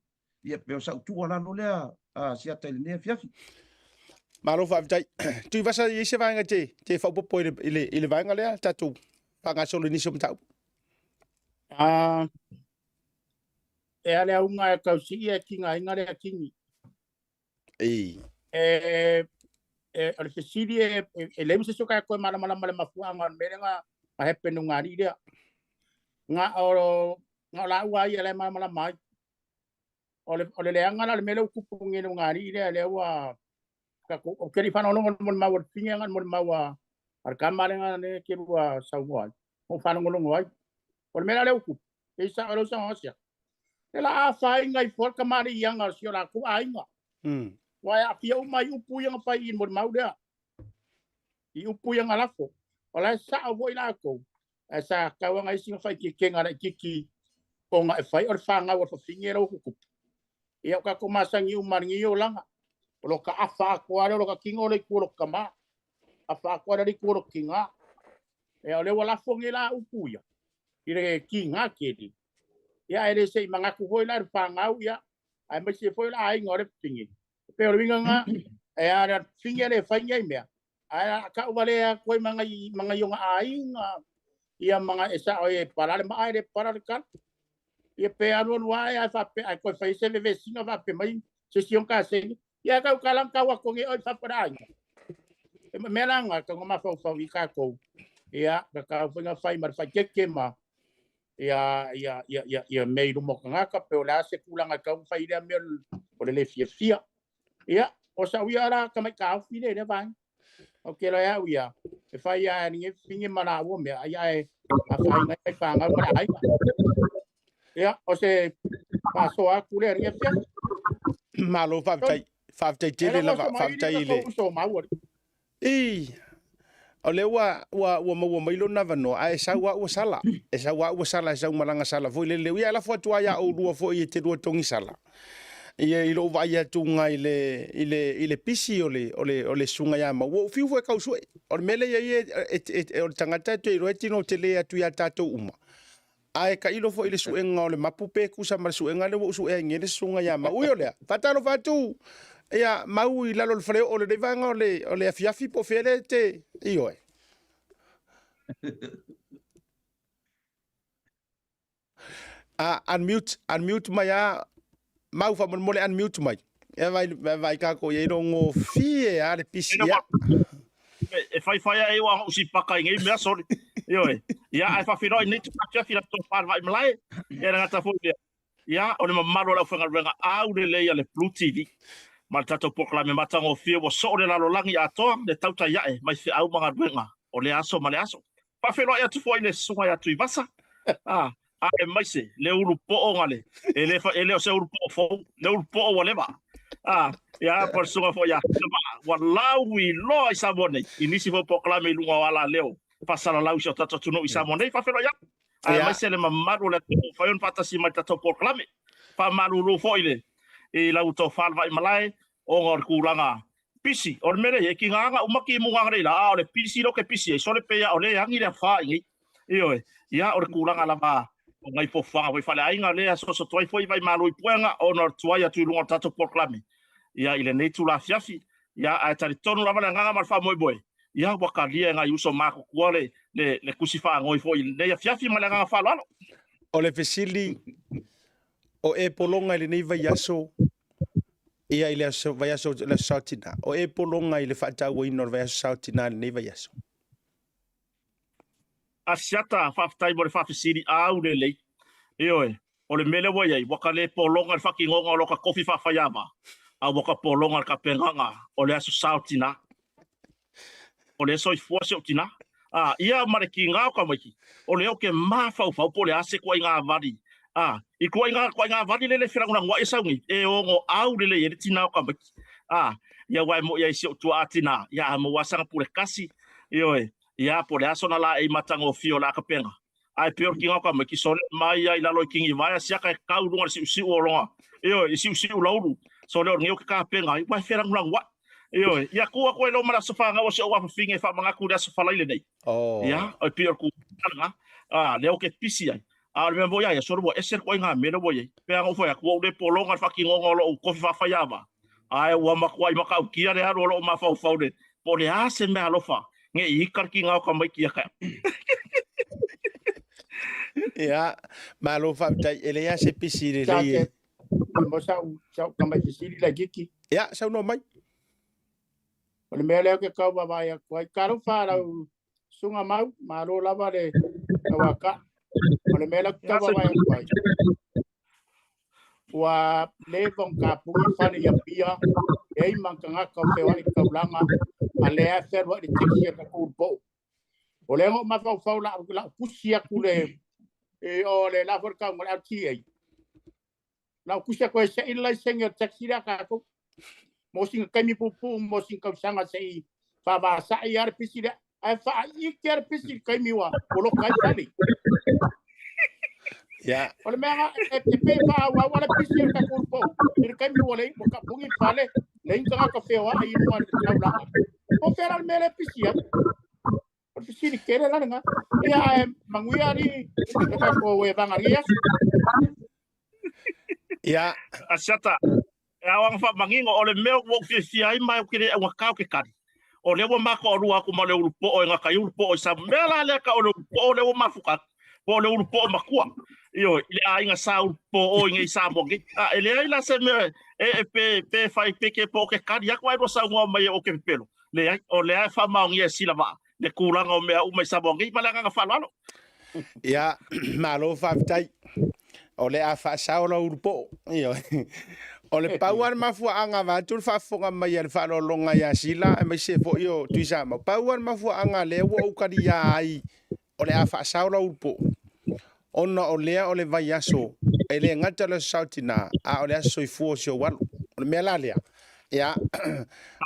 Ia pei o sau tuualalo lea a Siata i lenei afiafi. Malo faafetai. Tuivasa, i ai se vaega te, te faaopoopo i le, i le, i le vaega lea, tatou faagasolo i nisi o mataupu. Ah, e ale auga e kausii e kinga inga le kingi. Ei. E, e, o le fesili e, e, e le se soka e koe malamalama le mafuaga o le mea lea nga hepe no ngā lea. Nga o, nga o la ua ia le malamalama ai. O le, o le leaga la o le mea lea ua tupu nge no ngā lea lea ua ka ko o ke whanongo mo le mau o le pinga mo le mau a le kama le nga ne ke rua saunoa ai. Mo whanongolongo ai. O le mea lea ua tupu. E sa o le sa asia. E la a whainga i fo ka mari ianga o si o la ku ainga. Wa e afia uma i upu ia nga whai i mo le mau lea. I upu ia nga lafo. O la e sa o voi la kou. E sa kauanga isi nga whai ki kenga la kiki o nga e whai o le whangau o le whawhingi e lau kukupu. Ia o ka masangi uma ngi o langa. O lo ka afa ako ale o lo ka kinga o le ku o lo ka ma. Afa ako ale le ku o lo kinga. E o le wala fongi la upu ia. I le kinga keri. Ia e le se i mangaku hoi la le whangau ia. Ai mai se foi la ainga o le pingi. Pe o le winga nga e a le pingi le whainga i mea. Ai a ka wale a koe manga i manga i o nga ainga. Ia manga e sa o e parale ma ai le parale kala. Ia pe alu alu ae ae faapea ae toe fai se vevesiga faapea mai se isi o kaseni. Ia kau kalang kau ako nge oi fapo le aiga. E mea la nga ka mafaufau i kākou. Ia ka kau whainga whai ma le whaikeke ma ia ia ia ia ia mea i luma o kangaka pe o le a se tulaga e kau whai lea mea o le le fiafia. Ia o sau ia la ka mai kāofi le lea vaega. O ke loa au ia, e whai a ni e whinge ma la ua mea, ai ai a whai ngai whai whangau ma le aiga. Ia, o se whasoa aku lea ni e whia. Malo, faafetai. Faafetai tele lava, faafetai i le. I, o lea ua, ua, ua maua mai lona avanoa, ae sau a ua sala. E sau a ua sala, e sau malaga sala foi lele. Ia, e lafo atu lava ia oulua foi e te lua togi sala. Ia, i lou vaai atu i le, i le, i le pisi o le, o le, o le susuga ia Mauu, ua ou fiu foi e kausue. O le mea lea e i ai, e, e, e, o le tagata e toe iloa e tino tele atu ia tatou uma. Ae tailo foi i le suega o le mapu pe tusa ma le suega lea ua ou suea ai nei le susuga ia Mau. Ui o lea, faatalofa atu ia Mau i lalo o le faleoo o lenei vaega o le, o le afiafi po o fea lea e te ioe. A, unmute, unmute mai a, Mau faamolemole unmute mai. E vai, vai kākou i ai logofie a le pisi ia. E whaiwhai ai ua usi paka i ngei mea, sorry. Ioe. Ia, ai whawhiroi nei te afiafi la tō whānau i malae. Ia na ngata foi lea. Ia, o le mamalu o le aufaigaluega aulelei a le Blue TV ma le tatou polokalame matagofie ua soo le lalolagi atoa le tautai ae mai feau ma galuega o lea aso ma le aso. Faafeiloai atu foi i le susuga ia Tuivasa. Ah, Aemaise le ulu poo na le, e le, e le o se ulu poo fou, le ulu poo ua leva. A, ia, po o le susuga foi ia Maa, ua lauiloa i Samoa nei, i nisi foi o polokalame i luga o alaleo faasalalau i si o tatou atunuu i Samoa nei. Faafeiloai atu, aemaise le mamalu o le atunuu ua mafai ona faatasi mai i le tatou polokalame. Faamalulu foi i le i lau tofa le Vaimalae, ona o le tulaga pisi. O le mea lea e tiga lava ona uma timuga nei la, a o le pisi lea ou te pisi ai, sole pei lava o lea e agi le afa i nei. Ioe, ia o le tulaga lava o nai fuafuaga foi faaleaiga lea asuasu atu ai foi Vaimalo i Puega ona o le tuai atu i luga o le tatou polokalame ia i lenei itula afiafi. Ia ae talitonu lava le agaga ma le faamoemoe, ia ua talia e nai uso matutua le, le, le tusi faanoi foi i lenei afiafi ma le agaga faaaloalo. O le fesili, o e pologa i lenei vaiaso, ia i le aso, vaiaso, le aso Saotina, o e pologa i le faatauaina o le vaiaso Saotina i lenei vaiaso? Asiata, faafetai mo le faafesili aulelei. Ioe, o le mea lea ua i ai, ua ka le pologa i le faatinoga o loka tofi faafaiava, a ua ka pologa i le tapenaga o le aso sa o tina. O lea e soifua si ou tina. A, ia ma le tiga o tamaiti, o lea ou te mafaufau po o le a se tuaiga vali, a, i tuaiga, tuaiga vali lele e felagolagoai e sau nei, e ono aulelei ai le tina o tamaiti. A, ia aua e moni ai si ou tuaa tina, ia a maua sana pule kasi, ioe, ia po o le a sona laei matagofie o le a tapena, ae pei o le tiga o tamaiti, sole mai ai i lalo i tinivae a siaka e tau i luga o le siusiu o lona, ioe, i siusiu laulu, sole o lenei ou te tapena ai, aua e felagolagoai. Ioe, ia tuu atu ai loa ma le aso fanau o si ou afafine e faamanatu i le aso Falai lenei. Oh. Ia, e pei o le tulaga lena, a, lea ou te pisi ai. A o le mea moni lava ia, sole ua ese le ituaiga mea lea ua i ai. Pei lava ona ou fai atu, ua ou le pologa i le faatinoga o lou kofi faafaiava, ae ua matuai matautia le alu o lou mafaufau le, po o le a se mea alofa ne i ika le tiga o tamaiti ia te au. Ia, malo faafetai. E leai lava se pisi lelei e. Mo sau, sau tamai fesili laitiiti. Ia, saunoa mai. O le mea lea ou te tau vaavaai atu ai. Talofa lau susuga Mau, malo lava le tauakaa. O le mea lea ou te tau vaavaai atu ai, ua leva ona tapuni fale i Apia, e ai ma tagata o feoai i le taulaga, a lea e fealuai le taxi a tatou i le po. O lea na ou mafaufau la la tusi atu le e, o le la foi le tauga o le LTA. La ou tusi atu e sei le laisene o le taxi lea a tatou. Mo sina taimi puupuu mo sina tausaga se i faavasa'i lava le pisi lea. Ae faaite lava le pisi i le taimi ua poloka ai fale. Ia. O le mea na e, e pei e faaauau lava le pisi o le tatou i le po i le taimi ua leai ua tapuni le fale, leai ni tagata feoai i luga o le taulaga. Po o fea la le mea lea e pisi ai? O le fesili tele la lena. Ia ae manuia alii le tatou evagalia aso. Ia. Asiata, e ao ona faamanino, o le mea ua ou fiafia ai ma ou te le augatā ou te tali, o lea ua ma toalua atu ma le ulu poo e gata ai ulu poo i Samoa. Mea la lea ka o le ulu poo lea ua mafuta atu, po o le ulu poo matua, ioe, i le aiga sa ulu poo i nei Samoa nei. A, e leai la se mea e, e pe, pe fai peke po o ke kali atu ae lua saunoa mai e o ke pepelo. Leai, o lea e faamaonia e Silavaa le tulaga o mea uma i Samoa nei ma le agaga faaaloalo. Ia, malo faafetai. O le a faasao lau ulu poo. Ioe. O le pau lava le mafuaaga vaeatu le faafofoga mai a le faaaloaloga ia Sila aemaise foi o Tuisamau. Pau lava le mafuaaga lea ua ou taliā ai o le a faasao lau ulu poo, ona o lea o le vaiaso, e le gata o le aso Saotina, a o le aso soifua o si ou alo. O le mea la lea, ia,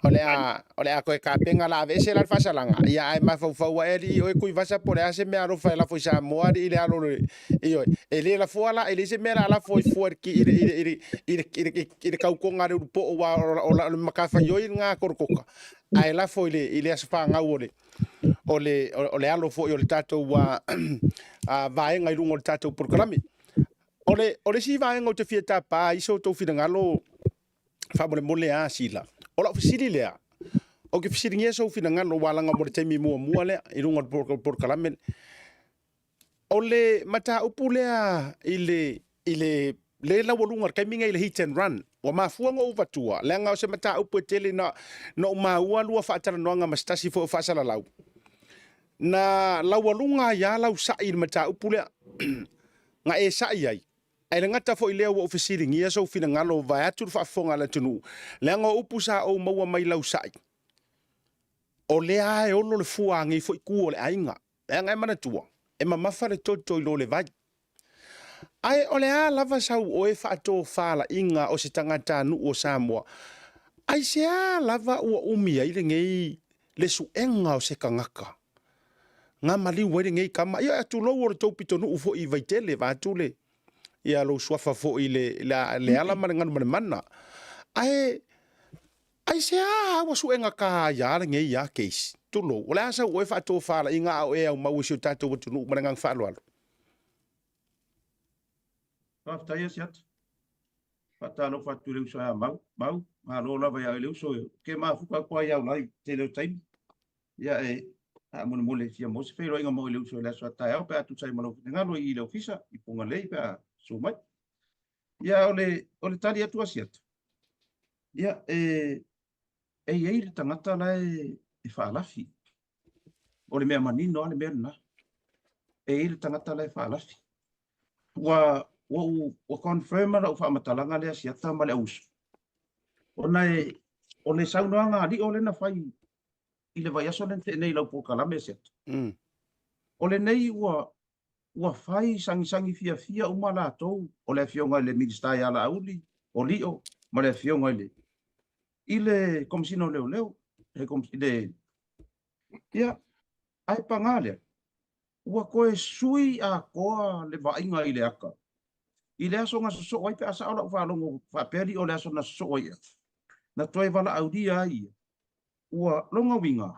o le a, o le a toe tapena la aveese la le faasalaga, ia ae mafaufau ae alii oe Tuivasa po o le a se mea alofa e lafo i Samoa alii le alo le, ioe, e le lafoa la, e leai se mea la lafo ai fua i le, i le, i le, i le, i le, i le tautoga a le ulupoo aua o, o, o le matafaioi lena a Kolotoka, ae lafo i le, i le aso fanau o le, o le, o le alo foi o le tatou vaega i luga o le tatou polokalame. O le, o le isi vaega ou te fia tapa ai so outou finagalo faamolemole a Sila. O lau fesili lea, ou te fesiligia sou finagalo ua laga mo le taimi muamua lea i luga o le polokalame. O le mataupu lea i le, i le, le laualuga o le taimi nei i le hit and run, ua mafua ona ou avatua, leaga o se mataupu e tele na, na ou maua lua faatalanoaga ma se tasi foi o faasalalau, na laualuga ai lava lau sa'i i le mataupu lea, na e sa'i ai. Ae le gata foi i lea ua ou fesiligia sou finagalo vaeatu le faafofoga a le atunuu, leaga o upu sa ou maua mai lau sa'i, o lea lava e olo le fua a nei foi tu o le aiga. Leaga e manatua, e mamafa le toto i lo le vai. Ae o le a lava sau oe faatofalaiga o se tagatanuu o Samoa, aisea lava ua umi ai lenei le suega o se tagata na maliu ai lenei tama? Ia, tulou o le tou pitonuu foi i Vaitele, vaeatu le ia lou suafa foi i le, le, le ala ma le Galumalemana. Ae aisea ua suega ka ai a lenei ia case? Tulou, o le a sau oe faatofalaiga a o e aumau i si o tatou atunuu ma le agaga faaaloalo? Faafetai Asiata. Faatalofa atu i le uso ia Mau. Mau, malo lava ia oe le uso. Ke mafuka atu ai au lai tele o taimi. Ia e faamolemole fia maua se feiloaiga ma oe le uso i le aso a taeao pe a tusa ai ma lou finagalo i le ofisa i Fugalei pe a susu mai. Ia o le, o le tali atu Asiata. Ia e, e i ai le tagata la e, e faalafi. O le mea manino lava le mea lena. E i ai le tagata la e faalafi. Ua, ua, ua confirm lau faamatalaga lea Asiata ma le auuso. Ona e, o le saunoaga a Lio lea na fai i le vaiaso lea na tea nei i lau polokalame Asiata. O lenei ua, ua fai sagisagi fiafia uma latou, o le afioga i le Minisita ia Laauli, o Lio, ma le afioga i le, i le Komesina o Leoleo, le, le, ia, ae paga lea, ua toe sui atoa le vaaiga i le ata i le aso na sosoo ai, pe a sao lau faalogo faapea Lio le aso na sosoo ai ea, na toe valaaulia ai ia. Ua lona uiga,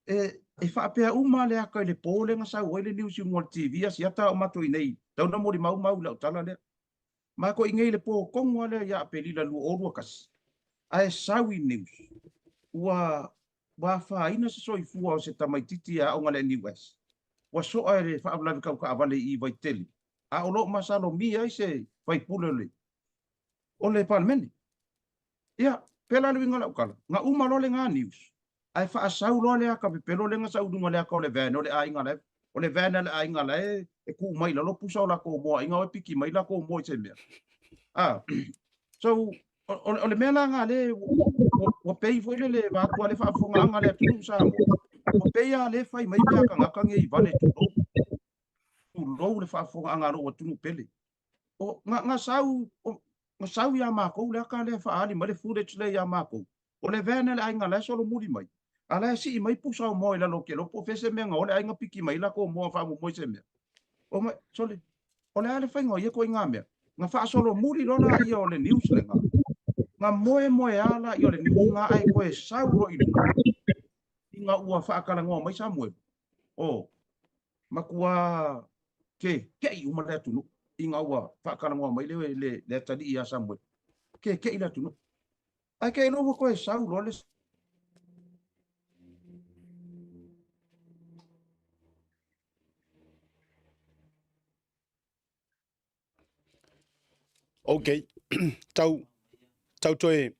e, e faapea uma le ata i le po lea na sau ai le news i luga o le TV Asiata a o matou i inei, tau na molimau mau i lau tala lea. Matou i inei i le po tonu lava lea ia Aperila 2021, ae sau i news, ua ua afaina se soifua o se tamaitiiti e aoga i le NUS. Ua soa e le faalavelave tau taavale i Vaitele, a o lo o masalomia ai se faipule o le o le Palemene. Ia, pēlā le uiga o lau tala, na uma loa lena news, ae faasau loa le ata pepelo lea na sau i luga o le ata o le van o le aiga la e, o le van a le aiga la e, e tuu mai i lalo pusa o latou moa aiga o e piki mai latou moa i se mea. Ah, so, o, o, o le mea la na le, ua, ua pei foi lele vaeatu a le faafofogaaga a le atunuu Samoa, ua pei lava le fai mai mea a tagata nei vale tulou, tulou le faafofogaaga a lou atunuu pele. O, na, na sau, o, na sau iā makou le ata lea e faaali mai le footage lea iā makou. O le van a le aiga la e solomuli mai, a la e sii mai pusa o moa i lalo o kelo po o fea se mea na o le aiga piki mai lakou moa faamoemoe i se mea. O mai, sole, o le a le faiga o ia ituaiga mea? Na faasolomuli loa laia o le news lena. Na moemoeā laia o le news na ae toe sau loa i luga ina ua faatalanoa mai Samuelu. O, matua keke'i uma le atunuu ina ua faatalanoa mai le, le, le atalii ia Samuelu. Keke'i le atunuu. Ae ke iloa ua toe sau loa le Ok, tau, tau toe,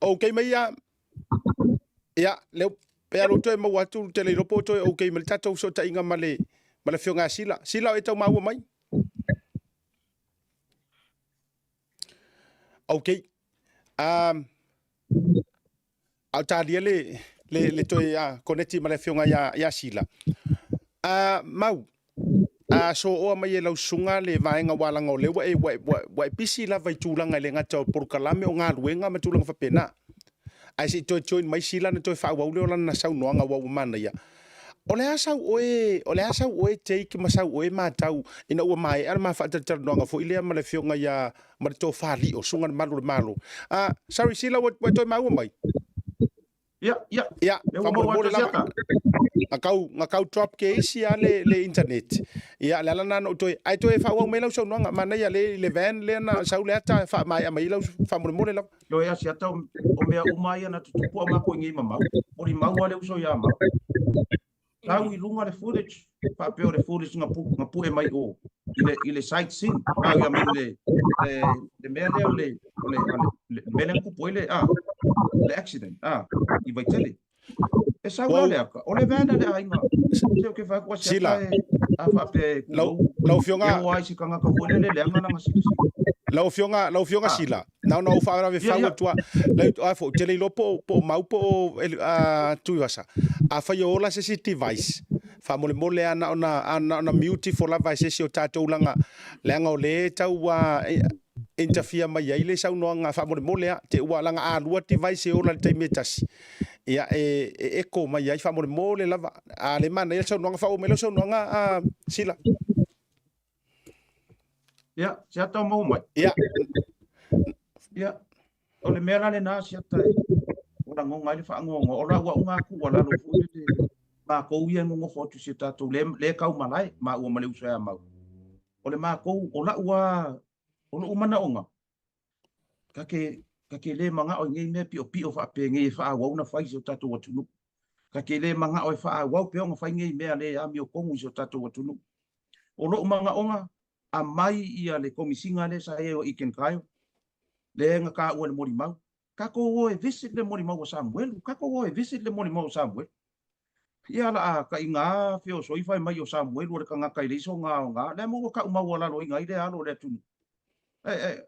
ok mai ia, ia, leo, pe alo toe maua atu te le iloa po o toe ok mai le tatou fesootaiga ma le, ma le afioga ia Sila. Sila, o e tau maua mai? Ok, um, a o talia le, le, le toe uh, koneti ma le afioga ia, ia Sila. Uh, mau, a sooa mai e lau susuga le vaega ua laga o lea ua e, ua, ua, ua e pisi lava i tulaga i le gata o polokalame o galuega ma tulaga faapena. Ae se i toe join mai Sila na toe faaauau lea o lana saunoaga ua ua manaia. O le a sau oe, o le a sau oe take ma sau oe matau ina ua maea le ma faatalatalanoaga foi lea ma le afioga ia ma le tofa Lio, susuga i le Malu o le Malo. Ah, sorry Sila ua, ua toe maua mai? Ia, ia. Ia, Lea ua maua faamolemole atu lava. Asiata. Na kau, na kau drop ke isi a le, le internet. Ia, le ala na na ou toe, ae toe faaauau mai lau saunoaga, manaia le, le van lea na sau le ata faamaea mai lau faamolemole lava. Ioe Asiata, o, o mea uma ia na tutupu a matou i nei mamau. Molimau lava le uso ia Mau. Sau i luga le footage, faapea o le footage na, pu, na pue mai o i le, i le site scene. Ah, I mean, le, le, le mea lea o le, o le, o le, le mea lea na tupu ai le, ah, le accident, ah, i Vaitele. E sau la Ua le ata, o le van a le aiga. Se o ke fai atu a Sila, Asiata e, a faapea e lau, tulou, lau e afioga, o ai se tagata foi lele leaga lana silasila. lau afioga, lau afioga Ah, Sila, na ona ou faalavelave ia, fau ia. atu a, lau, a fo, te le iloa po o, po o Mau po o, a, Tuivasa. Afai o ola se isi device, Faamolemole a na ona a na ona mute ifo lava e se isi o tatou leaga leaga o lea e tau a interfere mai ai le saunoaga faamolemole a te ua leaga a lua device e ola i le taimi e tasi ia e e echo mai ai faamolemole lava. A le manaia le saunoaga faaauau mai lau saunoaga a Sila. Ia, Siata o maua mai. Ia. Ia, o le mea la lena Siata e o lagoga ai le faanoanoa, o lau auga atu ua lalo foi le matou ia e nonofo atu i si o tatou le, le tau malae, maua ma le uso ia Mau. O le matou, o lau a, o lou manaoga, ta te, ta te le manao i nei mea piopio faapenei e faaauau ona fai i si o tatou atunuu. Ta te le manao e faaauau pea ona fai nei mea le amiotonu i si o tatou atunuu. O lou manaoga, aumai ia le Komisiga lea sa i ai o Eakin Kyle, lea na taua i le molimau. Tatou o e visit le molimau a Samuelu, tatou o e visit le molimau a Samuelu. Ia la a taina feosoi fai mai o Samuelu o le tagata e leai sona aoga, lea mo ua tau maualaloina ai le alo o le atunuu.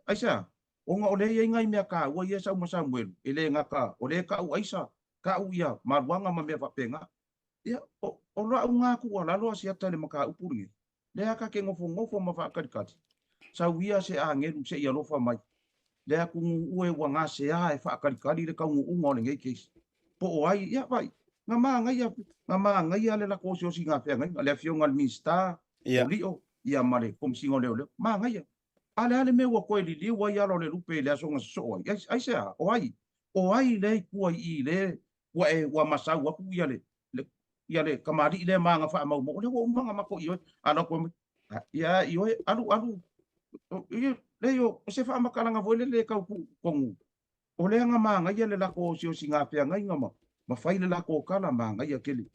Aisea? Ona o lea e i ai nai mea taua ia e sau ma Samuelu, e le gata o lea e tau aisa, tau ia maluaga ma mea faapena. Ia, o, o lau na tuualalo a Siata i le mataupu lenei, lea ta te nofonofo ma faatalikali, sau ia se agelu se i alofa mai, le atunuu e ua gasea e faatalikali le taunuuga o lenei case. Po o ai, ia vai, na manaia, na manaia le latou osiosiga feagaiga, le afioga i le Minisita o Lio, ia ma le Komesina o Leoleo, manaia. A le a le mea ua toe liliu ai ala o le lupe i le aso na sosoo ai? Aisea? O ai? O ai lea i tua i i le ua e ua masau aku ia le ia le kamali'i lea ma ana faamaumau, o lea ua uma ona matou ioe, alu atu ai, ia ioe, alu, alu, leai o se faamatalaga foi lele e tau tuu tonu, o lea na manaia le latou osiosiga feagaiga ma, ma fai le latou tala, manaia tele.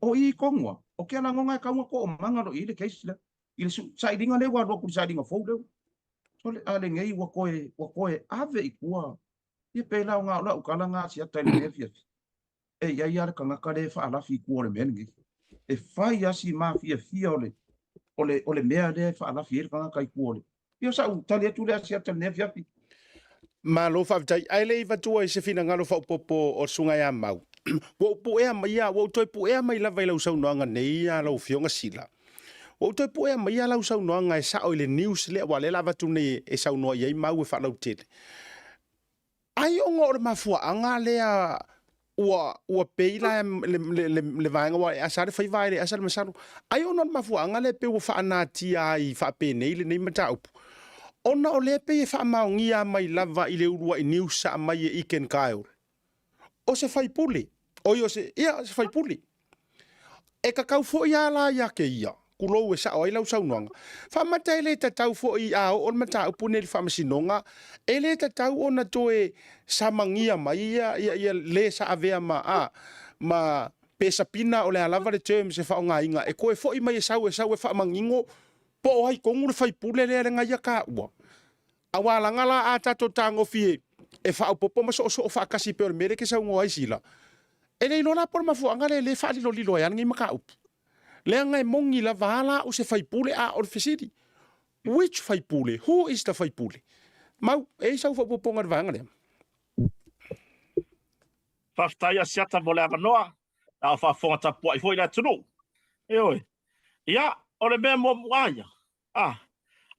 O i tonu lava, o ke lagona e tau na toomaga loa i ai le case lea, i le sailiga lea ua alu atu i le sailiga fou lea. Sole, a lenei ua toe, ua toe ave i tua, ia pei la o na o lau tala na siata i lenei afiafi. E i ai lava le tagata lea e faalafi i tua o le mea lenei. E fai lava si mafiafia o le, o le, o le mea lea e faalafi ai le tagata i tua o le. Ia o sau tali atu lea Asiata i lenei afiafi. Malo faafetai. Ae le i avatua i se finagalo faaopoopo o le Susuga ia Mau, ua ou puea mai a, ua ou toe puea mai lava i lau saunoaga nei a lau Afioga Sila. Ua ou toe puea mai a lau saunoaga e sao i le news lea, aua o lea la avatu nei e saunoa i ai Mau e faalautele. Ai ona o le mafuaaga lea ua ua pei la le, le, le, le vaega ua e asa le faiva e le asa le masalo. Ai ona o le mafuaaga lea pei ua faanatia ai faapenei lenei mataupu. Ona o lea pei e faamaonia mai lava i le uluai news sa aumai e Iken Kyle. O se faipule, oi o se, ia, se faipule. E tatau foi a la ia te ia, tulou e sao ai lau saunoaga. Faamata e le tatau foi a oo le mataupu nei i le Faamasinoga, e le tatau ona toe samagia mai ia, ia, ia le sa avea ma, a, ma pe sapina o le a lava le terms e faaaogaina, e toe foi mai e sau e sau e faamanino po o ai tonu le faipule lea le na ia taua. Aua laga la a tatou tagofi e faaopoopo ma soosoo faatasi pei o le mea lea e te saunoa ai Sila, e le iloa la po o le mafuaaga lea e le faalilolilo ai lava lenei mataupu. Leaga e moni lava a la o se faipule a o le fesili, which faipule, who is the faipule? Mau, e i ai sau faaopoopoga i le vaega lea? Faafetai Asiata mo le avanoa, a o faafofoga tapuai foi le atunuu. Ioe. Ia, o le mea muamua ia, A,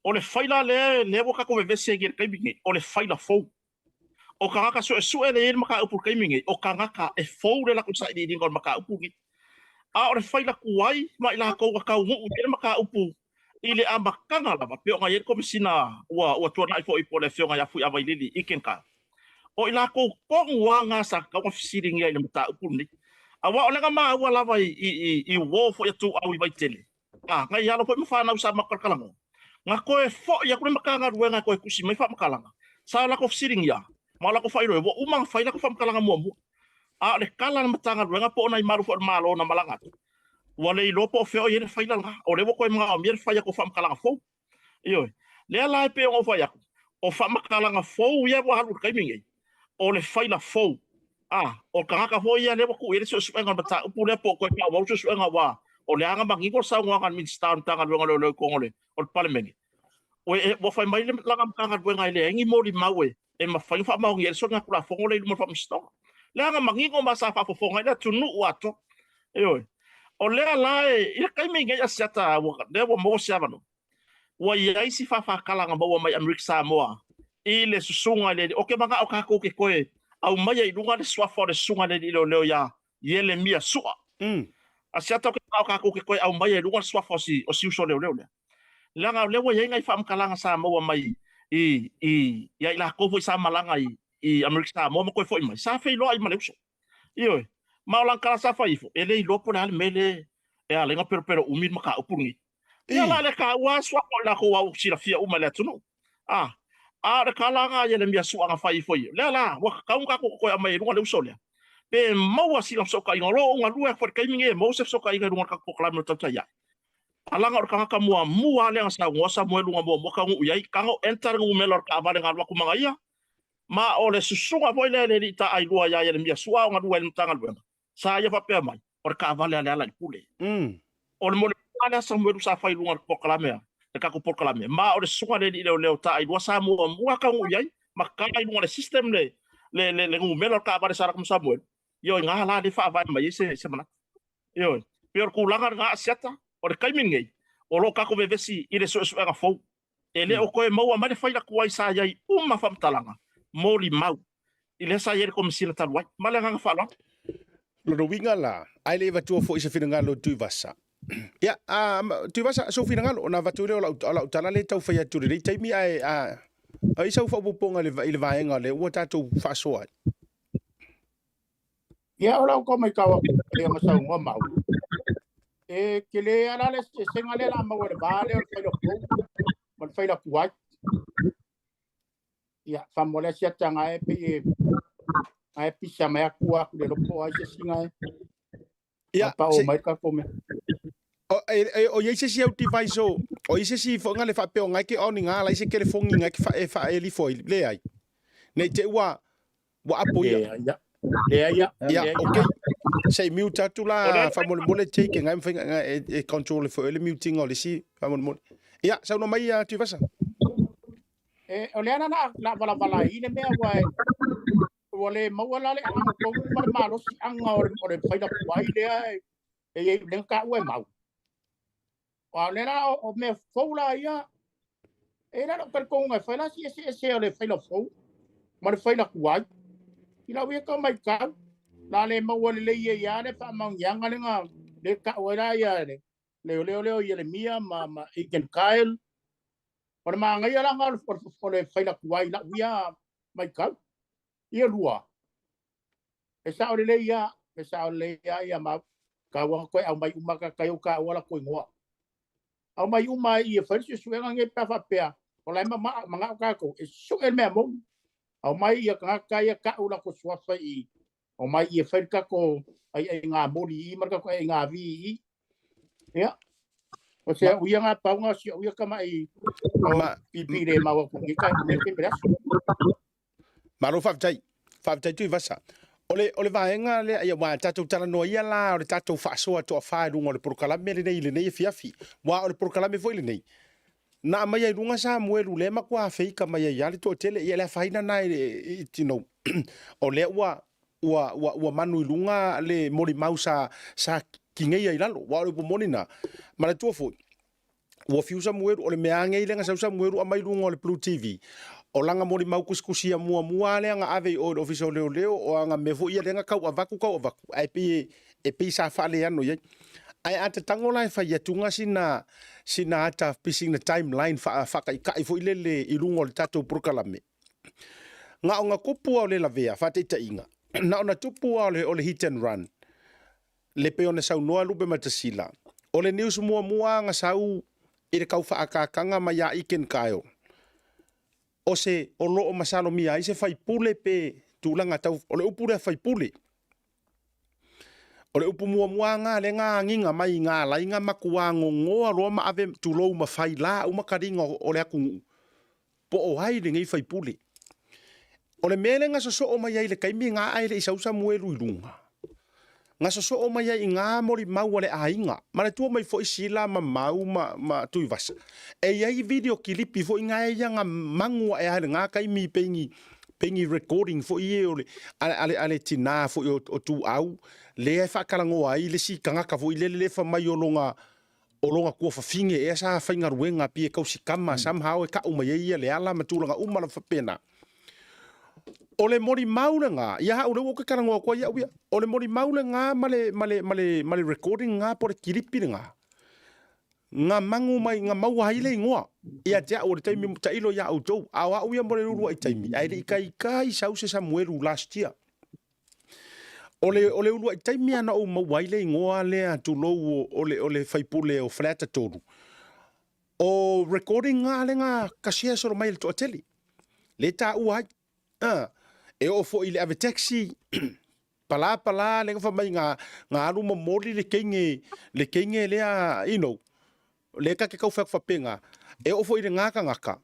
o le faila lea, lea ua tatou vevesi ai i le taimi nei, o le faila fou. O tagata suesue lea e i ai le mataupu i le taimi nei, o tagata e fou le latou sailiiliga o le mataupu lenei. A o le faila tuai ma i latou ua taunuu i ai le mataupu i le amataga lava, pei ona i ai le Komesina ua, ua tuanai foi po o le Afioga ia Fuiavailili Ikenkaa. O i latou tonu lava na sa tatau ona fesiligia i le mataupu lenei. Aua o lea na maua lava i, i, i, i uo foi a Tuuau i Vaitele, A, nai alo foi ma fanau sa matou talatalanoa, na toe foi atu le Matagaluega e toe tusi mai faamatalaga, sa o latou fesiligia ma o latou faailoa ua uma ona fai latou faamatalaga muamua. A o le tala a le Matagaluega po o nai malu foi o le Malo na malaga atu, ua le iloa po o fea o i ai le faila lena, o lea ua toe manaomia le fai atu o faamatalaga fou. Ioe. Lea la e pei ona ou fai atu, o faamatalaga fou ia ua alu i le taimi lenei, o le faila fou. A, o le tagata foi ia lea ua tuu i ai le suesuega o le mataupu lea po o toe faaauau le suesuega aua o lea na manino le saunoaga a le Minisita o le Matagaluega o Leoleo i totonu o le, o le Palemene. Ua, e, ua fai mai le lana Matagaluega e leai ni molimau e, e mafai ona faamaonia ai le soligatulafono lea i luma o le Faamasinoga. Leaga manino ma sa faafofoga ai le atunuu atoa. Ioe. O lea la e, i le taimi nei Asiata, ua, lea ua maua se avanoa, ua i ai si fāfākala na maua mai Amerika Samoa i le susuga i le, ou te manao tatou te toe aumaia i luga le suafa o le susuga i le alii leoleo ia Ielemia Su'a. Asiata ou te manao tatou te toe aumaia i luga le suafa o si, o si uso leoleo lea. Leaga o lea ua i ai nai faamatalaga sa maua mai i, i, ia i latou foi sa malaga i, i Amerika Samoa ma toe foi mai, sa feiloai ma le uso. Ioe. Ma o lana tala sa fai ifo, e le iloa po o le a le mea lea e ala ai ona pelopelo umi le mataupu lenei. Ia la le taua lava suafa o i latou a ua silafia uma e le atunuu. A, a o le tala na a Ielemia Su'a na fai ifo ia, lea la, ua tatau ona tatou toe aumai i luga le uso lea. Pe maua sina fesootaiga, o lo o galue atu i le taimi lenei e maua se fesootaiga i luga o le tatou polokalame o le Tautai Ae. A laga o le tagata muamua lava lea na saunoa Samuelu na muamua taunuu i ai, tago enter le numera o le taavale na alu atu ma na ia, Ma o le susuga foi lea e le alii taailua ia Ieremia Sua o galue ai i le Matagaluega, sa ia faapea mai, O le taavale a Lealailepule. O le molimau lea a Samuelu sa fai i luga o le polokalame a le tatou polokalame, ma o le susuga a le alii leoleo taailua sa muamua taunuu i ai ma tala i luga o le system le le le le numera o le taavale sa alu atu ma Samuelu. Ioe, ina la lea e faavae mai ai se se manatu. Ioe, pei o le tulaga lena a Asiata, o le taimi lenei, o lo o tatou vevesi i le suesuega fou. E le o toe maua mai le faila tuai sa i ai uma faamatalaga molimau i lea sa i ai le Komesina talu ai. Ma le agaga faaaloalo. Lona uiga la, a e le i avatua foi se finagalo i Tuivasa. Ia, a, Tuivasa, sou finagalo, ona avatu ai lea o lau, o lau tala lea e tau fai atu i lenei taimi, ae, a, a i sau faaopoopoga i le, i le vaega lea ua tatou faasoa ai. Ia, o lau tau matau atu e ona saunoa mau, e tele lava la le eseesega lea o le a maua i le va lea o le faila fou ma le faila tuai. Ia, faamolemole Asiata na e pei e na e pisa mai atu aku le lopo ai se isi na e Ia, pao se, mai ka kome. o, e, e, o iai se isi au device o, o iai se isi foi nga le faapea o ngai ke on i ngā lai se telefongi ngai ke fa, e fa e lifo ai, le ai. Nei te ua, ua apo ia. Lea ia. Lea ia. Ia, Lea ia. ok. Se i mute atu O la lea faamolemole Jake ngai mawhai nga e, e control e foi le muting o le isi faamolemole. Ia, saunoa mai ia Tuivasa. E, o lea na na la valavala ai le mea ua e, ua le maua la le aano tonu ma le malosiaga o le, o le faila tuai lea e, e i ai lea na taua e mau. A o lea la o, o mea fou la ia, e la lou talitonuga e fai la si eseese o le faila fou ma le faila tuai. I lau ia tau matau, la le maua lelei ai lava le faamaoniaga lea na lea tau ai la ia le leoleo lea o Ieremia ma, ma Ethan Kyle. O le manaia la na o le, o le faila tuai i lau ia matau. Ia lua, e sao lelei ia, e sao lelei ia ia mau. Taua na toe aumai uma ka tai o taua latou igoa. Aumai uma ai i e fai le suesuega nei pe a faapea o la e manao tatou e sue le mea moni. Aumai ia tagata ia tau latou suafa i i. Aumai i e fai le tatou aiaiga moli i i ma le tatou aiaiga vi i i. Ia, o se au ia ngā paunga o si au ia tamai Ma, pipi le mau atu i kai nei ke mea. Malo faafetai. Faafetai Tuivasa. O le, o le vaega lea, ia, ua tatou talanoa ia la o le tatou faasoa toafa i luga o le polokalame lenei i lenei afiafi. Ua o le polokalame foi lenei, na aumaia i luga Samuelu lea matua feika mai ai lava le toatele. Ia le afaina na i, i, you know, o lea ua, ua, ua, ua manu i luga le molimau sa, sa kigeia i lalo. Ua o le upu moni na. Manatua foi, ua fiu Samuelu, o le mea lava nei lea na sau Samuelu aumai luga o le Blue TV, o lana molimau tusitusia muamua lava lea na ave i o i le Ofisa o Leoleo, o ana mea foi ia lea na tau avatu tau avatu, ae pei e pei sa faaleano i ai. Ae a ta tago la e fai atu sina, sina ata sina timeline faataitai foi lele i luga o le tatou polokalame, na ona tupu lava o le lavea, faataitaiga, na ona tupu lava o le hit and run, le pei ona saunoa Lupe Matasila, o le news muamua na sau i le tau faaataataga mai ia Iken Kyle, o se o lo o masalomia ai se faipule pe tulaga tau, o le upu lea faipule. O le upu muamua na lea na agiga mai i ngā alaiga matua gogoa loa ma ave tulou ma fai la uma taliga o le atunuu, po o ai lenei faipule. O le mea lea na sosoo mai ai i le taimi na ae le i sau Samuelu i luga, na sosoo mai ai i ngā molimau a le aiga. Manatua mai foi Sila ma Mau ma, ma Tuivasa. E i ai video kilipi foi ngā ia na magu ae ai le ngā taimi pei ni Pengi recording foi ia o le, a le, a le tinā foi o, o Tuau, lea e faatalanoa ai le isi tagata foi lele lea fai mai o lona, o lona tuafafine ea sa faigaluega pei e tausikama somehow e tau mai ai ia Leala ma tulaga uma lava faapena. O le molimau lena, ia au lea ua ou te talanoa atu ai au ia, o le molimau lena ma le, ma le, ma le, ma le recording lena po o le kilipi lena, na manu mai, na maua ai le igoa ia te au o le taimi tailo ia outou, a o au ia mo le uluai taimi, ae le i taitai sau se Samuelu last year. O le, o le uluai taimi lava na ou maua ai le igoa lea, tulou, o le, o le faipule o Faleata 3, o recording lava lea na kashea solo mai e le toatele, lea e taua ai. A, e oo foi i le ave taxi, pala pala lea na fai mai na, na alu momoli le teine, le teine lea, you know, lea ta te tau fai atu faapena, e oo foi i lena tagata,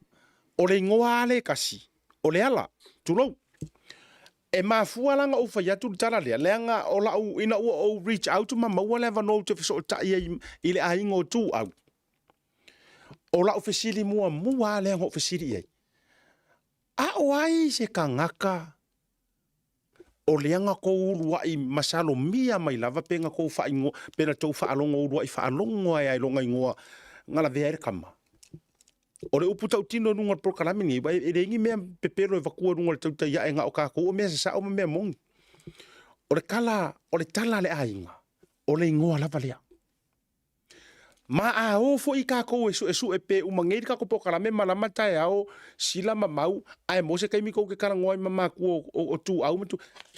o le igoa lava lea e tasi, o Leala, tulou. E mafua la ona ou fai atu le tala lea, leaga o lau, ina ua ou reach out ma maua le avanoa ou te fesootai ai i le aiga o Tuau, o lau fesili muamua lava lea na ou fesili i ai, a o ai se tagata o lea na tou uluai masalomia mai lava pe na tou faaigoa, pe na tou faalogo uluai faalogo ai lava i lona igoa na lavea ai le tama? O le upu tautino i luga o le polokalame lenei, aua e leai ni mea pepelo e vatua i luga o le tautai ae na o tatou o mea sasao ma mea moni. O le tala, o le tala a le aiga, o le igoa lava lea. Ma a o foi tatou e suesue pe uma nei le tatou polokalame malama taeao sila ma mau ae mo se taimi tou te talanoa ai ma matua o Tuau ma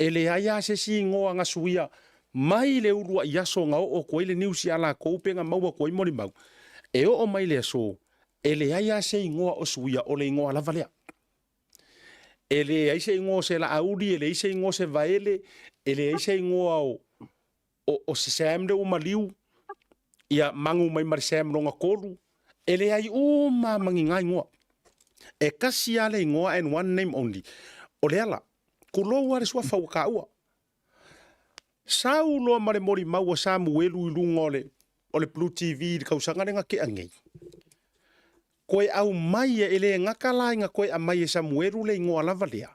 e leai lava se isi igoa na suia mai le uluai aso na oo atu ai le news ia latou pe na maua atu ai molimau e oo mai le aso e leai lava se igoa o suia o le igoa lava lea. E leai se igoa o se Laauli, e leai se igoa o se Vaele, e leai se igoa o o, o se Sam lea ua maliu, ia magu mai ma le Sam lona tolu, e leai uma ma ni na igoa. E tasi lava le igoa and one name only. O Leala. Tulou lava le suafa ua taua. Sau loa ma le molimau a Samuelu i luga o le, o le Blue TV i le tausaga lea na tea nei. Toe aumai e le gata la ina toe aumai e Samuelu le igoa lava lea,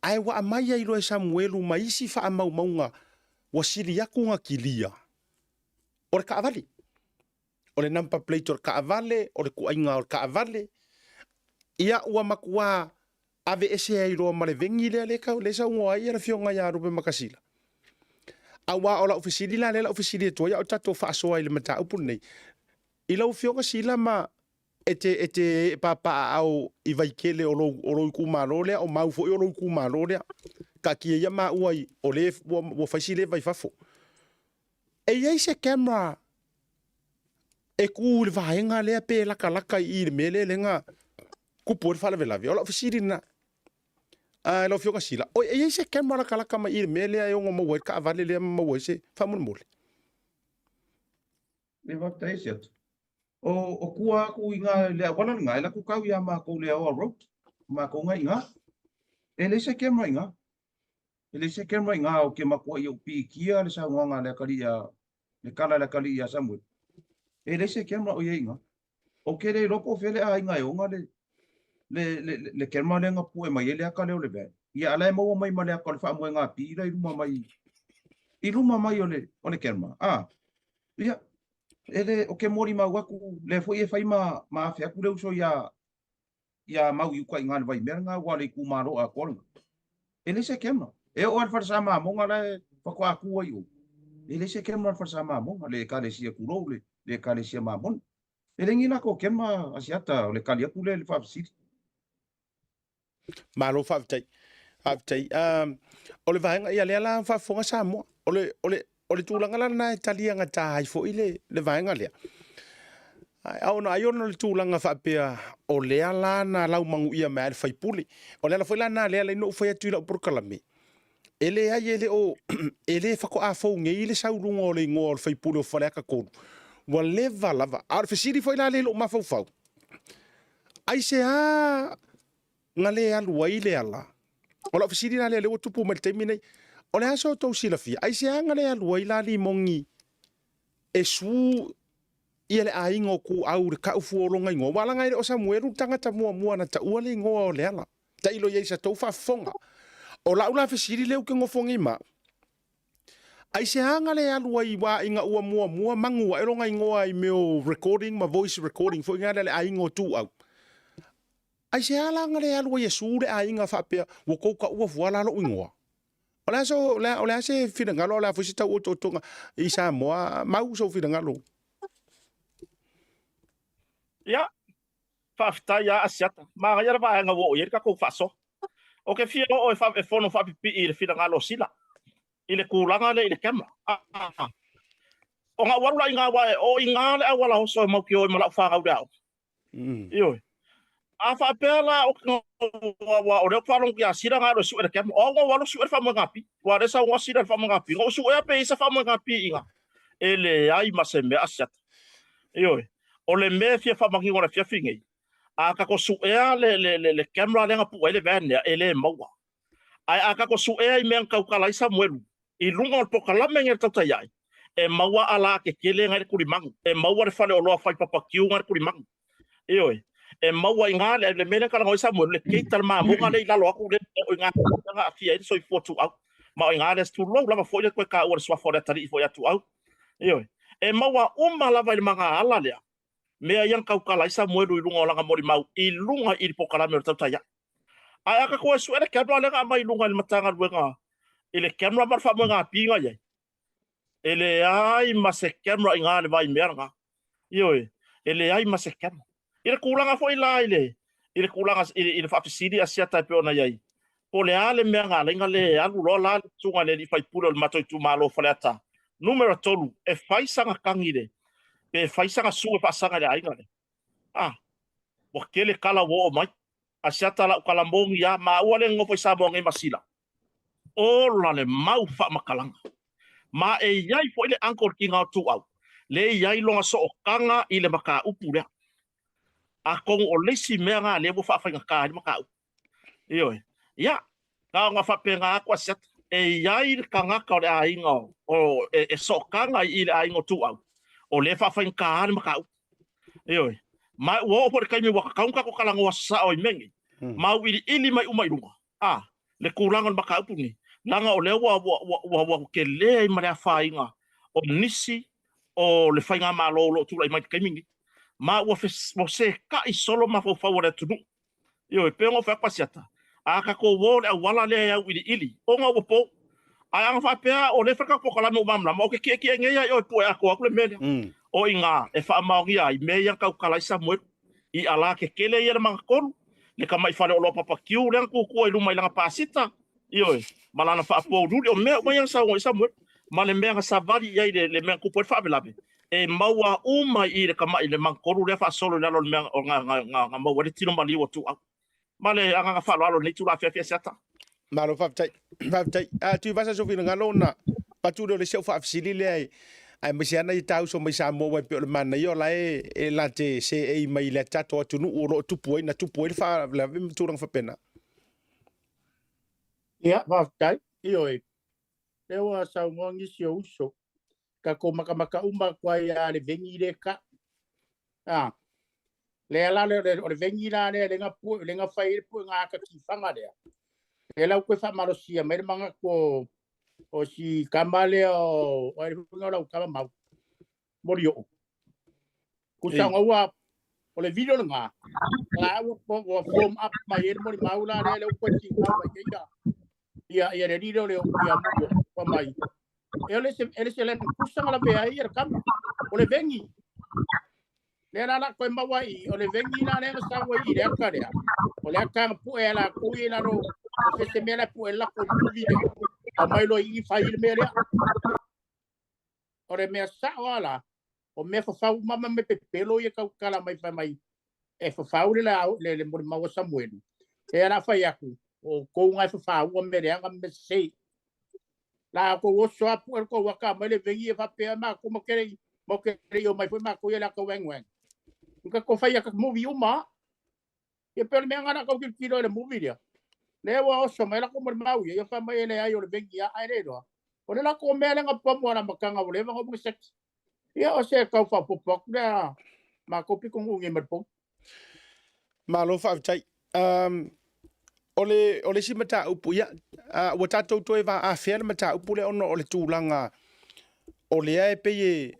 ae ua aumai ai loa e Samuelu ma isi faamaumauga ua sili atu ona kilia, o le taavale. O le number plate o le taavale, o le tuaiga o le taavale, ia ua matua aveese ai loa ma le vegi lea lea tau lea saunoa ai le afioga ia Lupe Makasila. Aua o lau fesili la lea lau fesili atu ai a o tatou faasoa i le mataupu lenei. I lau afioga Sila ma e te e te papaaao i Vaitele o lou o lou itumalo lea o mau foi o lou itumalo lea. Taatia ia maua i o le ua, ua fai si leva i fafo. E i ai se camera e tu i le vaega lea pe latalata i i le mea lea lea na tupu ai le faalavelave? O lau fesili lena. A lau Afioga Sila, oi, e i ai se camera latalata mai i le mea lea e ono maua ai le taavale lea ma maua ai se faamolemole? E faafetai ese atu. O, o tua atu i ngā le auala lena, e latou kau iā mākou le Aoa Road, mākou nga i ngā. E leai se camera i ngā. E leai se camera i ngā o ke makuaʻi o piikia le saunoaga a le akalii a, le kala a le akalii iā Samuel. E leai se camera o i ai i ngā. O ke le iloa po o fea le aiga e ona le, le, le, le, le camera lea na pue mai ai le aka lea o le van. Ia, a la e maua mai ma le aka o le faamoega pila i luma mai, i luma mai o le, o le camera. A, ia, e le, o ke molimau aku, lea foi e fai ma, ma afe aku le uso iā, iā mau i uka i ngā le Waimea lena, ua le itumalo atoa lena. E leai se camera. E oo lava i le falesa mamoga la e faatoa tu ai i o. E leai se camera i le falesa mamoga, le ekalesia tulou, le, le ekalesia mamona. E leai ni latou camera Asiata, o le tali atu lea i le faafesili. Malo faafetai. Faafetai. Um, o le vaega, ia lea la faafofoga Samoa. O le, o le, o le tulaga la lena e taliagata ai foi le, le vaega lea. A ona ai ona o le tulaga faapea o lea la na laumanuia mai ai le faipule. O le ala foi la lena lea na ou fai atu i lau polokalame, e leai e le o e le faatoa fou nei le sau i luga o le igoa o le faipule o Faleata 3. Ua leva lava. A o le fesili foi la lea i lou mafaufau, aisea na le alu ai Leala? O lau fesili la lea lea ua tupu mai i le taimi nei, o le a so outou silafia, aisea na le alu ai la Limoni e su ia le aiga o Tuau i le tau fua o lona igoa? Aua leaga e le o Samuelu le tagata muamua na taua le igoa o Leala. Tailo i ai sa tou faafofoga. O la'u la fesili lea ou te nofo nei ma au, Aisea na le alu ai aua ina ua muamua manu ae lona igoa i mea o recording ma voice recording foi na le aiga o Tuuau. Aisea la na le alu ai e su le aiga faapea ua tou taua fua la lou igoa? O le a so, o le a se finagalo, o le a foi se tau otootoga i Samoa, mau sou finagalo. Ia, faafetai lava Asiata. Manaia le vaega ua oo i ai le tatou faasoa. Ou te fia oo e fono faapipii i le finagalo o Sila i le tulaga lea i le camera. Ona ou alu la i ina aua e o i ina le auala oso e mautioa ai ma lau fanau i le aoga. Ioe. A faapea la aua o lea ou te faalogo ia Sila na alu e sue le camera. O au na ou alu sue le faamoegapi. Aua o lea e saunoa Sila i le faamoegapi. Na ou suea pe i ai se faamoegapi i ina. E leai ma se mea Asiata. Ioe. O le mea e fia faamanino i le afiafi nei, a tatou suea le, le, le, le camera lea na pue ai le van lea, e le maua. Ae a tatou suea i mea na tautala ai Samuelu i luga o le polokalame nei a le Tautai Ae, e maua ala tetele na i le tulimanu, e maua le faleoloa fai papakiu na i le tulimanu. Ioe, e maua i ina le, le mea lea na talanoa ai Samuelu, le gate a le mamoga lea i lalo atu lea, o i ina na aafia ai le soifua tuau. Ma o i ina le tulou lava foi le toe taua o le suafa o le atalii foi ia Tuau. Ioe, e maua uma lava i le magaala lea mea ia na tautala ai Samuelu i luga o lana molimau i luga i le polokalame o le Tautai Ae. Ae a tatou e sue le camera lea na aumai i luga i le Matagaluega i le camera ma le faamoegapi na i ai, e leai ma se camera i ina i le vaimea lena. Ioe, e leai ma se camera. I le tulaga foi la i le, i le tulaga i le, i le faafesili a Siata e pei ona i ai, po o le a le mea na ala ai na le alu loa la le susuga i le alii faipule o le matou itumalo o Faleata numera 3 e fai sana tagi i le, pe fai sana su e faasaga i le aiga lea. A, ua tele tala ua oo mai. A Siata lau tala moni lava, maua lea nonofo i Samoa nei ma Sila. Ola le mau faamatalaga. Ma e i ai foi le uncle tina o Tuau, lea e i ai lona sootaga i le mataupu lea. Atonu o le isi mea lena lea ua faafaigata ai le mataupu. Ioe. Ia, na ona faapena atu a Siata, e i ai le tagata o le aiga o, e, e sootaga i le aiga o Tuau, o lea e faafaigata ai le mataupu. Ioe. Ma ua oo foi le taimi ua tatau ona tatou talanoa sao i mea nei, ma auiliili mai uma i luga. A, le tulaga o le mataupu lenei, leaga o lea ua, ua, ua, ua, ua tele ai ma le afaina o nisi o le faigamalo o lo o tulai mai i le taimi lenei. Ma ua, ua seka'i solo mafaufau o le atunuu. Ioe, pei ona ou fai atu Asiata, a tatou o i le auala lea e auiliili, ona ua pou. Ae ana faapea o lea e fai le tatou polokalame ua malamalama, ou te tietie nei lava i o e pue atoa atu le mea lea. O i ina e faamaonia ai mea ia na tautala ai Samuelu. I ala tetele ia le magatolu, le tamai faleoloa papakiu lea na tutua i luma i lana pasita, ioe, ma lana faapouliuli, o mea uma ia na saunoa i ai Samuelu, ma le mea na savali i ai le, le mea na tupu ai le faalavelave, e maua uma i i le tamai le magatolu lea faasolo i lalo o le mea o na, na, na, na maua ai le tino maliu o Tuau. Ma le agaga faaaloalo i lenei itula afiafi Asiata. Malo faafetai. Faafetai. A Tuivasa sou finagalo ona avatu lea o le isi au faafesili lea aemaise lava nai ta uso mai Samoa aua e pei o le manaia o la e e la te seei mai i le tatou atunuu o lo o tupu ai na tupu ai le faalavelave ma tulaga faapena. Ia, faafetai. Ioe, lea ua saunoa nisi o uso, tatou makamaka uma atu ai lava i le vengi lea e tau. A, lea la o le vengi la lea lea na pue, lea na fai ai le puega ata tifaga lea. Lea la ua toe faamalosia mai le manatu o, o si tama lea o, o ai le huiga o lau tama mau, Molioo. Kusa ona ua, o le video lena, la ua, ua form up mai ai le molimau la lea lea ua toe tigau mai ai ia, ia, ia le alii lea o le, ia Molioo, fai mai, E le se, e le se land cruiser na lavea ai ia le tama. O le vengi. Lea la la koe maua i, o le vengi la lea na sau ai i le aka lea. O le aka na pue a latou i lalo, o se se mea la pue lako i le lea. Aumai loa i i fai i le mea lea. O le mea sao lava la, o mea fafau uma ma mea pepelo ia tautala mai fai mai e fafau le la le, le molimau a Samuelu. E la fai atu, o outou na e fafaua mea leaga ma mea sese. La outou oso a pue le tou aka mai le vengi e faapea matou ma te le ma te le i omai foi matou ia le aka uenguengu. Ka ko fai aka movie uma. Ia pei o le mea lena na tau tilotilo i le movie lea. Lea ua oso mai lako molimau ia, ia fai mai e leai o le vengi a ae le iloa. O le lako mea lea na pamu a le amataga ua leva ona uma sex. Ia o se tau faaopoopo atu lea matou pito nuu nei ma le pou. Malo faafetai. Um, O le, o le isi mataupu, ia, ua tatou toe vaaafea le mataupu lea ona o le tulaga o lea e pei e,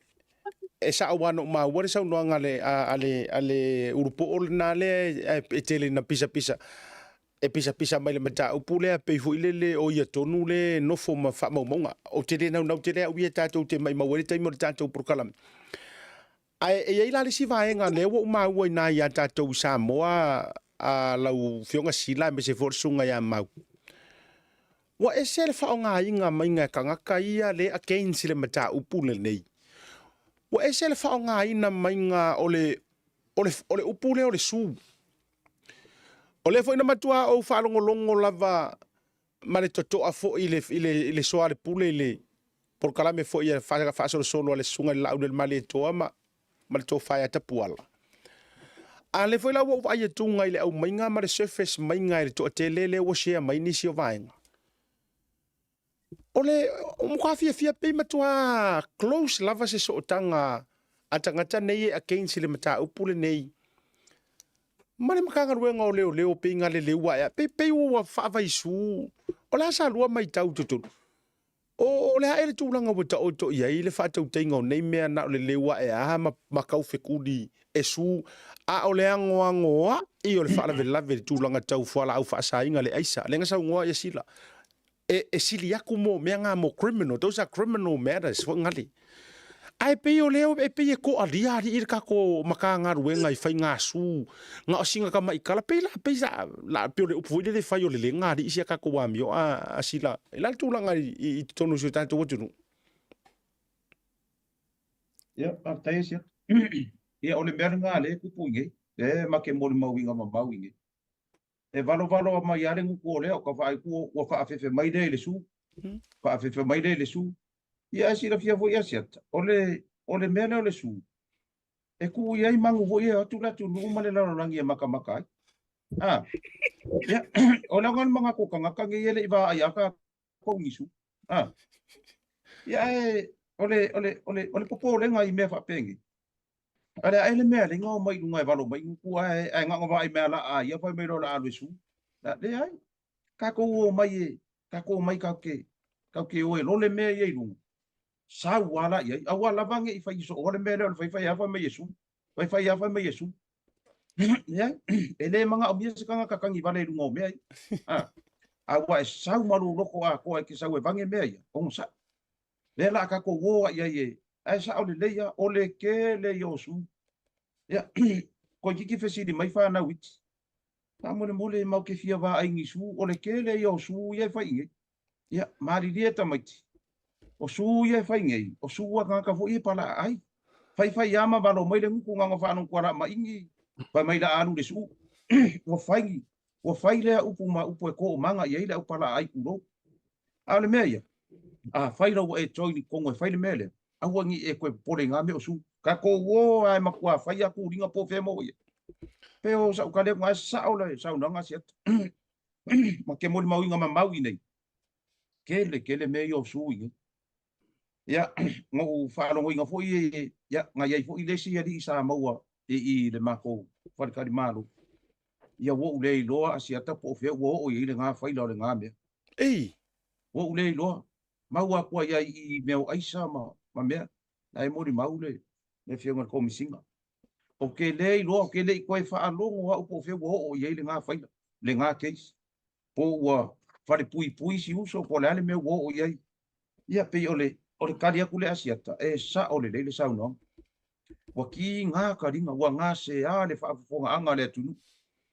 e sao lava na ou maua le saunoaga a le, a, le, a le ulupoo lena lea e, e tele ina pisapisa, e pisapisa mai le mataupu lea pei foi lele o ia tonu le nofo ma faamaumauga. Ou te le naunau tele au ia tatou te maimau ai le taimi o le tatou polokalame. Ae e i ai la le isi vaega lea ua ou maua i ina ia tatou i Samoa a lau Afioga Sila aemaise foi o le Susuga ia Mau. Ua ese le faaaogaina maiga e tagata ia le against i le mataupu lenei. Ua ese le faaaogaina maiga o le, o le, o le upu lea o le sue. O lea foi na matua ou faalogologo lava ma le totoa foi i le, i le, i le soalepule i le polokalame foi a faasolosolo a le Susuga i le Laaulialemalietoa ma, ma le Tofa ia Tapuala. A lea foi la ua ou vaai atuga i le aumaiga ma le surface maiga e le toatele lea ua share mai nisi o vaega. O le matua fiafia pei matua close lava se sootaga a tagata nei e against i le mataupu lenei ma le Matagaluega o Leoleo pei na leleu ae pei pei ua faavaisu. O le a sa lua matau i totonu? O le a ea le tulaga ua taoto i ai le faatautaiga o nei mea na o le leu ae a ma, ma taufekuli e su, a o le anoanoai o le faalavelave i le tulaga tau fualaau faasaina le aisa. Lea na saunoa ia Sila, e, e sili atu mo mea na mo criminal, those are criminal matters foi ngale. Ae pei o lea e pei e toalia alii le tatou Matagaluega i faigasu na o sina tamaitala pei la pei sa la pei o le upu foi lele fai o le lega alii si a tatou amio a sila e la le tulaga i totonu o si o tatou atunuu. Ia, faafetai e Siata. Ia, o le mea lena lea e tupu i nei, lea e ma te molimauina mamau i nei. E valovalo mai lava le gutu o lea, o ka vaai atu ua faafefe mai lea i le su, faafefe mai lea i le su. Ia, ae silafia foi ia Siata, o le, o le mea lea o le su, e tuu i ai manu foi e o atu le atunuu ma le lalolagi e makamaka ai. A, ia, o le aga o le manatu o tagata nei e le i vaai a tatou ni su. A, ia, ae o le, o le, o le, o le popolega i mea faapenei, o le a ea le mea lea na omai i luga e valo mai gutu ae, ae na ona vaai mai lava la a ia fai mai loa o le a alu e su. Leai, tatou omai e, tatou omai tatou te, tatou te o e lole mea ia i luga, sau lava la i ai. Aua lava ne i fai sooa le mea lea o le faifai lava fai mai e su, faifai lava fai mai e su. Leai, e le manaomia se tagata tagi vale i luga o mea ia. A, aua e sau maluloto atoa e te sau e vage mea ia, onosai. Lea la a tatou o ai ai e, ae sao lelei lava, o le tele ia o su. Ia, toeitiiti fesili mai fanau iti, Faamolemole matou te fia vaai ni su, o le tele ia o su ia e fai i nei. Ia, malilie tamaiti, o su ia e fai nei, o su a tagata foi ia e palaa ai. Faifai lava ma valo mai le gutu na ona faanono ma igi, fai mai la alu le su. Ua fai, ua fai lea upu ma upu e toomaga i ai le au palaa ai tulou. A o le mea ia, afai la ua e join i totonu e fai le mea lea, aua ne i e toe popole i na mea o su. Tatou o lava e matua fai a tuliga po o fea e maua i ai. Pe o sau tali atu, ae sao le saunoaga a Siata. Ma te molimauina mamau i nei, tele tele mea ia o su i nei. Ia, na ou faalogoina foi, ia, na i ai foi le isi alii sa maua i i le matou faletalimalo. Ia ua ou le iloa a Siata po o fea ua oo i ai lena faila o lena mea. Ei! Ua ou le iloa. Maua atu ai ai i mea o aisa ma, ma mea. La e molimau le, le afioga i le Komesina. Ou te le iloa, ou te le i toe faalogo au po o fea ua oo i ai lena faila, lena case. Po ua falepuipui si uso po o le a le mea ua oo i ai. Ia, pei o le, o le tali atu lea a Siata, e sao lelei le saunoaga. Ua kiga kaliga, ua gasea le faafofogaaga a le atunuu.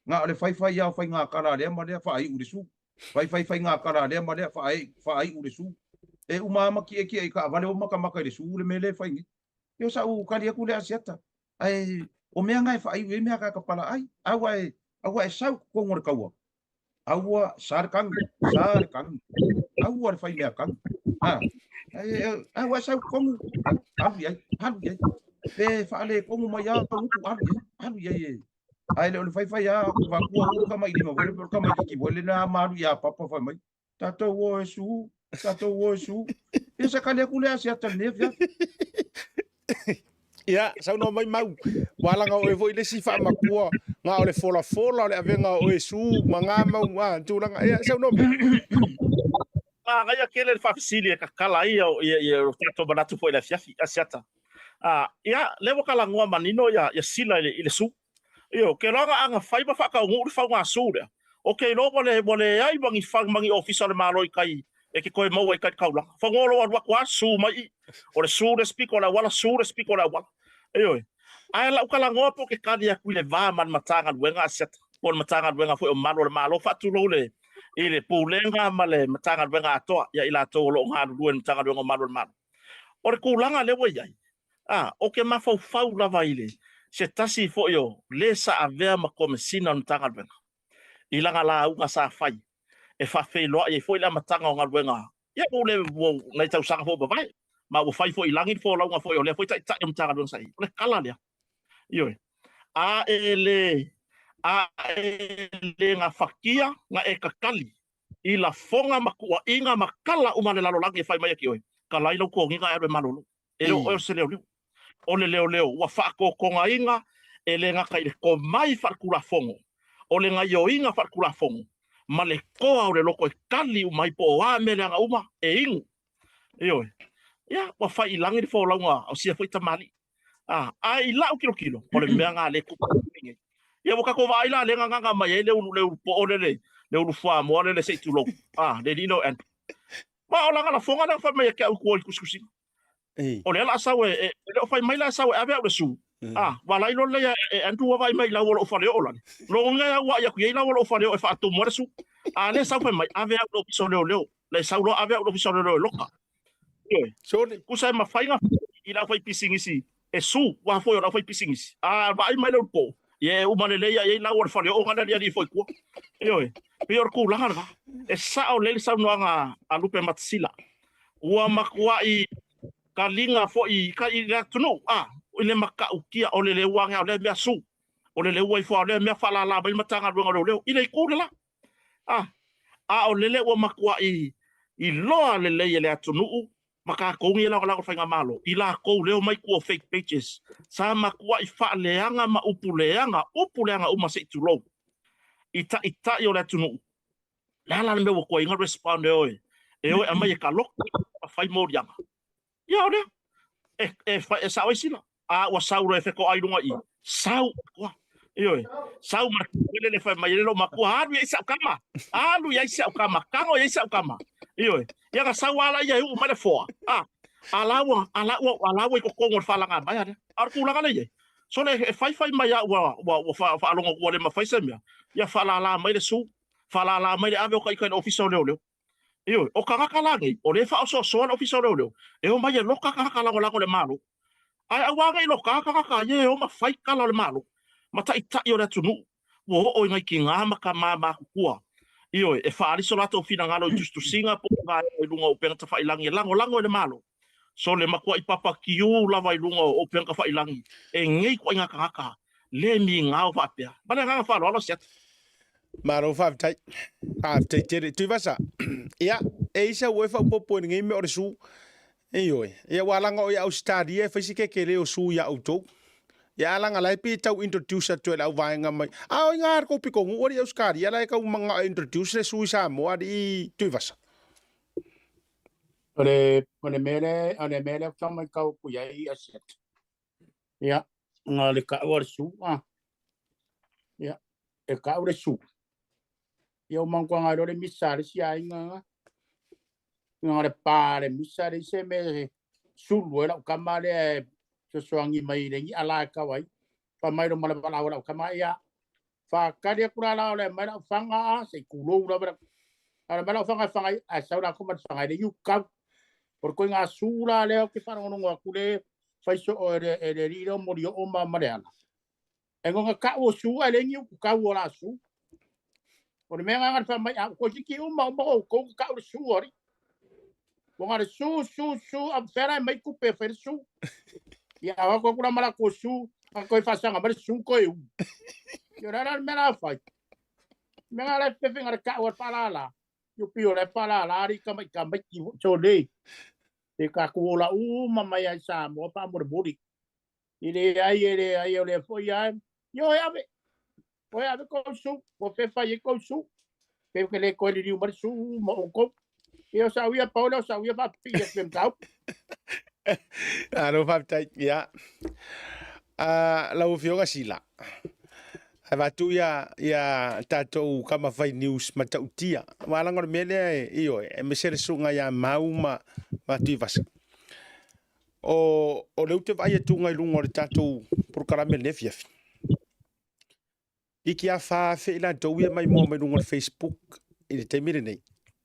Na o le faifai lava o faigatala a lea ma lea, faaiu le su. Faifai faigatala a lea ma lea, faaiu le su. E uma lava ma tietie i taavale ua matamata i le su le mea lea e fai nei. Ia o sau tali atu lea a Siata. Ae o mea na e faaiu i ai mea a tagata palaai. Aua e, aua e sau i totonu o le taua. Aua, sa le tagi, sa le tagi. Aua le fai mea tagi. Ha. Aua e sau tonu, alu i ai, alu i ai. Pe faaletonu mai lava upu, alu i ai, alu i ai e. Ae le o le faifai lava, vatua ulu tamailima foi le, pe o le tamaititi foi lena ma alu ia Papa fai mai, tatou o e su, tatou o e su. Ia sa kali atu lea a Siata i lenei afiafi. Ia, saunoa mai Mau, ua laga oe foi le isi faamatua. Na o le folafola o le avega o oe su ma ngā mau a tulaga. Ia, saunoa mai. Manaia tele le faafesili e kakala ai ia ia o tatou manatu foi i le afiafi, Asiata. A, ia, lea ua talanoa manino ia ia Sila i le, i le su. Ioe, ou te iloa na ana fai ma faataunuu le fauga su lea, ou te iloa ua le ua leai ma ni fale ma ni ofisa o le Malo i tai e te toe maua i tai i le taulaga. Fanoa lou alu atu lava su mai i i. O le su le isi pito o le auala, su le isi pito o le auala. Ioe. Ae lau talanoa po o te tali atu i le va ma le Matagaluega a Asiata, po o le Matagaluega foi o Malu o le Malo, faatulou le i le Pulega ma le Matagaluega atoa ia i latou o lo o galulue i le Matagaluega o Malu o le Malo. O le tulaga lea ua i ai, a, ou te mafaufau lava i le se tasi foi o le sa avea ma Komesina o le Matagaluega i lana lauga sa fai e faafeiloai ai foi le amataga o galuega ia ua le ua nai tausaga foi ua mavae, ma ua fai foi i lagi le folauga foi o lea foi taitai o Matagaluega sa i ai. O le tala lea, ioe, a e le a e le gafatia na e kakali i lafoga ma tuuaiga ma tala uma a le lalolagi e fai mai ia te oe, talai lau toniga ae alu e malolo. E le o oe o se leoleo. O le leoleo ua faatotogaina e le gata i le tomai faaletulafono, o le gaioiga faaletulafono, ma le toa o le loto e tali uma ai po o a mea leaga uma e inu. Ioe. Ia, ua fai i lagi le folauga o sia foi tamalii. A, ae i lau tilotilo, o le mea lena lea e tupu i le taimi nei. Ia ua tatou vaai la lea na gaga mai ai le ulu le ulu poo lea le le ulu fuamoa lea le se i tulou. A, le alii lea o Andrew. Ma o lana lafoga lea na fai mai ia te au i tua i le tusitusiga. O lea la sau e, e, e le o fai mai la e sau e ave au le su. A, ua lai loa lea e Andrew ua vaai mai i lau o lou faleoo lale. Logo ia au ai aku i lau o lou faleoo e faatumu ai le su. A lea sau fai mai, ave au i le ofisa o leoleo. Le sau loa ave au i le ofisa o leoleo e loka. Ioe. Sole. Tusa e mafai na i le aufaipisinisi e su, aua foi o le aufaipisinisi. A vaai mai le ulupo, ia e uma lelei lava i ai lau o le faleoo na le aliali ifo i tua. Ioe. Pei o le tulaga lena. E sao lelei le saunoaga a Lupe Matasila. Ua matuai kaliga foi i le atunuu, a, i le matautia o le leua ane o lea mea su, o le leua ifo o lea mea faalala mai le Matagaluega o Leoleo i le itu le la. A, a o lele ua matuai iloa lelei e le atunuu ma tatou nei e lagolago i le faigamalo, i latou lea omai tua o fake pages, sa matuai faaleaga ma upu leaga, upu leaga uma se i tulou, i taitai o le atunuu. Le a la le mea ua tuai ai na respond e oe, e o e aumai e kaloki ma fai moliaga? Ia o lea, e, e, e sao ai sila. A ua sau loa e fetoai i luga i i, sau atoa. Ioe, sau ma le le fai mai e lou matua, alu i ai si au kama, alu i ai si au kama, tago i ai si au kama. Ioe, ia na sau lava ia e uu mai le foa. A, a la ua, a la ua, a la ua i totonu o le faalaga mai a lea. A o le tulaga lea e i ai, sole e faifai mai au ua, ua, ua faalogo ua le mafai se mea, ia faalala mai le su, faalala mai le ave o ta ita i le ofisa o leoleo. Ioe, o tagata la nei, o lea e faaosoosoa le Ofisa o Leoleo, e omai e loka tagata lagolago i le Malo. Ae aua ne i loka tagata ia e o ma fai tala o le Malo, ma taitai o le atunuu, ua oo i nai tina ma tama matutua. Ioe, e faaali so latou finagalo i tusitusiga po o vaega i luga o upega tafailagi e lagolago i le Malo. Sole matuai papakiu lava i luga o upega tafailagi e nei ituaiga tagata le migao faapea. Ma le agaga faaaloalo, Asiata. Malo faafetai. Faafetai tele. Tuivasa, ia, e i sau oe faaopoopo i lenei mea o le su. Ioe, ia ua laga o i Ausetalia e fai si kekele o su ia outou. Ia a laga la e pei e tau introduce atu e le auvaega mai. A o i ngā kou pitonuu alii Ausetalia la e tau manga e introduce le su i Samoa alii Tuivasa. O le, o le mea lea, o le mea lea ou te tau matau atu i ai Asiata. Ia, na le kau a le su, a. Ia, e kau le su. Ia, o mankuanga ai loa le misa a le isi aiga nga. Nga le pa le misa le isi me sulu ai lau kama lea e fesoasoani mai i le i'a la e kau ai. Fai mai lo ma le valaau a lau kama, ia, whakari aku rā la o le mai lau whanga a, se i kūlou lava lau. A le mai lau whanga e whanga i, a sau la ko ma le whanga i le iu kau. O le koe ngā sū la lea o ke wharongorongo aku le whai so o e le, e le rira o mori o ma ma le ala. E ngonga kau o sū a le ngi uku kau o la sū. O le mea ngā ngā wha mai a, ko siki uma uma o kou kau le sū ori. Ua ngā le sū, sū, sū, a whera e mai kupe e whai le sū. Ia, a wako kura mara ko sū, a koe whasanga mara sū koe u. Ia, rara le mea rā whai. Mea ngā le pepe ngā le kau a whārā Io pio le whārā ari ka mai ka mai ki tō nei. Te ka ku ola uma mai ai Samoa wha more muri. I le ai e le ai o le foi ai. Io e ave. Oe ave kou su, ua fea fai ai kou su. Pe ke le koe liliu mai le su ma outou. Ia o sau ia pau lea o sau ia faapipii atu i le mataupu. Malo faafetai. Ia. Ah, lau Afioga Sila, avatu ia ia tatou kama fai news matautia. Aua leaga o le mea lea e ioe, aemaise le susuga ia Mau ma ma Tuivasa. O o lea ou te vaai atu i luga o le tatou polokalame i lenei afiafi. Iki a 4,000 i latou ia maimoa mai luga o le Facebook i le taimi lenei.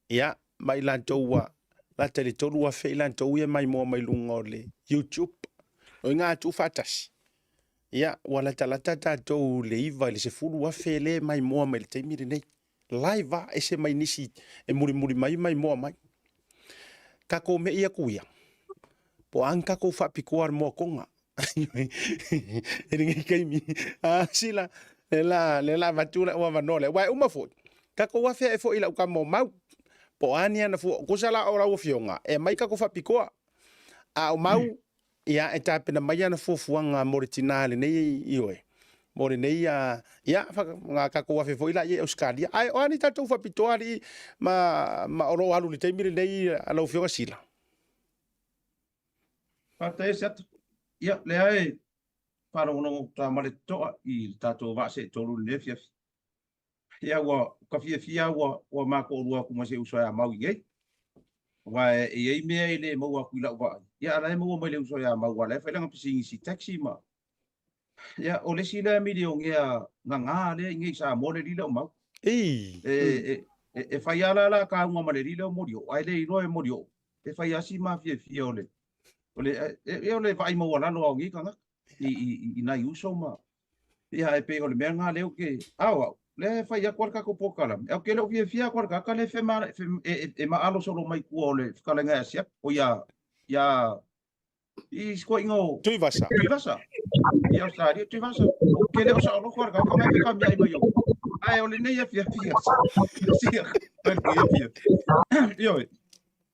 Ia, ma i latou ua lata i le 3,000 i latou ia maimoa mai luga o le YouTube. O i ngā atu faatasi. Ia, ua latalata tatou le 9 i le 10,000 le maimoa mai le taimi lenei. Live a, ese mai nisi e mulimuli mai maimoa mai. Takou me'i aku ia, po o a ni takou faapitoa le moatoga i lenei taimi. A, sila, le la, le la avatu lau avanoa lea. Aua e uma foi, tatou afe ae foi i lau tama o Mau. Po o a ni ana fua, tusa la o lau afioga, e aumai tatou faapitoa. A o Mau, ia, e tapena mai ana fuafuaga mo le tina lenei, ioe, mo lenei, a, ia, nga tatou afe foi la i Ausetalia. Ae o a ni tatou faapitoa alii ma, ma o lo o alu i le taimi lenei a lau afioga Sila? Faafetai Asiata. Ia, lea e faalogologo atu lava ma le totoa i le tatou vaa seetolu i lenei afiafi. Ia, ua ka fiafia ua, ua ma toalua atu ma si uso ia Mau i nei. Aua e i ai mea e le maua atu i lau vaai. Ia, a la e maua mai le uso ia Mau, aua la e fai lana pisinisi taxi ma... Ia, o le isi lea milionea gagā lea i nei i Samoa, le alii lea o Mau. Ei! E, e, e, e fai lava la la kauga ma le alii lea o Molioo, ae le iloa e Molioo, e fai lava si mafiafia o le, o le, e, e, o le vaai maualalo lava o nei tagata i, i, i, i nai uso ma... Ia, ae pei o le mea lena lea ou te, a o au, lea e fai atu lava le tatou polokalame, ae ou te le o fiafia atu a le tagata lea e fema, e, e, e maalo solo mai tua o le fetalaiga ia Asiata, o ia, ia, i si toeaina o Tuivasa. Tuivasa. I Australia, Tuivasa. Ou te le o saoloto a le tagata na e fekamiai mai au. Ae o lenei afiafi, sia, ai lenei afiafi. Ioe.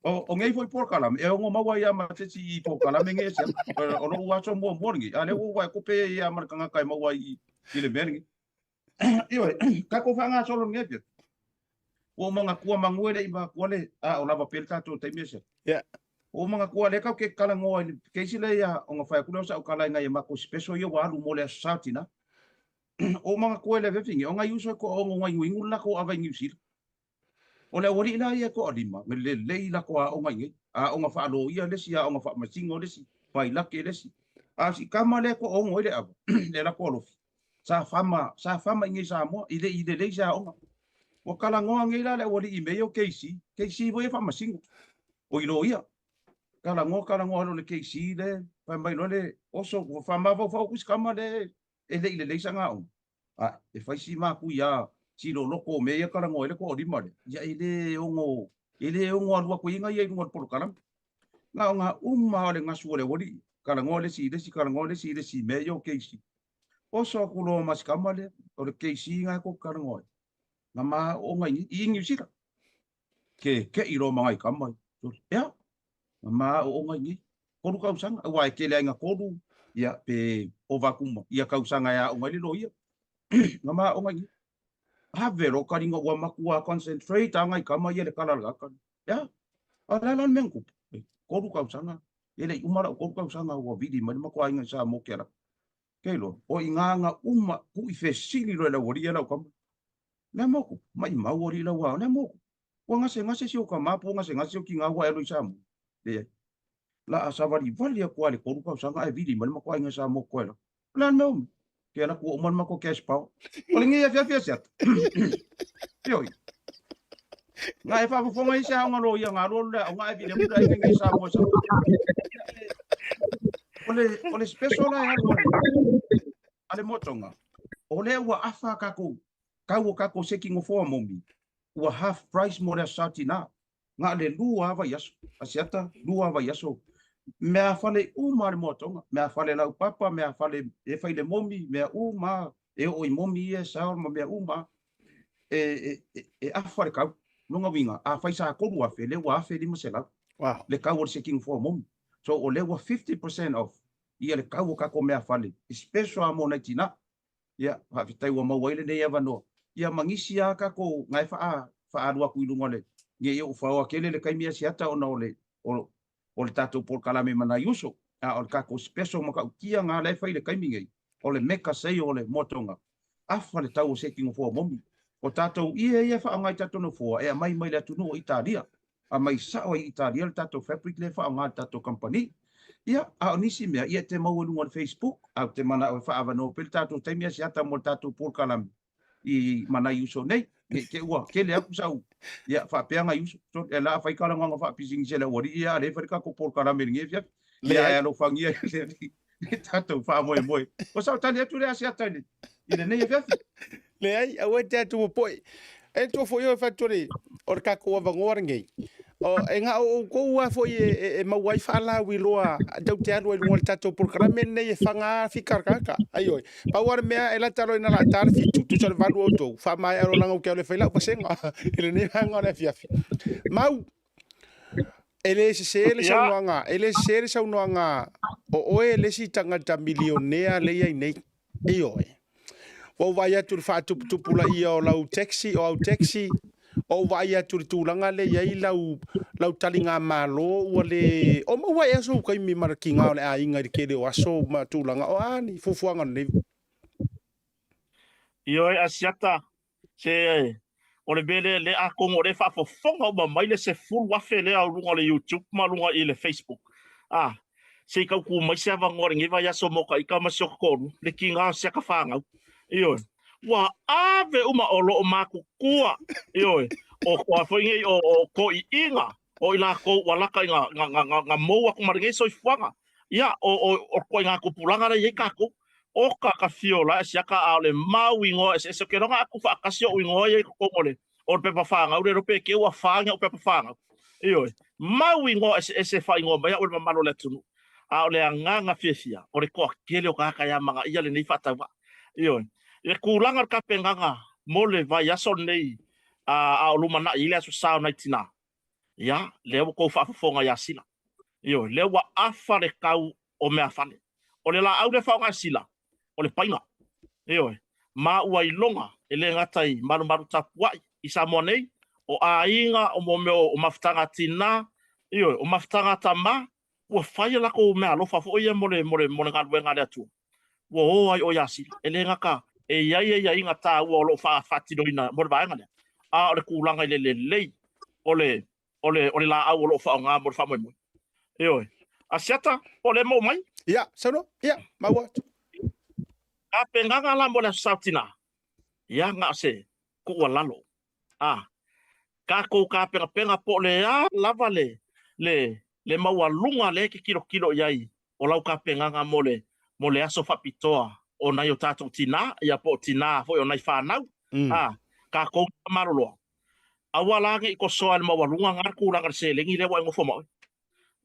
O, o nei foi polokalame, e ono maua ai lava ma se isi i polokalame nei e siaka. O lou aso muamua lenei, a o lea ua ou vaai atu pe i ai lava ma le tagata e maua ai i, i le mea lenei. Ioe, tatou faagasolo i lenei afiafi. Ua ou manatua manu e le i manatua le, a o lava pea le tatou taimi e siaka. Yeah. Ua ou manatua lea tatou te talanoa i le case lea ia, ona fai atu lea o sau tala i nai a matou special ia ua alu mo le Aso Sa tina. Ua ou manatua i le afiafi nei, o nai uso e toaono nainuinu le latou ava i Niu Sila. O le aualii la ia e toalima, e lelei latou aoga i nei, aoga faaloia le isi, aoga faamasino le isi, pailate le isi. A o si tama lea e toaono ai le ava, le latou alofi, sa fama, sa fama i nei i Samoa, i le i lelei se aoga. Ua talanoa nei la le aualii i mea ia o KC, KC foi e faamasino, o i loia. Talanoa, talanoa loa le KC le, fai mai loa le oso, ua faamafaufau atu si tama lea e le i lelei sana aoga. A e fai si makuia si loloto o mea ia talanoa ai le toalima lea, ia e le ono, e le ono alu atu ai ia i luga o le polokalame. Na o ngā uma o le gasu o le aualii, talanoa le isi i le isi, talanoa le isi i le isi i mea ia o KC. Oso atu loa ma si tama lea, o le KC nga e kou talanoa ai. Na ma aooga i, i Niu Sila. Keke'i loa ma ngai tama i. Ea, na ma aooga i nei. Kolu tausaga, aua e tele ai na kolu, ia, pe ova atu ma ia tausaga e aoga ai le loia. Na ma aooga i nei. Ave loa kaliga ua matua concentrate a ngai tama ia le kala le gaka. Ea, a o le a la le mea na tupu? E kolu tausaga, e le i uma lau kolu tausaga ua vili mai le matou aiga i Samoa ke ala. Ke iloa, o i ngā nga uma kuʻi fesili loa i le aualii ia lau tama. Lea moku, maʻimau alii lau ao, lea moku. Ua gasegase si ou tama po ua gasegase si ou tiga ua e alu i Samoa. Leai. La a savalivali atu lava i le kolu tausaga ae vili mai le matou aiga i Samoa koe la. O le a le mea umi? Ke ala ua uma le matou cash power. O lenei afiafi asiata. Ioe. Nga e faafofoga i se aoga loia nga alu alu le aoga ae vili atu le aiga i nei Samoa sa. O le, o le special la e alu a le, a le motoga, o lea ua afa kakou, kau o kakou seki ngofoa momi, ua half price mo le aso sa tina. Na o le lua lava vaiaso, Asiata, lua lava vaiaso. Meafale uma lava le moatoga, meafale laupapa, meafale e fai le momi, mea uma lava, e oo i momi ia e sao ma mea uma lava. E, e, e afa le kau. Lona uiga, afai sa 3,000, lea ua 1,500 Wow. le kau o le second floor momi. So o lea ua 50% off ia le kau o kakou meafale, special lava mo nai tina. Ia, faafetai ua maua ai lenei avanoa. Ia ma nisi lava tatou na e faa, faaalu atu i luga o le, ne i ou faoa tele le taimi Asiata ona o le, o, o le tatou polokalame ma nai uso. A o le tatou special matautia na la e fai i le taimi nei, o le mega sale o le Moatoga. Afa le tau o seti nofoa momi. O tatou ie ia e faaaoga i tatou nofoa e aumai mai le atunuu o Italia. Aumai sao ai i Italia le tatou fabric lea e faaaoga e le tatou kamupani. Ia, a o nisi mea, ia e te maua i luga o le Facebook, ae ou te manao e faaavanoa pea le tatou taimi Asiata mo le tatou polokalame i ma nai uso nei. Ne i te i ua tele atu sau, ia, faapea nai uso, e la fai talanoaga faapisinisi a le aualii ia, a o lea e fai le tatou polokalame i lenei afiafi. Ia, ae alofagia e le tatou faamoemoe. O sau tali atu lea Asiata i lenei afiafi. Leai, aua e te atu popoe. E tua foi oe fatu le, o le tatou avanoa lenei. O, e na o outou lava foi e, e, e maua ai faalauiloa tou te alu ai luga o le tatou polokalame lenei e faga fika le tagata. Ai oi, pau lava le mea e lata loa ina laa ta le 7, tusa le 8 o outou, faamaea loa leaga ou te alu e fai lau vasega i lenei vaega o le afiafi. Mau, e le sese le saunoaga, e le sese le saunoaga o oe le isi tagata milionea lea i ai nei. Ioe. Ua ou vaai atu i le faatuputupulaia o lau taxi, o au taxi, ua ou vaai atu i le tulaga lea i ai lau, lau taligamalo ua le... O maua ea sou taimi ma le tiga o le aiga i le tele o aso ma tulaga, o a ni fuafuaga o lenei? Ioe, Asiata, se o le mea lea, lea atonu o lea e faafofoga uma mai le 10,000 lea o luga o le YouTube ma luga i le Facebook. Ah, se i tau tu mai se avanoa i lenei vaiaso mo ta ita ma si ota toalua, le tiga o si ata fanau. Ioe. Ua ave uma o lo o matutua. Ioe. O o foi nei o, o toeaiina o i latou ua lata i na, na, na, na, na mou atu ma lenei soifuaga. Ia, o, o, o ituaiga tupulaga lea e i ai tatou. Oka ka fio la e siaka a o le mau igoa eseese. Ou te iloa na aku faatasi o'u igoa ia i totonu o le o le pepa fanau le iloa pe keu ua fa ni a'u pepa fanau. Ioe. Mau igoa eseese e faaigoa mai a'u e le mamalu o le atunuu. A o le agaga fiafia, o le toatele o tagata e amanaia lenei faatauvaa. Ioe. I le tulaga o le tapenaga mo le vaiaso lenei a o lumanai ai le Aso Sa o nai tinā, ia, lea ua tou faafofoga iā Sila. Ioe, lea ua afa le tau o meafale. O le laau lea e faaaoga e Sila, o le paina. Ioe, ma ua iloga e le gata i malumalu tapuai i Samoa nei, o aiga, o mo mea o mafutaga a tinā, ioe, o mafutaga a tamā, ua fai a latou meaalofa foi ia mo le, mo le, mo le galuega a le Atua. Ua o ai o iā Sila. E le gata e i ai aiaiga taua o lo o faatinoina mo le vaega lea, a o le tulaga i le lelei o le, o le, o le laau o lo o faaaoga mo le faamoemoe. Ioe. Asiata, po o lea e maua mai? Ia, saunoa. Ia, maua atu. Tapenaga la mo le Aso Sa o Tinā, ia, na o se tuualalo. A, tatou tapenapena po o le a lava le, le, le maualuga lea e te tilotilo i ai o lau tapenaga mo le, mo le aso faapitoa o nai o tatou tinā, ia po o tinā foi o nai fanau, a, tatou maloloa. Aua la ne i tosoa e le maualuga na le tulaga i le seleni lea ua e nofo ma oe.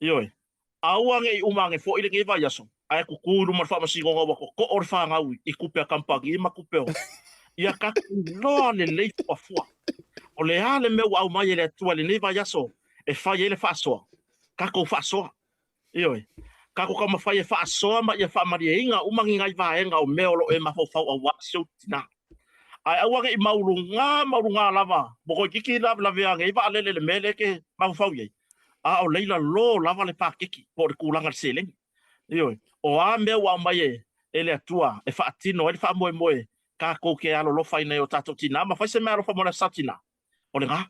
Ioe. Aua ne i uma ane foi lenei vaiaso, ae tutu i luma o le faamasinoga ua totoo le fanau i tupe a kamupani ma tupe o. Ia tatou iloa lelei fuafua. O le a le mea ua aumai e le Atua i lenei vaiaso e fai ai le faasoa? Tatou faasoa. Ioe. Tatou taumafai e faasoa ma ia faamalieina uma ni nai vaega o mea o lo o e mafaufau aua si ou tina. Ae aua ne i maulugā maulugā lava, ua toeitiiti lavelavea ane ai vaalele i le mea lea e te mafaufau i ai, a o laila lō lava le paketi po o le tulaga i le seleni. Ioe. O a mea ua aumai e, e le Atua e faatino ai le faamoemoe tatou te alolofa i nai o tatou tinā ma fai se meaalofa mo le Aso Sa Tinā, o lena.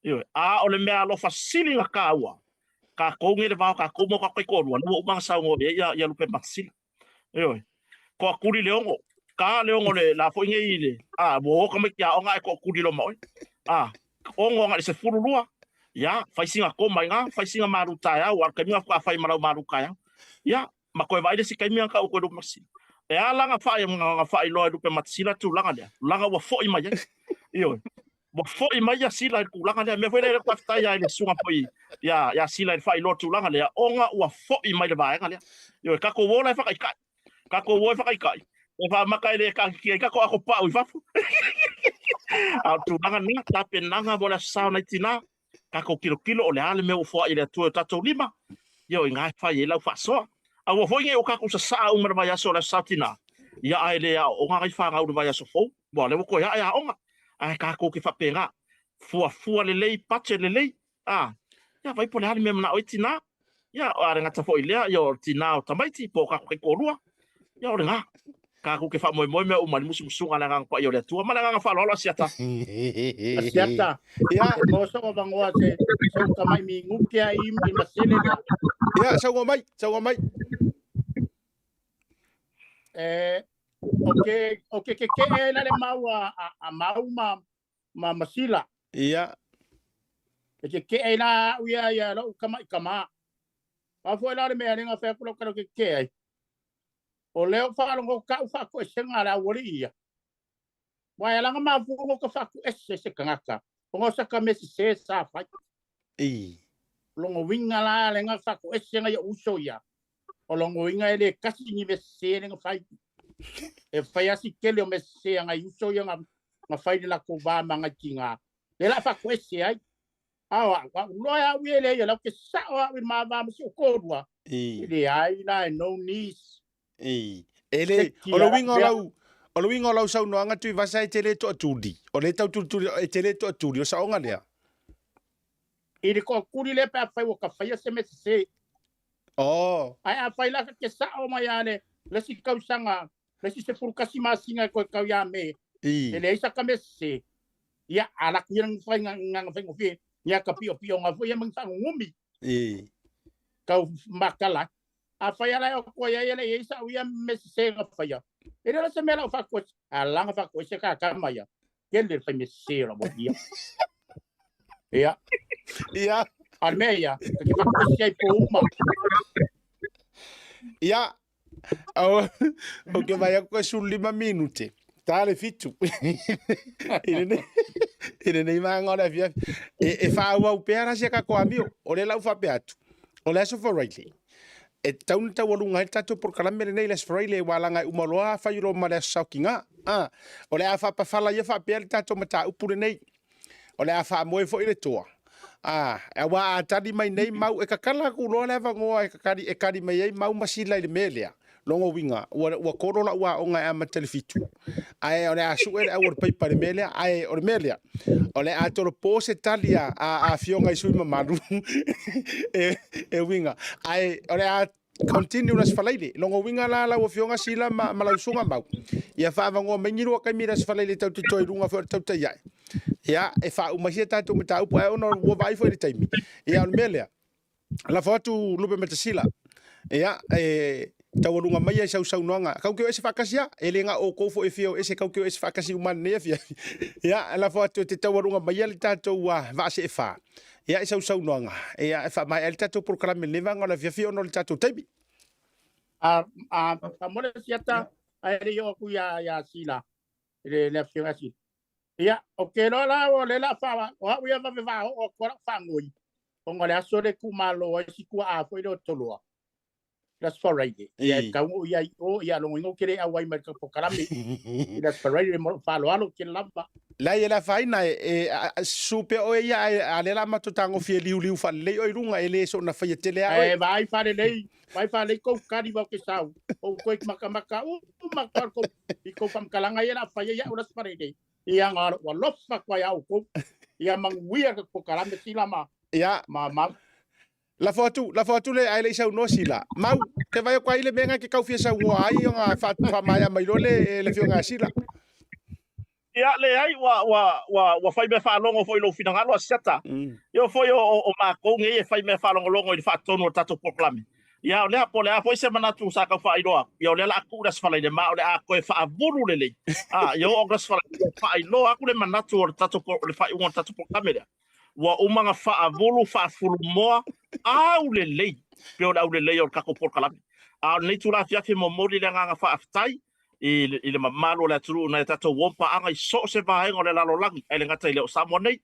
Ioe. A o le meaalofa sili ona taua, tatou nei le va o tatou ma o tatou taitoalua, lea ua uma ona saunoa i ai ia, ia Lupe Matasila. Ioe. Toatuli le ono. Ka le ono le la foi nei le a ua o tamaiti aoga ae toatuli loa ma oe. A ono agai i le 12, ia fai sina koma i ina, fai sina malu taeao, aua o le taimi lena faatoa fai ma lau malu taeao. Ia, ma toe vaai le isi taimi lena tau atu e Lupe Matasila. E ala ona faailoa e Lupe Matasila le tulaga lea, leaga ua foi mai ai. Ioe. Ua foi mai ia Sila i le tulaga lea. Mea foi lea, faafetai lava i le susuga foi ia Sila i le faailoa o le tulaga lea, ona ua foi mai le vaega lea. Ioe, tatou o la e faataitai. Tatou o e faataitai. E faamata e le taatitia ai tatou ato pau i fafo. A o le tulaga lena, tapenaga mo le Aso Sa o nai tinā, tatou tilotilo o le a le mea ua foai e le Atua i o tatou lima, ia o i ina e fai ai lau faasoa. Aua foi ne i o tatou sasaa uma i le vaiaso o le Aso Sa o Tinā. Ia ae le aooga ngai fanau i le vaiaso fou, aua o lea ua toe ae aoga. Ae tatou te faapena, fuafua lelei, budget lelei, a, ia vaai po o le a le mea e manao ai tina. Ia, a le gata foi i lea, ia o tina o tamaiti po o tatou taitoalua. Ia o lena. Tatou te faamoemoe mea uma i le musumusuga a le Agaga Paia o le Atua. Ma le agaga faaaloalo, Asiata. Asiata, Ia. e maua sou avanoa se sou tamai minute ai i masele lea. Ia, saunoa mai, saunoa mai. E, o ke, o ke keke'e ai la le mau a, a, a mau ma, ma masila. Ia. E keke'e ai la a'u ia ia lo'u tama'i tamā. A foi la o le mea lea na fai atu lau tala ou te keke'e ai. O lea ou faalogo ka'u faatoesega a le aualii ia. Aua e ala ona mafua ona ota faatoese se tagata, ona o sata mea sesē sa fai. I. O lona uiga la lea na faatoese nai o'u uso ia, o lona uiga e le tasi ni mea sesē lea na fai. E fai lava si tele o mea sesē a nai uso ia na fai i le latou va ma nai tinā, lea o le a faatoese ai. A o a'u, a'u loa e a'u ia e leai, o lea ou te sa'o a'u i le ma va ma si ou toalua, I. e leai la e no knees. I. E le, o le uiga o lau, o le uiga o lau saunoaga Tuivasa e te le toatuli. O lea e tau tulituli, e te le toatuli, o saoga lea. I le toatuli lea pe afai ua ta faia se mea sese. Oh. Ae afai la ta te sao mai lava le, le isi tausaga, le isi 11 masina e toe tau ia Me, I. e leai sata mea sese. Ia, alu atu ia fai nga faigofie, ia ka piopioga foi ia ma ni faanunumi. I. Tau matala. Afai ala e oko ai e le i ai sa'u ia mea sesē na faia, e le o se mea lau faatoese, a la na faatoese ka tama ia, tele le fai mea sesē o lau ia. Ia. Ia. A le mea ia, ta te faatoese ai po uma. Ia. Ou te vaai atu e 15 minute. Ta le 7. I lenei vaega o le afiafi. E faaauau pea la si a tatou amio. O lea la ua faapea atu. O le Aso Faraile, e tatau ona taualuga ai le tatou polokalame lenei i le Aso Faraile aua leaga e uma loa fai loa ma le Aso Saokiga. A, o le a faapafala ia faapea le tatou mataupu lenei. O le a faamoe foi le toa. A, aua a tali mai nei mau, e tatala atu loa le avanoa e tatali, e tali mai ai mau ma sila i le mea lea. Lona uiga, ua, ua kolo lau aoga e amata i le 7. Ae o le a sue le au o le paipa i le mea lea. Ae o le mea lea, o le a tolopo se tali a, a, a afioga i sui mamalu e, e uiga. Ae o le a continue le Aso Faraile. Lona uiga la lau afioga Sila ma, ma lau susuga Mau, ia faaavanoa mai ni lua taimi i le Aso Faraile tatou te toe i luga foi o le tautai ae. Ia, e faauma ai si a tatou mataupu, ae ona ua vaai foi i le taimi. Ia, o le mea lea, lafo atu Lupeamatasila, ia, e taualuga mai ai sau saunoaga. Kau ke o ese faatasi a, e le na o kou foi e fia o ese, kau ke o ese faatasi uma lenei afiafi. Ia, lafo atu e te taualuga mai ai le tatou vaa seefā. Ia, i sau saunoaga, ia, e faamaea ai le tatou polokalame i lenei vaega o le afiafi ona o le tatou taimi. A, a, faamole siata, ae le i oo atu ia, ia Sila, i le, le afioga ia Sila. Ia, o ke loa la o le la fa, o au ia vave vaoo atu lau faanoi, ona o le aso le itumalo ai si tuaa foi lea o Toloa. Last Friday. Ia e tau o ia i o, ia logoina ou te le auai mai i le polokalame. I Last Friday mo lou faaaloalo tele lava. Leai e le afaina e, e a, a, susu pea oe ia ae a lea la matou tagofie liuliu faalelei oe i luga e le soona faia tele a oe. Ae vaai faalelei, vaai faalelei kou kali wau ke sau. Ou toe makamaka uma atu kou i kou faamatalaga ia la faia ia'u Last Friday. Ia nga ua alofa atu ai ia outou. Ia manuia le polokalame sila ma Ia. ma ma Lafo atu, lafo atu le ae le i saunoa Sila. Mau, te vaai atu ai le mea na ke tau fia saunoa ai ona faamaea mai loa le le afioga ia Sila. Ia, leai, ua, ua, ua, ua fai mea faalogo foi i lou finagalo, Asiata. Ia foi o, o, o makou nei e fai mea faalogologo i le faatonu o le tatou polokalame. Ia, o lea, po o le a foi se manatu sa tau faailoa atu, ia o lea o le a tuu le Aso Faraile, ma o le a toe faavulu lelei. A, ia oo atu le Aso Faraile, ia faailoa atu le manatu o le tatou, o le faaiuga o le tatou polokalame lea. Ua uma ona faavulu faafulumoa aulelei pei o le aulelei o le tatou polokalame. A o lenei itula afiafi e momoli le agaga faafetai i le, i le mamalu o le atunuu nai a tatou uo ma paaga i so o se vaega o le lalolagi, ae le gata i lea o Samoa nei,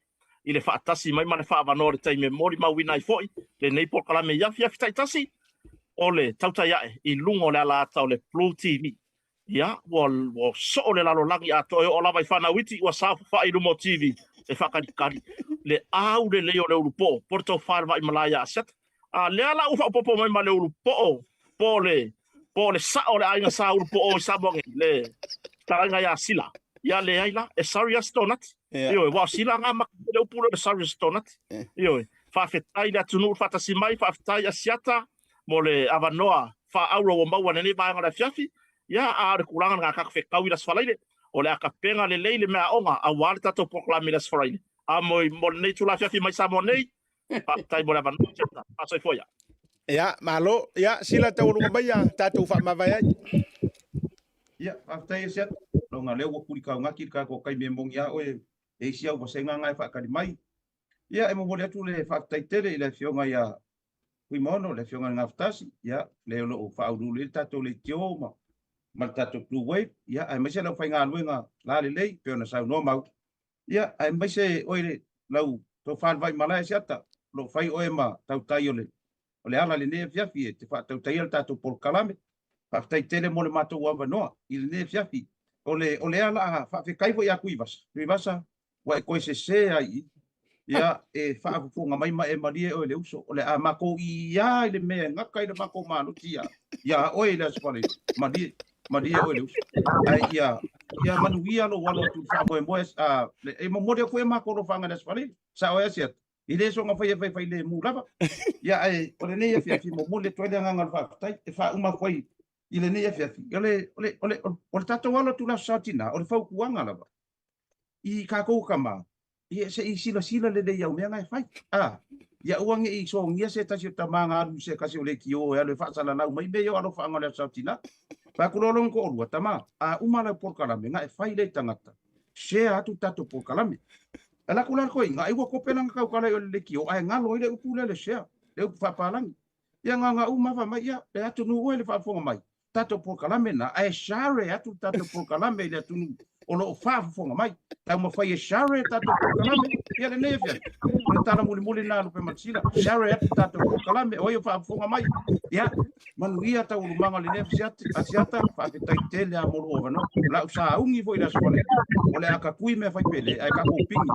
i le faatasi mai ma le faaavanoa o le taimi e molimauina ai foi lenei polokalame i afiafi taitasi o le tautai ae i luga o le alaata o le Blue TV. Ia, ua, ua soo le lalolagi atoa e oo lava i fanau iti ua saofafai i luma o TV e faakalikali le aulelei o le ulupoo po o le tofa i le vaimalae ia Aseta. A lea la ua faaopoopo mai ma le ulupoo po o le, Po o le sa'o o le aiga Sa Ulu po o i Samoa nei, le fetalaiga ia Sila. Ia leai la, e Sarius Donati. Ioe, aua o Sila na ma le upu lea o le Sarius Donati. Ioe, faafetai i le atunuu le faatasi mai, faafetai Asiata mo le avanoa faaauro ua maua i lenei vaega o le afiafi. Ia, a o le tulaga lena tatou fetau i le Aso Faraile, o le a tapena lelei le meaaoga aua le tatou polokalame i le Aso Faraile. A mo lenei itula afiafi mai Samoa nei, faafetai mo le avanoa, Asiata. Faasoifua ia. Ia, malo. Ia, Sila taualuga maia, tatou faamavae ai. Ia, faafetai Asiata. Loga lea ua kulikaugaki le tatou taimi e moni a oe e isi au vasega na e faatali mai. Ia, e momoli atu le faafetai tele i le Afioga ia Fuimaono, le Afioga i le Gafatasi, ia, le o lo o faauluulu i ai le tatou leitio ma, ma le tatou Blue Wave, ia, aemaise le aufaigaluega lalelei, pei ona saunoa Mau, ia, aemaise oe le, lau tofa le Vaimalae Asiata, o lo o fai oe ma tautai o le, o le ala i lenei afiafi e te faatautaia le tatou polokalame. Faafetai tele mo le matou avanoa i lenei afiafi. O le, o lea la a faafetai foi ia Tuivasa. Tuivasa, ua e toe sese ai i ia e faafofoga mai ma e malie oe le uso o le a matou iā i le mea e gata i le matou malosi ia ia oe i le aso Faraile malie malie oe le uso ae ia ia manuia lou alo atu i le faamoemoe a e momoli atu e matou alofaga i le aso Faraile sao ai Asiata e le soona faia faifai lemu lava ia ae o lenei afiafi momoli atu ai le agaga o le faafetai e faauma atu ai i lenei afiafi o le o le o le o le tatou alo atu i le aso Sa tinā o le fautuaga lava i tatou tama, ia se i silasila lelei i au mea na e fai. A, ia aua ne i sogia se tasi o tama na alu i se tasi o leitio e alu e faasalalau mai mea ia o alofaaga o le aso tina. Fai atu loa lona toalua, tama, a uma lau polokalame, na e fai lea i tagata, share atu le tatou polokalame. E alu atu la le toeaina, ai ua kope lana tautala i o le leitio, ae galo ai le upu lea le share, le upu faapalagi. Ia na ona uma fai mai, ia, le atunuu e le faafofoga mai, tatou polokalame na, ae share atu le tatou polokalame i le atunuu o lo o faafofoga mai. Taumafai e share tatou polokalame, ia lenei afiafi. O le tala mulimuli lena a Lupematasila, share atu tatou polokalame, o ai o faafofoga mai. Ia, manuia taualumaga o lenei Asiata, faafetai tele lava mo lou avanoa. O lau sauni foi i le Aso Faraile, o le a tatui mea fai pele, ae tatou pigi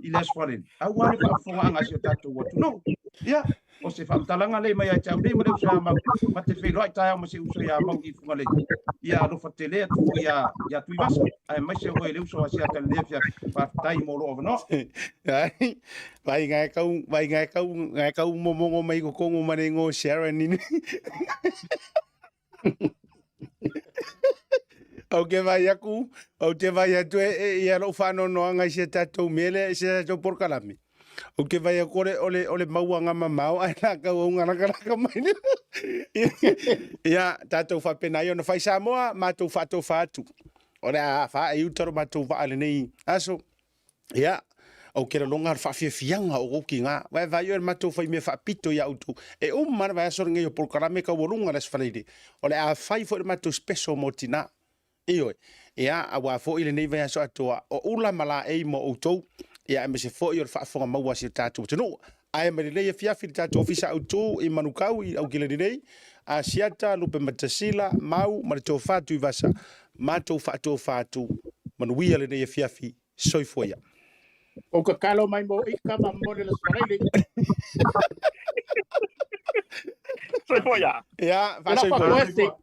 i le Aso Faraile, aua le faafofogaaga a si o tatou atunuu. Ia, O se faamatalaga lea mai ia te au nei ma le uso ia Mau, ma te feiloai taeao ma si uso ia Mau i Fugalei. Ia alofa tele atu foi ia, ia Tuivasa, aemaise oe le uso Asiata i lenei afiafi. Faafetai mo lou avanoa. Ai, vai ngai kau, vai ngai kau, ngai kau momongo mai kokongo mane ngo Sharon ini. Ou te vai aku, ou te vai atu e, e, ia lou faanoanoaga i si a tatou mea lea, i si a tatou polokalame. Ou te vai aku ole, ole, ole mauaga mamao ae la kau au ngalakalaka mai le. Ia, tatou faapena ai ona fai Samoa, matou faatofa atu. O le a faa e uta lo matou vaa lenei aso. Ia, ou te lagona le faafiafiaga o kou tiga. Vaevae oe le matou faimea faapito iā outou. E uma le vaiaso lenei o polokalame taualuga le Aso Faraile. O le a fai foi le matou special mo tina. Ioe. Ia, auā foi lenei vaiaso atoa, o ula ma laei mo outou, ia aemaise foi o le faafofoga maua a si o tatou atunuu. Ae mai lenei afiafi i le tatou ofisa autu i Manukau i Aukilani nei, Asiata, Lupematasila, Mau ma le Tofa Tuivasa, matou faatofa atu, manuia lenei afiafi, soifua ia. Ou tatalo mai mo ika ma mo le Faraile. Soifua ia. Ia, faasoifua.